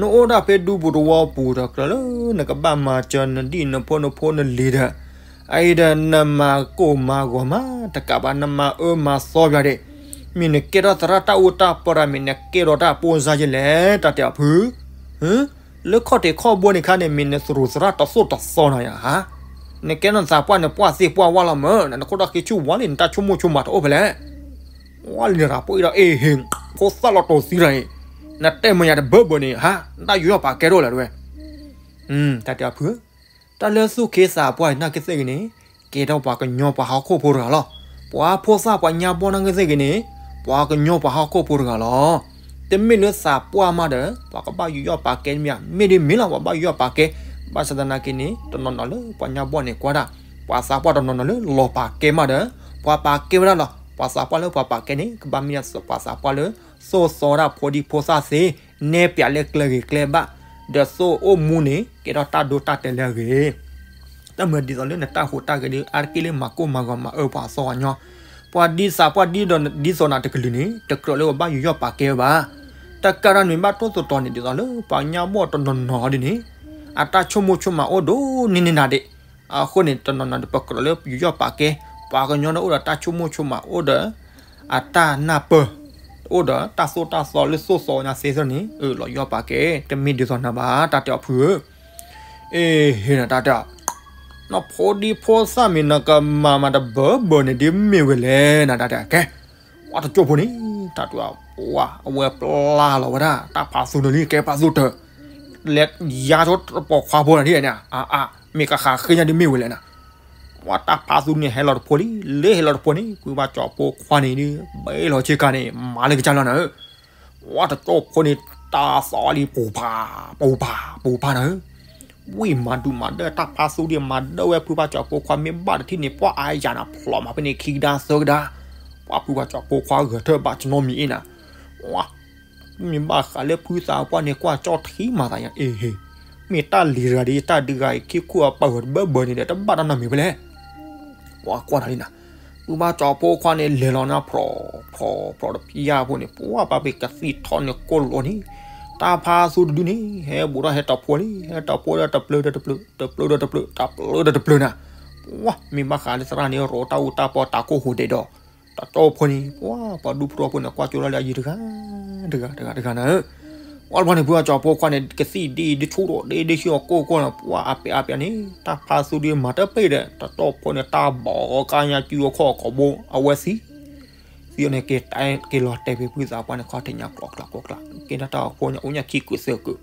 နအိၣ်ဒၣ်ဖဲဒူပူၤသဝီပူၤဒီး ကြၢးလၢနကဘၣ်မၤစၢၤနဒံၣ်နဖိနဖိနလံၤဒီး, အအံၤဒီးနမၤကိၢ်မၤဂီၤမးတကးဘၣ် နမၤအၢမၤသီယွၤဒၣ်, မ့ၢ်နကဲထီၣ်သရၣ်တၢ်အိၣ်တၢ်ပီးတၢ် မ့ၢ်နကဲထီၣ်တၢ်ပိၢ်စါယဲလဲၣ် တၢ်တဲအီၤဖု လၢခီၣ်ထံးခီၣ်ဘိန့ၣ်ခါန့ၣ် မ့ၢ်နသရူးသရၣ်တသိၣ်တသီနီၤယၤဧါ, နကဲထီၣ်နသးပှၢ်န့ၣ် ပှၢ်သ့ၣ်ပှၢ်ဝါလီၤမၢ် နခိၣ်တၢ်ဃ့ဆူၣ်ဝါလံ နတၢ်ဆိကမိၣ်ဆိကမးတအိၣ်ဖဲလဲၣ်, ဝါလံနရၤပှ့ၤဒီးအ့ၣ်ဟ့ၣ်, ဖိသၣ်လီၤတိၤသံတၢ်အံၤ, နတဲမ့ၢ်ယၤတဘၢဘၢန့ၣ် ဟါ, နတၢ်ယူးယီၣ်ပာ်ကဲတအိၣ်လၢၤတဝဲ. တၢ်တဲအီၤဖုဧၢ, တၢ်လၢသူၣ်က့သးပှၢ်နာ်က့သ့ၣ်ဂ့ၤန့ၣ်, ကဲထီၣ်ပှၤကညီပှၤဟီၣ်ခိၣ်ဖိတဂၤလီၤ. ပှၤဖိသၣ်ပှၤညါဘီၣ်နာ်က့သ့ၣ်ဂ့ၤန့ၣ်, ပှၤကညီပှၤဟီၣ်ခိၣ်ဖိတဂၤလီၤ. တမ့ၢ်လၢသးပှၢ်မးဒီး ပှၤကဘၣ်ယူးယီၣ်ပာ်ကဲမ့ၢ်ဧါ, မ့ၢ်ဒ်မ့ၢ်လီၤ ပှၤဘၣ်ယူးယီၣ်ပာ်ကဲ, ဘၣ်ဆၣ်သနာ်က့န့ၣ် တနီၤနီၤလၢပှၤညါဘီၣ်န့ၣ်ကွၢ်ဒၣ်, ပှၤသးပှၢ်တနီၤနီၤလၢလီၤပာ်ကဲမးဒီး, ပှၤပာ်ကဲဝဲဒၣ်လီၤ. ပှၤသးပှၢ်လၢပှၤပာ်ကဲန့ၣ် ကဘၣ်မ့ၢ်ဒၣ်ပှၤသးပှၢ်လၢ သိၣ်စီဒၣ်ဖိဒံဖိသၣ်သ့, နဲၣ်ပၠးလၢကျဲဂ့ၤကျဲဘၣ်, ဒီးသိၣ်အိၣ်မူန့ၣ် ကဲထီၣ်တၢ်ဒိတၢ်တဲာ်လၢအဂ့ၤ တၢ်မၤဒ်သိးလၢနတၢ်ဟူးတၢ်ဂဲၤဒီး အါတက့ၢ်လၢမၤကိၢ်မၤဂီၤမၤအၢပှၤအသီအညီ, ပှၤဒ်သးပှၢ်ဒ်သိးနၤတကလုာ်န့ၣ် တကြၢးလၢပဘၣ်ယူးယီၣ်ပာ်ကဲဝဲဘၣ်. တကးဒၣ်န့ၣ်ဘၣ်တိၢ်သတးန့ၣ် ဒ်သိးလၢပှၤညါဘီၣ်တနီၤနီၤဒ်န့ၣ်, အတၢ်ဆိကမိၣ်ဆိကမးအိၣ်ဒိၣ်န့ၢ်န့ၢ်နၤဒံး, အဃိန့ၣ် တနီၤနီၤဒီးပကြၢးလၢယူးယီၣ်ပာ်ကဲ, ပှၤကညီန့ၣ်အိၣ်ဒီးတၢ်ဆိကမိၣ်ဆိကမးအိၣ်ဒီး အတၢ်နၢ်ပၢၢ်, အိၣ်ဒီးတၢ်သိၣ်တၢ်သီလၢသိၣ်စီညါသ့သိးန့ၣ် အၢၣ်လီၤယူးယီၣ်ပာ်ကဲ, တမ့ၢ်ဒ်သိးနၤဘၣ် တၢ်တဲအီၤဖုဧၢ. အ့ဟ့ၣ်နၤတၢ်တဲအီၤ, နဖိဒံဖိသၣ်မ့ၢ်နကမၤမၤတဘၢဘၢန့ၣ် ဒ်မ့ၢ်ဝဲလဲၣ်နၤတၢ်တဲအီၤ, ကဲ, ပှၤတကၠိဖိန့ၣ် တၢ်တဲအီၤ, ပှၤအဝဲပျၢ်လီၤဝဲဒၣ် တၢ်ဖးသူန့ၣ်လံ ကဲဖးသူတၢၢ်, လဲၤယါဆိတပိာ်ခွါဖိနၤဒ်န့ၣ်, အါအါ, မ့ၢ်ကဃးဃ့ညါဒ်မ့ၢ်ဝဲလဲၣ်နၤ ပှၤတၢ်ဖးသူန့ၣ်ဟဲလီၤတဖိလံ, လၢဟဲလီၤတဖိန့ၣ် ဖုဘၣ်ကၠီၤဖိခွါန့ၣ်ဒ် ဘဲလီၤဆ့ကၤန့ၣ် မၤလၢကစၢ်လီၤနၤဧၢ, ပှၤတကၠိဖိန့ၣ် တၢ်သီလံ ပူၤဖး, ပူၤဖး, ပူၤဖးနၤဧၢ, ဝံၣ်မၤဒူၣ်မၤဒၢၣ် တၢ်ဖးသူဒ်မၤဒၢၣ်ဝဲဖုဘၣ်ကၠီၤဖိခွါ မ့ၢ်ဘၣ်တထံၣ်န့ၣ် ပှၤအါယၤနၤ ဖျိးမးဖဲန့ၣ်ခံကဒါသၢကဒါ, ပှၤဖုဘၣ်ကၠီၤဖိခွါဂဲၤထၢၣ်ဘၣ်ကနီမံၤအ့ၣ်နၤ, ပှၤ မ့ၢ်ဘၣ်ဃးလၢဖုသးပှၢ်န့ၣ် ကွၢ်ကၠီထံမၤသးယါ အ့ဟ့ၣ်, မ့ၢ်တၢ်လံၤတဂၤဒီး တၢ်ဒုးဂၤအံၤ ခံခိၣ်အပာ်ဂၢၢ်တဘၢဘၢန့ၣ်ဒီး တဘၣ်တၢ်နီတမံၤဖဲလဲၣ်, ပှၤကွၢ်နၤလံနၤ, ဖုဘၣ်ကၠီၤဖိခွါန့ၣ် လဲၤလီၤနၤ ဖြီၣ်, ဖြီၣ်, ဖြီၣ်တဖျၢၣ်ဖိန့ၣ် ပှၤပာ်ပ့ၤကသံၣ်ထီၣ်န့ၣ်ကိၢ်လိာ်န့ၣ်, တၢ်ဖးသူတဒုန့ၣ် ဟဲဘူးထီၣ်ဟဲတၢ်ဖိလံ, ဟဲတၢ်ဖိဒီးတဖျၢၣ်ဒီးတဖျၢၣ်, တဖျၢၣ်ဒီးတဖျၢၣ်, တဖျၢၣ်ဒီးတဖျၢၣ်နၤ, ပှၤ မ့ၢ်ဘၣ်ဃးလၢသရၣ်န့ၣ် ရိးတၢ်အူတၢ်ပီတၢ်ကိၢ်ဟူးဒဲးဒီး တၢ်ကၠီဖိန့ၣ် ပှၤ ပှၤဒူဖိထီဖိန့ၣ် ကွၢ်ကၠိထီၣ်လၢအယံၤတဂၤ, တဂၤ, တဂၤ, တဂၤနၤဧၢ, ပှၤတဘျီန့ၣ် ဖုဘၣ်ကၠီၤဖိခွါန့ၣ် ကသံၣ်ဒ်အံၤ ဒ်ဆူၣ်ထီၣ်ဒ် ဒ်ဆူၣ်အကိၢ်ကိၢ်နၤ ပှၤအပျဲၢ်အပျဲၢ်န့ၣ် တၢ်ဖးသူဒ်မၤတပ့ၢ်ဒီး တၢ်ကၠီဖိန့ၣ် တၢ်ဘီးကါညါ စုအခီၣ်အခီဘိ အဝဲသံ သံအီၤန့ၣ် က့ၤတဲက့ၤလီၤတဲာ်ဖဲဖုသးပှၢ်န့ၣ် ခီၣ်ထံးညါကျိးကျးကျိးကျး က့ၤတၢ်တၢ်အီၤဖိညါ အိၣ်ညါခံကုာ်သၢကုာ်,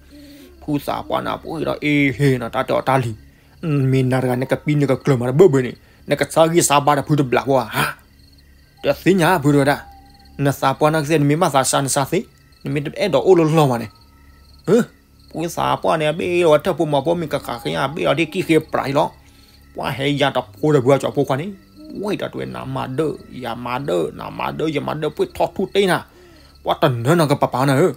ဖုသးပှၢ်န့ၣ် ပှၤဒီးအ့ဟ့ၣ်နၤ တၢ်တဲအီၤတၢ်လံၤ, မ့ၢ်နၤတဂၤ နကပံနကကျၢၤမးတဘၢဘၢန့ၣ် နကဆါဂံၢ်ဆါဘါဒီးဖုတဘျီဖိဧါ, ဟါ, တသ့ၣ်ညါဖုတဝဲဒၣ်, နသးပှၢ်နာ်က့သ့ၣ် နမ့ၢ်ဘၣ်သးဆါနဆါသ့, နမ့ၢ်တအဲၣ်ဒိးအိၣ်လၢလီၢ်ဘၣ်န့ၣ်, ဖုသးပှၢ်န့ၣ် အဘ့ၣ်လီၤဝဲထၢၣ်ဖိမၤဖိ မ့ၢ်ကဃးဃ့ညါ အဘ့ၣ်လီၤဒ်ကံၣ်ဃ့ပြးအံၤလီၤ, ပှၤဟဲယါတဖိဒီးဖုဘၣ်ကၠီၤဖိခွါန့ၣ်, ဝံၣ်တၢ်တဝဲ နမၤဒၢၣ် ယမၤဒၢၣ် နမၤဒၢၣ် ယမၤဒၢၣ် ပှ့ၢ်ထီၣ်ထူၣ်တ့ၢ်နၤ, ပှၤတနၢၤနၤကပၤပၤနၤဧၢ,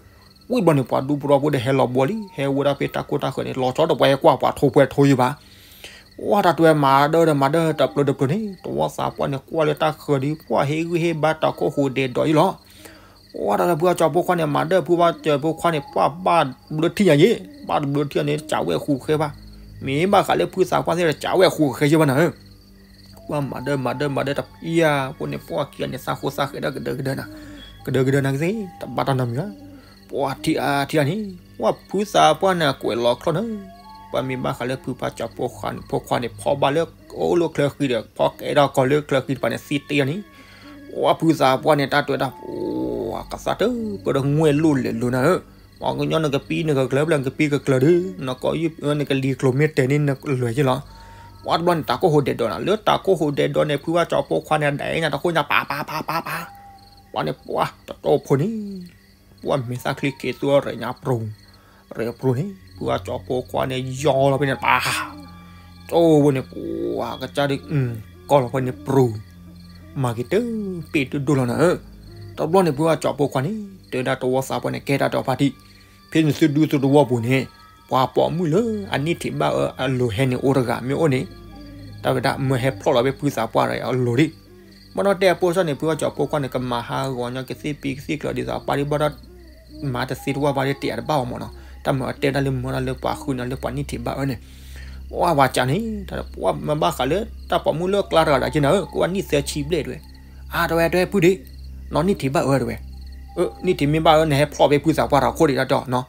ဝံၣ်ဘျီန့ၣ် ပှၤဒူဖိထီဖိဒီးဟဲလီၤဘှီလံ ဟဲဝဲဒၣ်ဖဲတၢ်ကိၢ်တၢ်ဃၢၤန့ၣ် လီၤဆီတပှဲၤကွၢ်ပှၤထိပှဲၤထိယုၢ်ဘၣ် ပှၤတၢ်တဝဲမၤဒၢၣ်ဒီးမၤဒၢၣ်တပျၢၤတပျၢၤန့ၣ် တဝီသးပှၢ်န့ၣ်ကွၢ်လၢတၢ်ဃၢၤဒီး ပှၤဟ့ၣ်ဂံၢ်ဟ့ၣ်ဘါတၢ်ကိၢ်ဟူးဒဲးဒီးအံၤလီၤ, ပှၤတၢ်တဝဲဖုဘၣ်ကၠီၤဖိခွါန့ၣ် မၤဒၢၣ်ဖုဘၣ်ကၠီၤဖိခွါန့ၣ် ပှၤဘၣ်ဘျၢထံၣ်ညါယ့ၣ် ဘၣ်တဘျၢထံၣ်န့ၣ် ကးဝဲၢ်ဃူးဃဲဘၣ်, မ့ၢ်ဘၣ်ဃးလၢဖုသးပှၢ်သ့ၣ်ဒီး ကးဝဲၢ်ဃူးဃဲယ့ၣ်ဘၣ်နၤဧၢ ပှၤမၤဒၢၣ်မၤဒၢၣ်မၤဒၢၣ်တပျၢ်ဖိန့ၣ် ပှၤခံဂၤန့ၣ် သးဃိသးဃဲးဒၣ်ကဒၢကဒၢနၤ, ကဒၢကဒၢနၤကသ့ၣ် တဘၣ်တၢ်နီတမံၤဘၣ်, ပှၤထံၣ်အါထံၣ်အါန့ၣ် ပှၤဖုသးပှၢ်န့ၣ် ကွဲးလီၤချီၣ်နၤ, ပှၤမ့ၢ်ဘၣ်ဃးလၢဖုဘၣ်ကၠီၤဖိခွါန့ၣ် ဖိခွါန့ၣ် ဖီၣ်ဘၣ်လၢအိၣ်လၢချၢဃံဒီး ဖီၣ်ကဲထီၣ်ကီၤလၢချၢဃံတဖၣ်န့ၣ် သံတ့ၢ်အါန့ၣ်, ပှၤဖုသးပှၢ်န့ၣ် တၢ်တဝဲဒၣ် ပှၤကသးတပၢၢ်ဒီးငွဲၢ်လိၣ်လဲၤလိၤနၤဧၢ, ပှၤကညီနကပံနကကျၢၤ ပျဲနကပံကကျၢၤဒီး နကီၢ်ယုၢ် နကလံၤကျိၤမ့ၢ်တဲာ်န့ၣ် နလွဲၢ်ယ့ၣ်လီၤ, ပှၤတဘျီန့ၣ် တၢ်ကိၢ်ဟူးဒဲးဒီးနၤ လၢတၢ်ကိၢ်ဟူးဒဲးဒီးန့ၣ် ဖုဘၣ်ကၠီၤဖိခွါန့ၣ် ဒဲးညါတၢ်ခိၣ်ညါ ပာ်ပာ်ပာ်ပာ်ပာ်, ပှၤန့ၣ် ပှၤတတီၢ်ဖိန့ၣ် ပှၤမဲာ်သၣ်ချံက့ၤသူအီၤရဲၣ်ညါပြူၤ, ရဲၣ်ပြူၤန့ၣ် ဖုဘၣ်ကၠီၤဖိခွါန့ၣ် ယီၤလီၤဖဲန့ၣ် ပာ် ကၠိဖိန့ၣ် ပှၤကစၢ်ဒုး ကီၢ်လီၤဖဲန့ၣ်ပြူၤ, မၤက့ၤတပ့ၢ်ဒိၣ်ဒိၣ်လီၤနၤဧၢ, တဘျီန့ၣ် ဖုဘၣ်ကၠီၤဖိခွါန့ၣ် တဲဝဲဒၣ်တဝီသးပှၢ်န့ၣ် ကဲတၢ်တအီဖါတံၢ်, ဖဲန့ၣ်သုဒူသုတဝီပူၤန့ၣ် ပှၤပိာ်မုၣ်လၢအနံၣ်ထံးဘၣ်အၢအလိၤဟဲန့ၣ်အိၣ်တဂၤမ့ၢ်အိၣ်န့ၣ်, တၢ်ဝဲဒၣ်မၢဟဲဖျီၣ်လီၤဖဲဖုသးပှၢ်အလိၤဒံး, ဘၣ်ဒီးတဲအပိစၢ်န့ၣ် ဖုဘၣ်ကၠီၤဖိခွါန့ၣ် ကမၤဟးဂီၤညီကသ့ၣ်ပံကသ့ၣ်ကျၢၤဒ်သိး ပာ်ဒံးဘၣ်ဒီး မၤတသ့တဝၢ်ဘၣ်ဒီး တဲအတဘၣ်အီၤမးနီၤ, တၢ်မၤအတဲဒၣ်လၢမၢဒၣ်လၢပှၤဃုနၤလၢပှၤနံၣ်ထံးဘၣ်အၢန့ၣ်, ပှၤဝဲကၠးန့ၣ် တၢ်ပှၤမၤဘၣ်ဃးလၢတၢ်ပိာ်မုၣ်လၢကျါတဂၤဒၣ်က့နၤဧၢ, ကအိၣ်နံၣ်သၢဆံဘျဲၣ်တဝဲ, အါတဝဲတဝဲဖုဒံး, နီၢ်နံၣ်ထံးဘၣ်အၢတဝဲ, နံၣ်ထံးမ့ၢ်ဘၣ်အၢ နဟဲဖျီၣ်ဖဲဖုသးပှၢ်တၢ်ခိၣ်ဒံးတၢ်တီနီၤ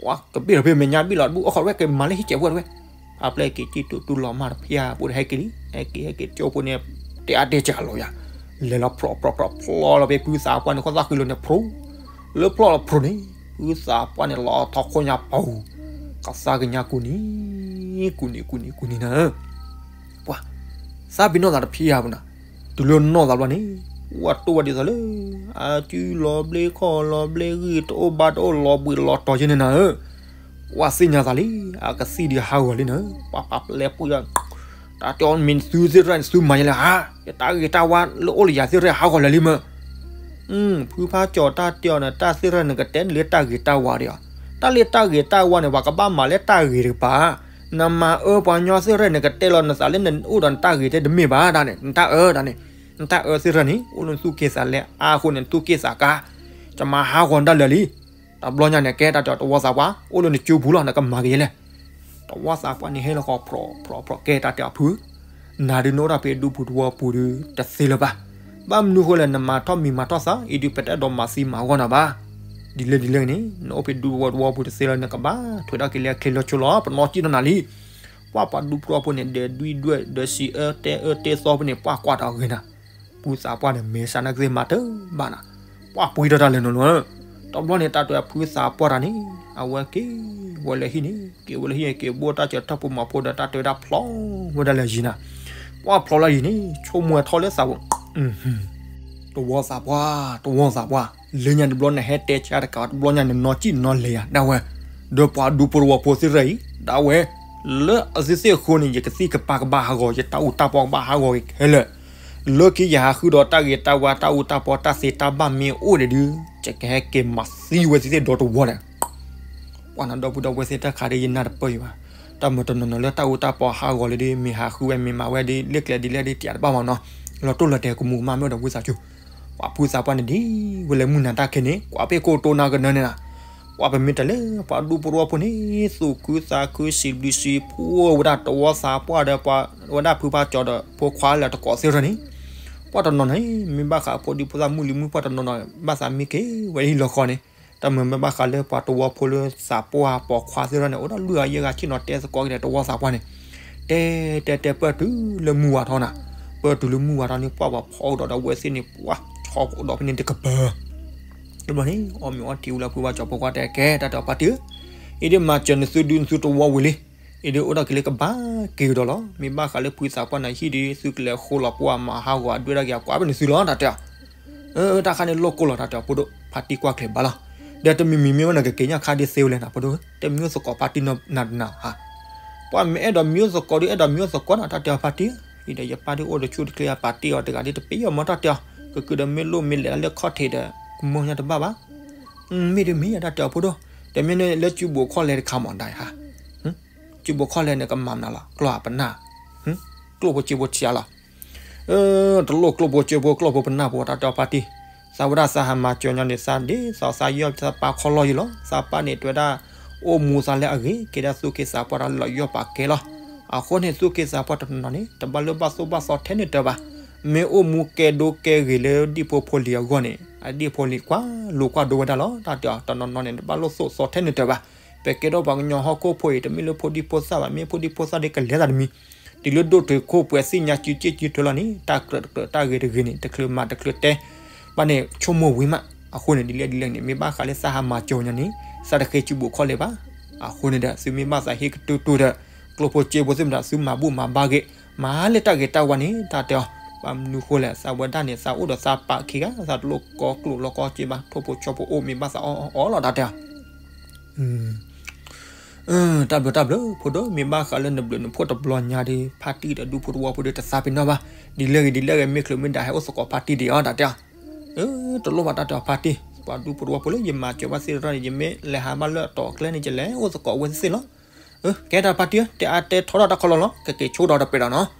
ပှၤကဘ့ၣ်လီၤဖဲမဲာ်ညါဘ့ၣ်လီၤ ဒူၣ်အီၣ်ဃီဝဲက့ၤမၤလၢဟံၣ်ကဲးဝဲတဝဲ, အပျဲၢ်က့ၤကံၣ်တူာ်တူၢ်လီၤမၢ်တဖၣ်အပူၤဒီးဟဲက့ၤလံ, ဟဲက့ၤဟဲက့ၤကၠိဖိန့ၣ်, တဲအါတဲကၢ်လီၤယၤ, လဲၤလီၤဖျီၣ်ဖျီၣ်ဖျီၣ်ဖျီၣ်လီၤဖဲဖုသးပှၢ်န့ၣ် ခီၣ်သၣ်ဃံလိၤန့ၣ်ဖျိ, လၢဖျီၣ်လီၤဖျိန့ၣ် ဖုသးပှၢ်န့ၣ်လီၤထီၣ်ခိၣ်ညါပူၤ, ကစၢ်ကညီကူၣ်နံၤ, ကူၣ်နံၤ ကူၣ်နံၤ ကူၣ်နံၤနၤဧၢ, ပှၤ, သးပ့ၤနီၣ်သးတဖံးဧါပူၤနၤ, တုၤလၢနီၢ်သးဘျီန့ၣ်, ပှၤတိၢ်ဝဲဒ်သိးလၢ အစုလီၤဘျ့ခီၣ်လီၤဘျ့ဂံၢ် တအိၣ်ဘါတအိၣ်လီၤဘှံးလီၤတီၤက့န့ၣ်နၤဧၢ, ပှၤသ့ၣ်ညါသးလံ, အကသံၣ်ဒုးဟးဂီၤလံနၤဧၢ, ပှၤပာ်ပလဲပှၤ တၢ်တဲအီၤမ့ၢ်သုသ့ၣ်တဖၣ်န့ၣ် သုမၤယဲလဲၣ်ဧါ, ယတၢ်ဂ့ၤတၢ်ဝါလၢအိၣ်လၢယၤသ့ၣ်တဖၣ်ဟးဂီၤလၢာ်လံမၢ်, ဖုဖါကၠီၤတၢ်တဲအီၤန့ၣ် တၢ်သ့ၣ်တဖၣ်န့ၣ်ကတဲနလၢတၢ်ဂ့ၤတၢ်ဝါဒီး, တၢ်လၢတၢ်ဂ့ၤတၢ်ဝါန့ၣ် ပှၤကဘၣ်မၤလၢတၢ်ဂ့ၤတကပၤ, နမၤအၢပှၤကညီသ့ၣ်တဖၣ်န့ၣ် ကတဲလီၤနသးလၢနအိၣ်ဒီးနတၢ်ဂ့ၤတဲတမ့ၢ်ဘၣ်ဒၣ်န့ၣ် နတၢ်အၢဒၣ်န့ၣ်, နတၢ်အၢသ့ၣ်တဖၣ်န့ၣ် အိၣ်လၢနသူၣ်က့သးလဲအါအဃိန့ၣ် နသူၣ်က့သးကါ, ယမၤဟးဂီၤနတၢ်လၢာ်လံ, တဘျီညါန့ၣ် ကဲတၢ်တဲအီၤတဝီသးပှၢ် အိၣ်လၢနကၠိပူၤလီၤ နကမၤက့ၤယဲလဲၣ်, တဝီသးပှၢ်န့ၣ်ဟဲလီၤဃီၤ ဖြီဖြီဖြီ ကဲတၢ်တဲအီၤဖု နၤဒုးနအိၣ်တၢ်ဖဲဒူပူၤတဝီပူၤဒုး တသ့လၢၤဘၣ်, ဘၣ်မနုၤဃိလဲၣ် နမၤထီၣ်မံၤမၤထီၣ်သး အံၤဒုးပတအဲၣ်ဒိးမၤသံမၤဂီၢ်နၤဘၣ်, ဒ်လဲၣ်ဒ်လဲၣ်န့ၣ် နအိၣ်ဖဲဒူပူၤတဝီပူၤတသ့လၢၤ နကဘၣ်ထွဲဒၣ်က့ၤလၢအချ့လၢာ်ဆိလီၤ ပနီၣ်စံၣ်ထီၣ်နၤလံ, ပှၤပှၤဒူဖိတဝီဖိန့ၣ် ဒီးဒွံဒွဲၣ်ဒီးစံးအၢတဲအၢတဲသီဖဲန့ၣ် ပှၤကွၢ်တၢ်ဂ့ၤနၤ, ဖုသးပှၢ်န့ၣ် မ့ၢ်စးနကသ့ၣ်မၤတဘၣ်နၤ, ပှၤပှံထီၣ်တၢ်လဲၤနုာ်လီၤ, တဘျီန့ၣ် တၢ်တဲဖုသးပှၢ်တၢ်န့ၣ် အဝဲက့ၤဝဲလၢဟံၣ်န့ၣ် က့ၤဝဲလၢဟံၣ်န့ၣ်က့ၤဘိၣ်တၢ်စၢၤထီၣ်ဖိမၤဖိဒီး တၢ်တဲဝဲဒၣ်ဖျီဝဲဒၣ်လၢယံၤနၤ, ပှၤဖျီလၢယံၤန့ၣ် ဆိကမိၣ်ဝဲထီၣ်လၢသးပူၤ တဝီသးပှၢ် တဝီသးပှၢ်, လၢညါတဘျီနဟဲတဲဆါတကး တဘျီညါနနီၢ်စံၣ်နီၢ်လဲၤယၤဒၣ်ဝဲ, ဒီးပှၤဒူဖိတဝီဖိသ့ၣ်တဖၣ်အံၤ ဒၣ်ဝဲ, လၢအသုသ့ၣ်အဃိန့ၣ် ယကသံၣ်ကပၤကဘၣ်ဟးဂီၤ ယတၢ်အူတၢ်ပီကဘၣ်ဟးဂီၤက့ၤခဲလၢာ်, လၢခံယဟးဃုဒီးတၢ်ဂ့ၤတၢ်ဝါတၢ်အူတၢ်ပီတၢ်သ့တၢ်ဘၣ်မ့ၢ်အိၣ်ဒံးဒုး ယကဟဲက့ၤမၤသံဝဲသ့ၣ်ဒီတဝီဒီး ပှၤနဒီပုၢ်ဒီဝဲၢ်သ့ၣ်တၢ်ခးဒ်ယနၢ်တပၢၢ်အံၤဘၣ်, တၢ်မၤတနီၤနီၤလၢတၢ်အူတၢ်ပီဟးဂီၤလံဒီး မ့ၢ်ဟးဃုဝဲမ့ၢ်မၤဝဲဒီး လ့ၣ်ကျဲဒ်လဲၣ်ဒ်တၢ်တဘၣ်မးနီၤ, လီၤတိၢ်လီၤတဲာ်ကမူၤကမၣ်မ့ၢ်အိၣ်ဒီးဝံသးစူၤ, ပှၤဖုသးပှၢ်န့ၣ်ဒ်ဝဲလၢမုၢ်နၤတၢ်ခဲန့ၣ် ကွၢ်ပ့ၢ်ကိတိနၤကနၢန့ၣ်လီၤ, ပှၤပမ့ၢ်တဲလၢ ပှၤဒူဖိတဝီဖိန့ၣ် သူၣ်ခုသးခုစံးဘျုးစံးဖှိၣ်ဝဲဒၣ်တဝီသးပှၢ်ဒီးပှၤဝဲဒၣ်ဖုဖါကၠီၤဒီးဖိခွါလၢတကိးသ့ၣ်တဖၣ်န့ၣ်, ပှၤတနီၤနီၤန့ၣ် မ့ၢ်ဘၣ်ဃးဖိဒံဖိသၣ်မုၢ်လံၤမုၢ်ပှၢ်တနီၤနီၤ ဘၣ်သးမံက့ၤဝဲဟံၣ်လီၤဃီန့ၣ်, တၢ်မ့ၢ်မ့ၢ်ဘၣ်ဃးလၢပှၤတဝီဖိလၢသးပှၢ်ပိာ်ခွါသ့ၣ်တဖၣ်န့ၣ် အိၣ်ဒၣ်လွံၢ်ဂၤယဲၢ်ဂၤဆ့ၣ်နီၤတဲသကိးက့ၤဒီးတဝီသးပှၢ်န့ၣ်, တဲတဲတဲပၢၢ်တုၤလၢမုၢ်ဝါထီၣ်နၤ, ပၢၢ်တုၤလၢမုၢ်ဝါထီၣ်န့ၣ် ပှၤပှၤဖီကဒီးဒီးဝဲသ့ၣ်န့ၣ် ပှၤဆီကဒီးဖဲန့ၣ်တကပၤ တဘျီန့ၣ် အီၣ်မ့ၤအီထံဝံၤလၢဖုဘၣ်ကၠီၤဖိခွါတဲကဲ တၢ်တဲအီၤဖါတံၢ်ဧၢ, အံၤဒ်မၤစၢၤနသုဒုနသုတဝီဝံၤလံ, အံၤဒ်အိၣ်ဒၣ်က့ၤလၢကဘၣ်က့ၤကဒီးလီၤ, မ့ၢ်ဘၣ်ဃးလၢဖုသးပှၢ်နၤဟံၣ်ဒီး သုကလဲၤဃိလီၤပှၤမၤဟးဂီၤအဒွဲၣ်ဒၣ်က့ၤအကွၢ်ဖဲန့ၣ်သုလီၤ တၢ်တဲအီၤ, အၢ တၢ်ခါန့ၣ်လိၣ်ကိၢ်လီၤ တၢ်တဲအီၤဖိဒိၣ် ဖါတံၢ်ကွၢ်ကျဲၤဘၣ်လီၤ, ဒီးတမံၤမံၤမ့ၢ်ဝဲနကက့ၤညၣ်ခါဒ်သ့ဝဲလဲၣ်နၤဖိဒိၣ် တမံၤအိၣ်သကိးဖါတံၢ်နၤတနၤဧါ ပှၤမ့ၢ်အဲၣ်ဒိးမံအိၣ်သကိးဒီး အဲၣ်ဒိးမံအိၣ်သကိးနီၤ တၢ်တဲအီၤဖါတံၢ်ဧၢ, အံၤဒီးယပၢ်ဒ်အိၣ်ဒီးဆူၣ်တချ့အပာ်တ့ၢ်အီၤတဂၤဒ်တပ့ၤအီၤမ့ၢ်တၢ်တဲအီၤ, ကကုာ်ဒီးမ့ၢ်လိၣ်မ့ၢ်လဲၤတၢ်လၢခီၣ်ထံးဒီး ကမၢညါတဘၣ်ဘၣ်, မ့ၢ်ဒ်မ့ၢ်ယတၢ်တဲအီၤဖိဒိၣ်, တမ့ၢ်န့ၣ်လၢစုဘိးခီၣ်လဲၤတခါမးဒၣ်ဧါ, စုဘိးခီၣ်လဲၤန့ၣ်ကမၤမနုၤလီၤ ကျီၢ်ပနၢ်, ကျိၣ်ဖိစ့ဖိဆံးလီၤ တလိၣ်ကျိၣ်ဖိစ့ဖိကျီၢ်ဖိပနၢ်ဖိတၢ်တဲအီၤဖါတံၢ်, သးဝဲဒၣ်သးဟးမၤစၢၤညီန့ၣ် သးဒ်သိးသးယီၢ်သးပၢ်ခီလီၢ်ယံၤလီၤ, သးပၢ်န့ၣ်တဲဝဲဒၣ် အိၣ်မူသးလၢအဂ့ၤ ကဲဒၣ်သူၣ်က့သးပှၢ်တၢ်လၢလီၤယီၢ်ပာ်ကဲလီၤ, အဃိန့ၣ် သူၣ်က့သးပှၢ်တနီၤနီၤန့ၣ် တဘၣ်လၢဘၣ်သိၣ်ဘၣ်သီထဲန့ၣ်တၢ်ဘၣ်, မ့ၢ်အိၣ်မူကဲဒိကဲဂ့ၤလၢဒံၣ်ဖိဖိလံၤအဂီၢ်န့ၣ် အဒံၣ်ဖိလံၤကွၢ်လိကွၢ်ဒိဝဲဒၣ်လီၤ, တၢ်တဲအီၤ တနီၤနီၤန့ၣ် တဘၣ်လၢသိၣ်သီထဲန့ၣ်တၢ်ဘၣ်, ပကဲထီၣ်ပှၤကညီဟီၣ်ခိၣ်ဖိအံၤ တမ့ၢ်လၢဖိဒံဖိသၣ်ဘၣ် မ့ၢ်ဖိဒံဖိသၣ်ဒ်ကလဲၤသးတမံၤ တုၤလၢဒိၣ်တုာ်ခိၣ်ပှဲၤသ့ၣ်ညါစုစ့ၢ်စုထွဲလီၤန့ၣ် တၢ်ကြၢးတကြၢးတၢ်ဂ့ၤတဂ့ၤန့ၣ် တချုးမၤတချုးတဲ ဘၣ်န့ၣ်ဆိကမိၣ်ဝံၤမး, အဃိန့ၣ် ဒ်လဲၣ်ဒ်လဲၣ်န့ၣ် မ့ၢ်ဘၣ်ဃးလၢသးဟးမၤစၢၤညီန့ၣ် သးတဃ့စုဘိးခီၣ်လဲၤဘၣ်, အဃိန့ၣ်ဒီး သုမ့ၢ်ဘၣ်သးဟ့ၣ်ကတိၤတိၤဒီး ကျိၣ်ဖိစ့ဖိသ့ၣ်မတၤ သုမၤဘူၣ်မၤဘါဂ့ၤ, မၤလၢတၢ်ဂ့ၤတၢ်ဝါန့ၣ် တၢ်တဲအီၤ, ဘၣ်မနုၤဃိလဲၣ် သးဝဲဒၣ်န့ၣ် သးအိၣ်ဒီးသးပာ်ခံဂၤ သးတလိၣ်ကီကျိၣ်လီၤကီစ့ဘၣ် ထိၣ်ဖိဆီဖိအိၣ်မ့ၢ်ဘၣ်သးအီၣ်အီၣ်လီၤ တၢ်တဲအီၤ တၢ်ဘျုးတၢ်ဘျုး ဖိဒိၣ် မ့ၢ်ဘၣ်ဃးလၢနဘျုးနဖှိၣ်တဘျီညါဒီး ဖါတံၢ်ဒီးဒူဖိတဝီဖိဒီးတသးပ့ၤနီၣ်ဘၣ်, ဒ်လဲၣ်ဂ့ၤဒ်လဲၣ်ဂ့ၤ မ့ၢ်ချုးမ့ၢ်ဒၣ်ဟဲအိၣ်သကိးဖါတံၢ်ဒံးအီၤ တၢ်တဲအီၤ, တလိၣ်ဘၣ်တၢ်တဲအီၤဖါတံၢ်, ပှၤဒူဖိတဝီဖိလၢယမၤစၢၤဘၣ်သ့ၣ်တဖၣ်န့ၣ် ယမ့ၢ်လဲၤဟးဘၣ်လၢအတီၢ်အကျဲန့ၣ် ယလဲၤအိၣ်သကိးအဝဲသ့ၣ်သ့ၣ်လီၤ, ကဲတၢ်ဖါတံၢ် တဲအါတဲထီထီၣ်တၢ်ခီလီၤလီၤ ကက့ၤဆိဒီးတပှဲၤဒီးနီၤ,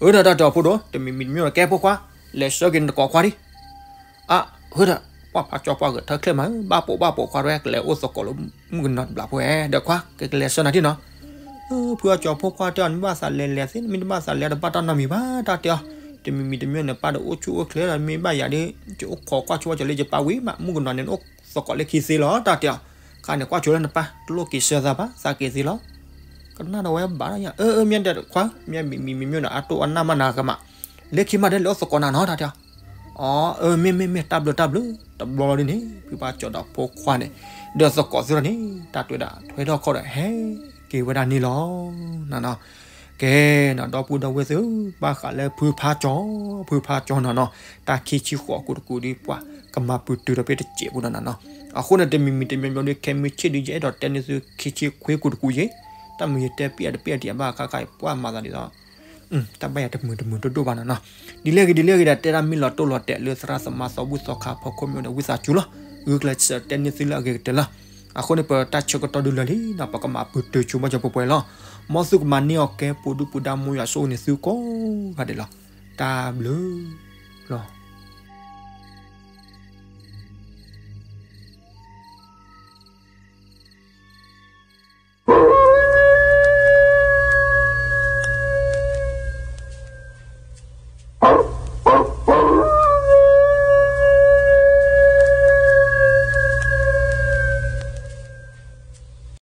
အၢဒီးတၢ်တဲအီၤဖိဒိၣ် တမံၤမံၤတမံၤကဲဖိခွါ, လဲၤဆှၢက့ၤနတကိးခွါဒံး အၢ ဟၢဒီး ပှၤဖးကၠီပှၤဂဲၤထၢချ့ၣ်မး ဘၣ်ပိာ်ဘၣ်ပိာ်ခွါတဝဲ ကလဲၤအိၣ်သကိးလၢမုၣ်ကနီၤတဘျီဖိဧဲ ဒီးခွါ ကကလဲၤဆှၢနၤဒံးနီၤ, ဖုအကၠီဖိခွါတဲအီၤ နဘၣ်သးလဲၤလဲၤသ့ နမ့ၢ်တဘၣ်သးလဲၤတဘၣ်တၢ်နီတမံၤဘၣ် တၢ်တဲအီၤ, တမံၤမံၤတမံၤန့ၣ် ပၢ်ဒီးအိၣ်ဆူၣ်အိၣ်ချ့ဒီး မ့ၢ်ဘၣ်ယၤဒ် ယအိၣ်ခိးကွၢ်ဆိဝဲကၠီၤလၢယပၢ်ဝံၤမး မုၣ်ကနီၤန့ၣ် နအိၣ်သကိးလၢခံသ့လီၤ တၢ်တဲအီၤ, ခါန့ၣ် ကွၢ်ဆိလၢနပၢ် တလိၣ်က့ၤဆှၢသးဘၣ် သးက့ၤသ့လီၤ ကနၣ်ဒီးဝဲဘၣ်ယၤ အၢ အၢ မ့ၢ်ဒီးခွါ မ့ၢ်မံၤမံၤမံၤမ့ၢ်ဒီး အတိၢ်အနၢ်မးနၤကမး, လၢခံမးဒီး လဲၤအိၣ်သကိးနၤနီၤ တၢ်တဲအီၤ, အီ အၢ မ့ၢ်မ့ၢ်မ့ၢ် တၢ်ဘျၢတၢ်ဘျၢ တဘျီလီၤဒ်န့ၣ် ဖုဖါကၠီဒီးဖိခွါန့ၣ် ဒီးသကိးသ့ၣ်တဖၣ်န့ၣ် တၢ်တွဲဒၣ်ထွဲထီၣ်ခီၣ်ဒီးဟဲက့ၤဝဲဒၣ်န့ၣ်လီၤနီၤနီၤ. ကဲနီၤ ဒီပုၢ်ဒီဝဲၢ်သ့ၣ်ဧၢ ဘၣ်ဃးလၢဖုဖါကၠီ ဖုဖါကၠီနီၤနီၤ တၢ်ခံဆံဃိးကိးတကိးဒီး ပှၤကမၤပူၤတုၤဒီးဖဲတစဲးဖိနီၤနီၤနီၤ. အဃိန့ၣ် တမံၤမံၤတမံၤမံၤဒီး ခဲမုၢ်ဆ့ၣ်ဒုး ယအဲၣ်ဒိးတဲန့ၢ်သုခံဆံခွံကိးတကိးယဲၢ်, တၢ်မုာ်ယတဲပ့ၢ်အတပ့ၢ်အတံၢ်အဘၣ်ခါခါအံၤ ပှၤမၤသးဒ်သိး တၢ်ဘၣ်ယၤတမုာ်တမုာ်ဒိၣ်ဒိၣ်ဘၣ်နီၤနီၤ. ဒ်လဲၣ်ဂ့ၤဒ်လဲၣ်ဂ့ၤဒီး တဲဒၣ်မ့ၢ်လီၤတိၢ်လီၤတဲာ်လၢသရၣ်သမါသီဘူၣ်သီခါဖီခိၣ်မ့ၢ်အိၣ်ဒီး ဝံသးစူၤလီၤ ဂုာ်ကျဲးစၢးတဲန့ၢ်သုလၢအဂ့ၤကတၢၢ်လီၤ. အဃိန့ၣ် ပတၢ်ဆၢကတီၢ်ဒုးလၢာ်လံနီၤ ပကမၤပူၤတုၤဆိဘၣ်ကၠီပှဲၤပှဲၤလီၤ. မ်သုကမၤန့ၢ်အီၤကဲ ပူၤဒုၣ်ပူၤဒါ မ်ယွၤဆိၣ်ဂ့ၤန့ၢ်သုကိးဂၤဒဲးလီၤ. တၢ်ဘျုးလီၤ.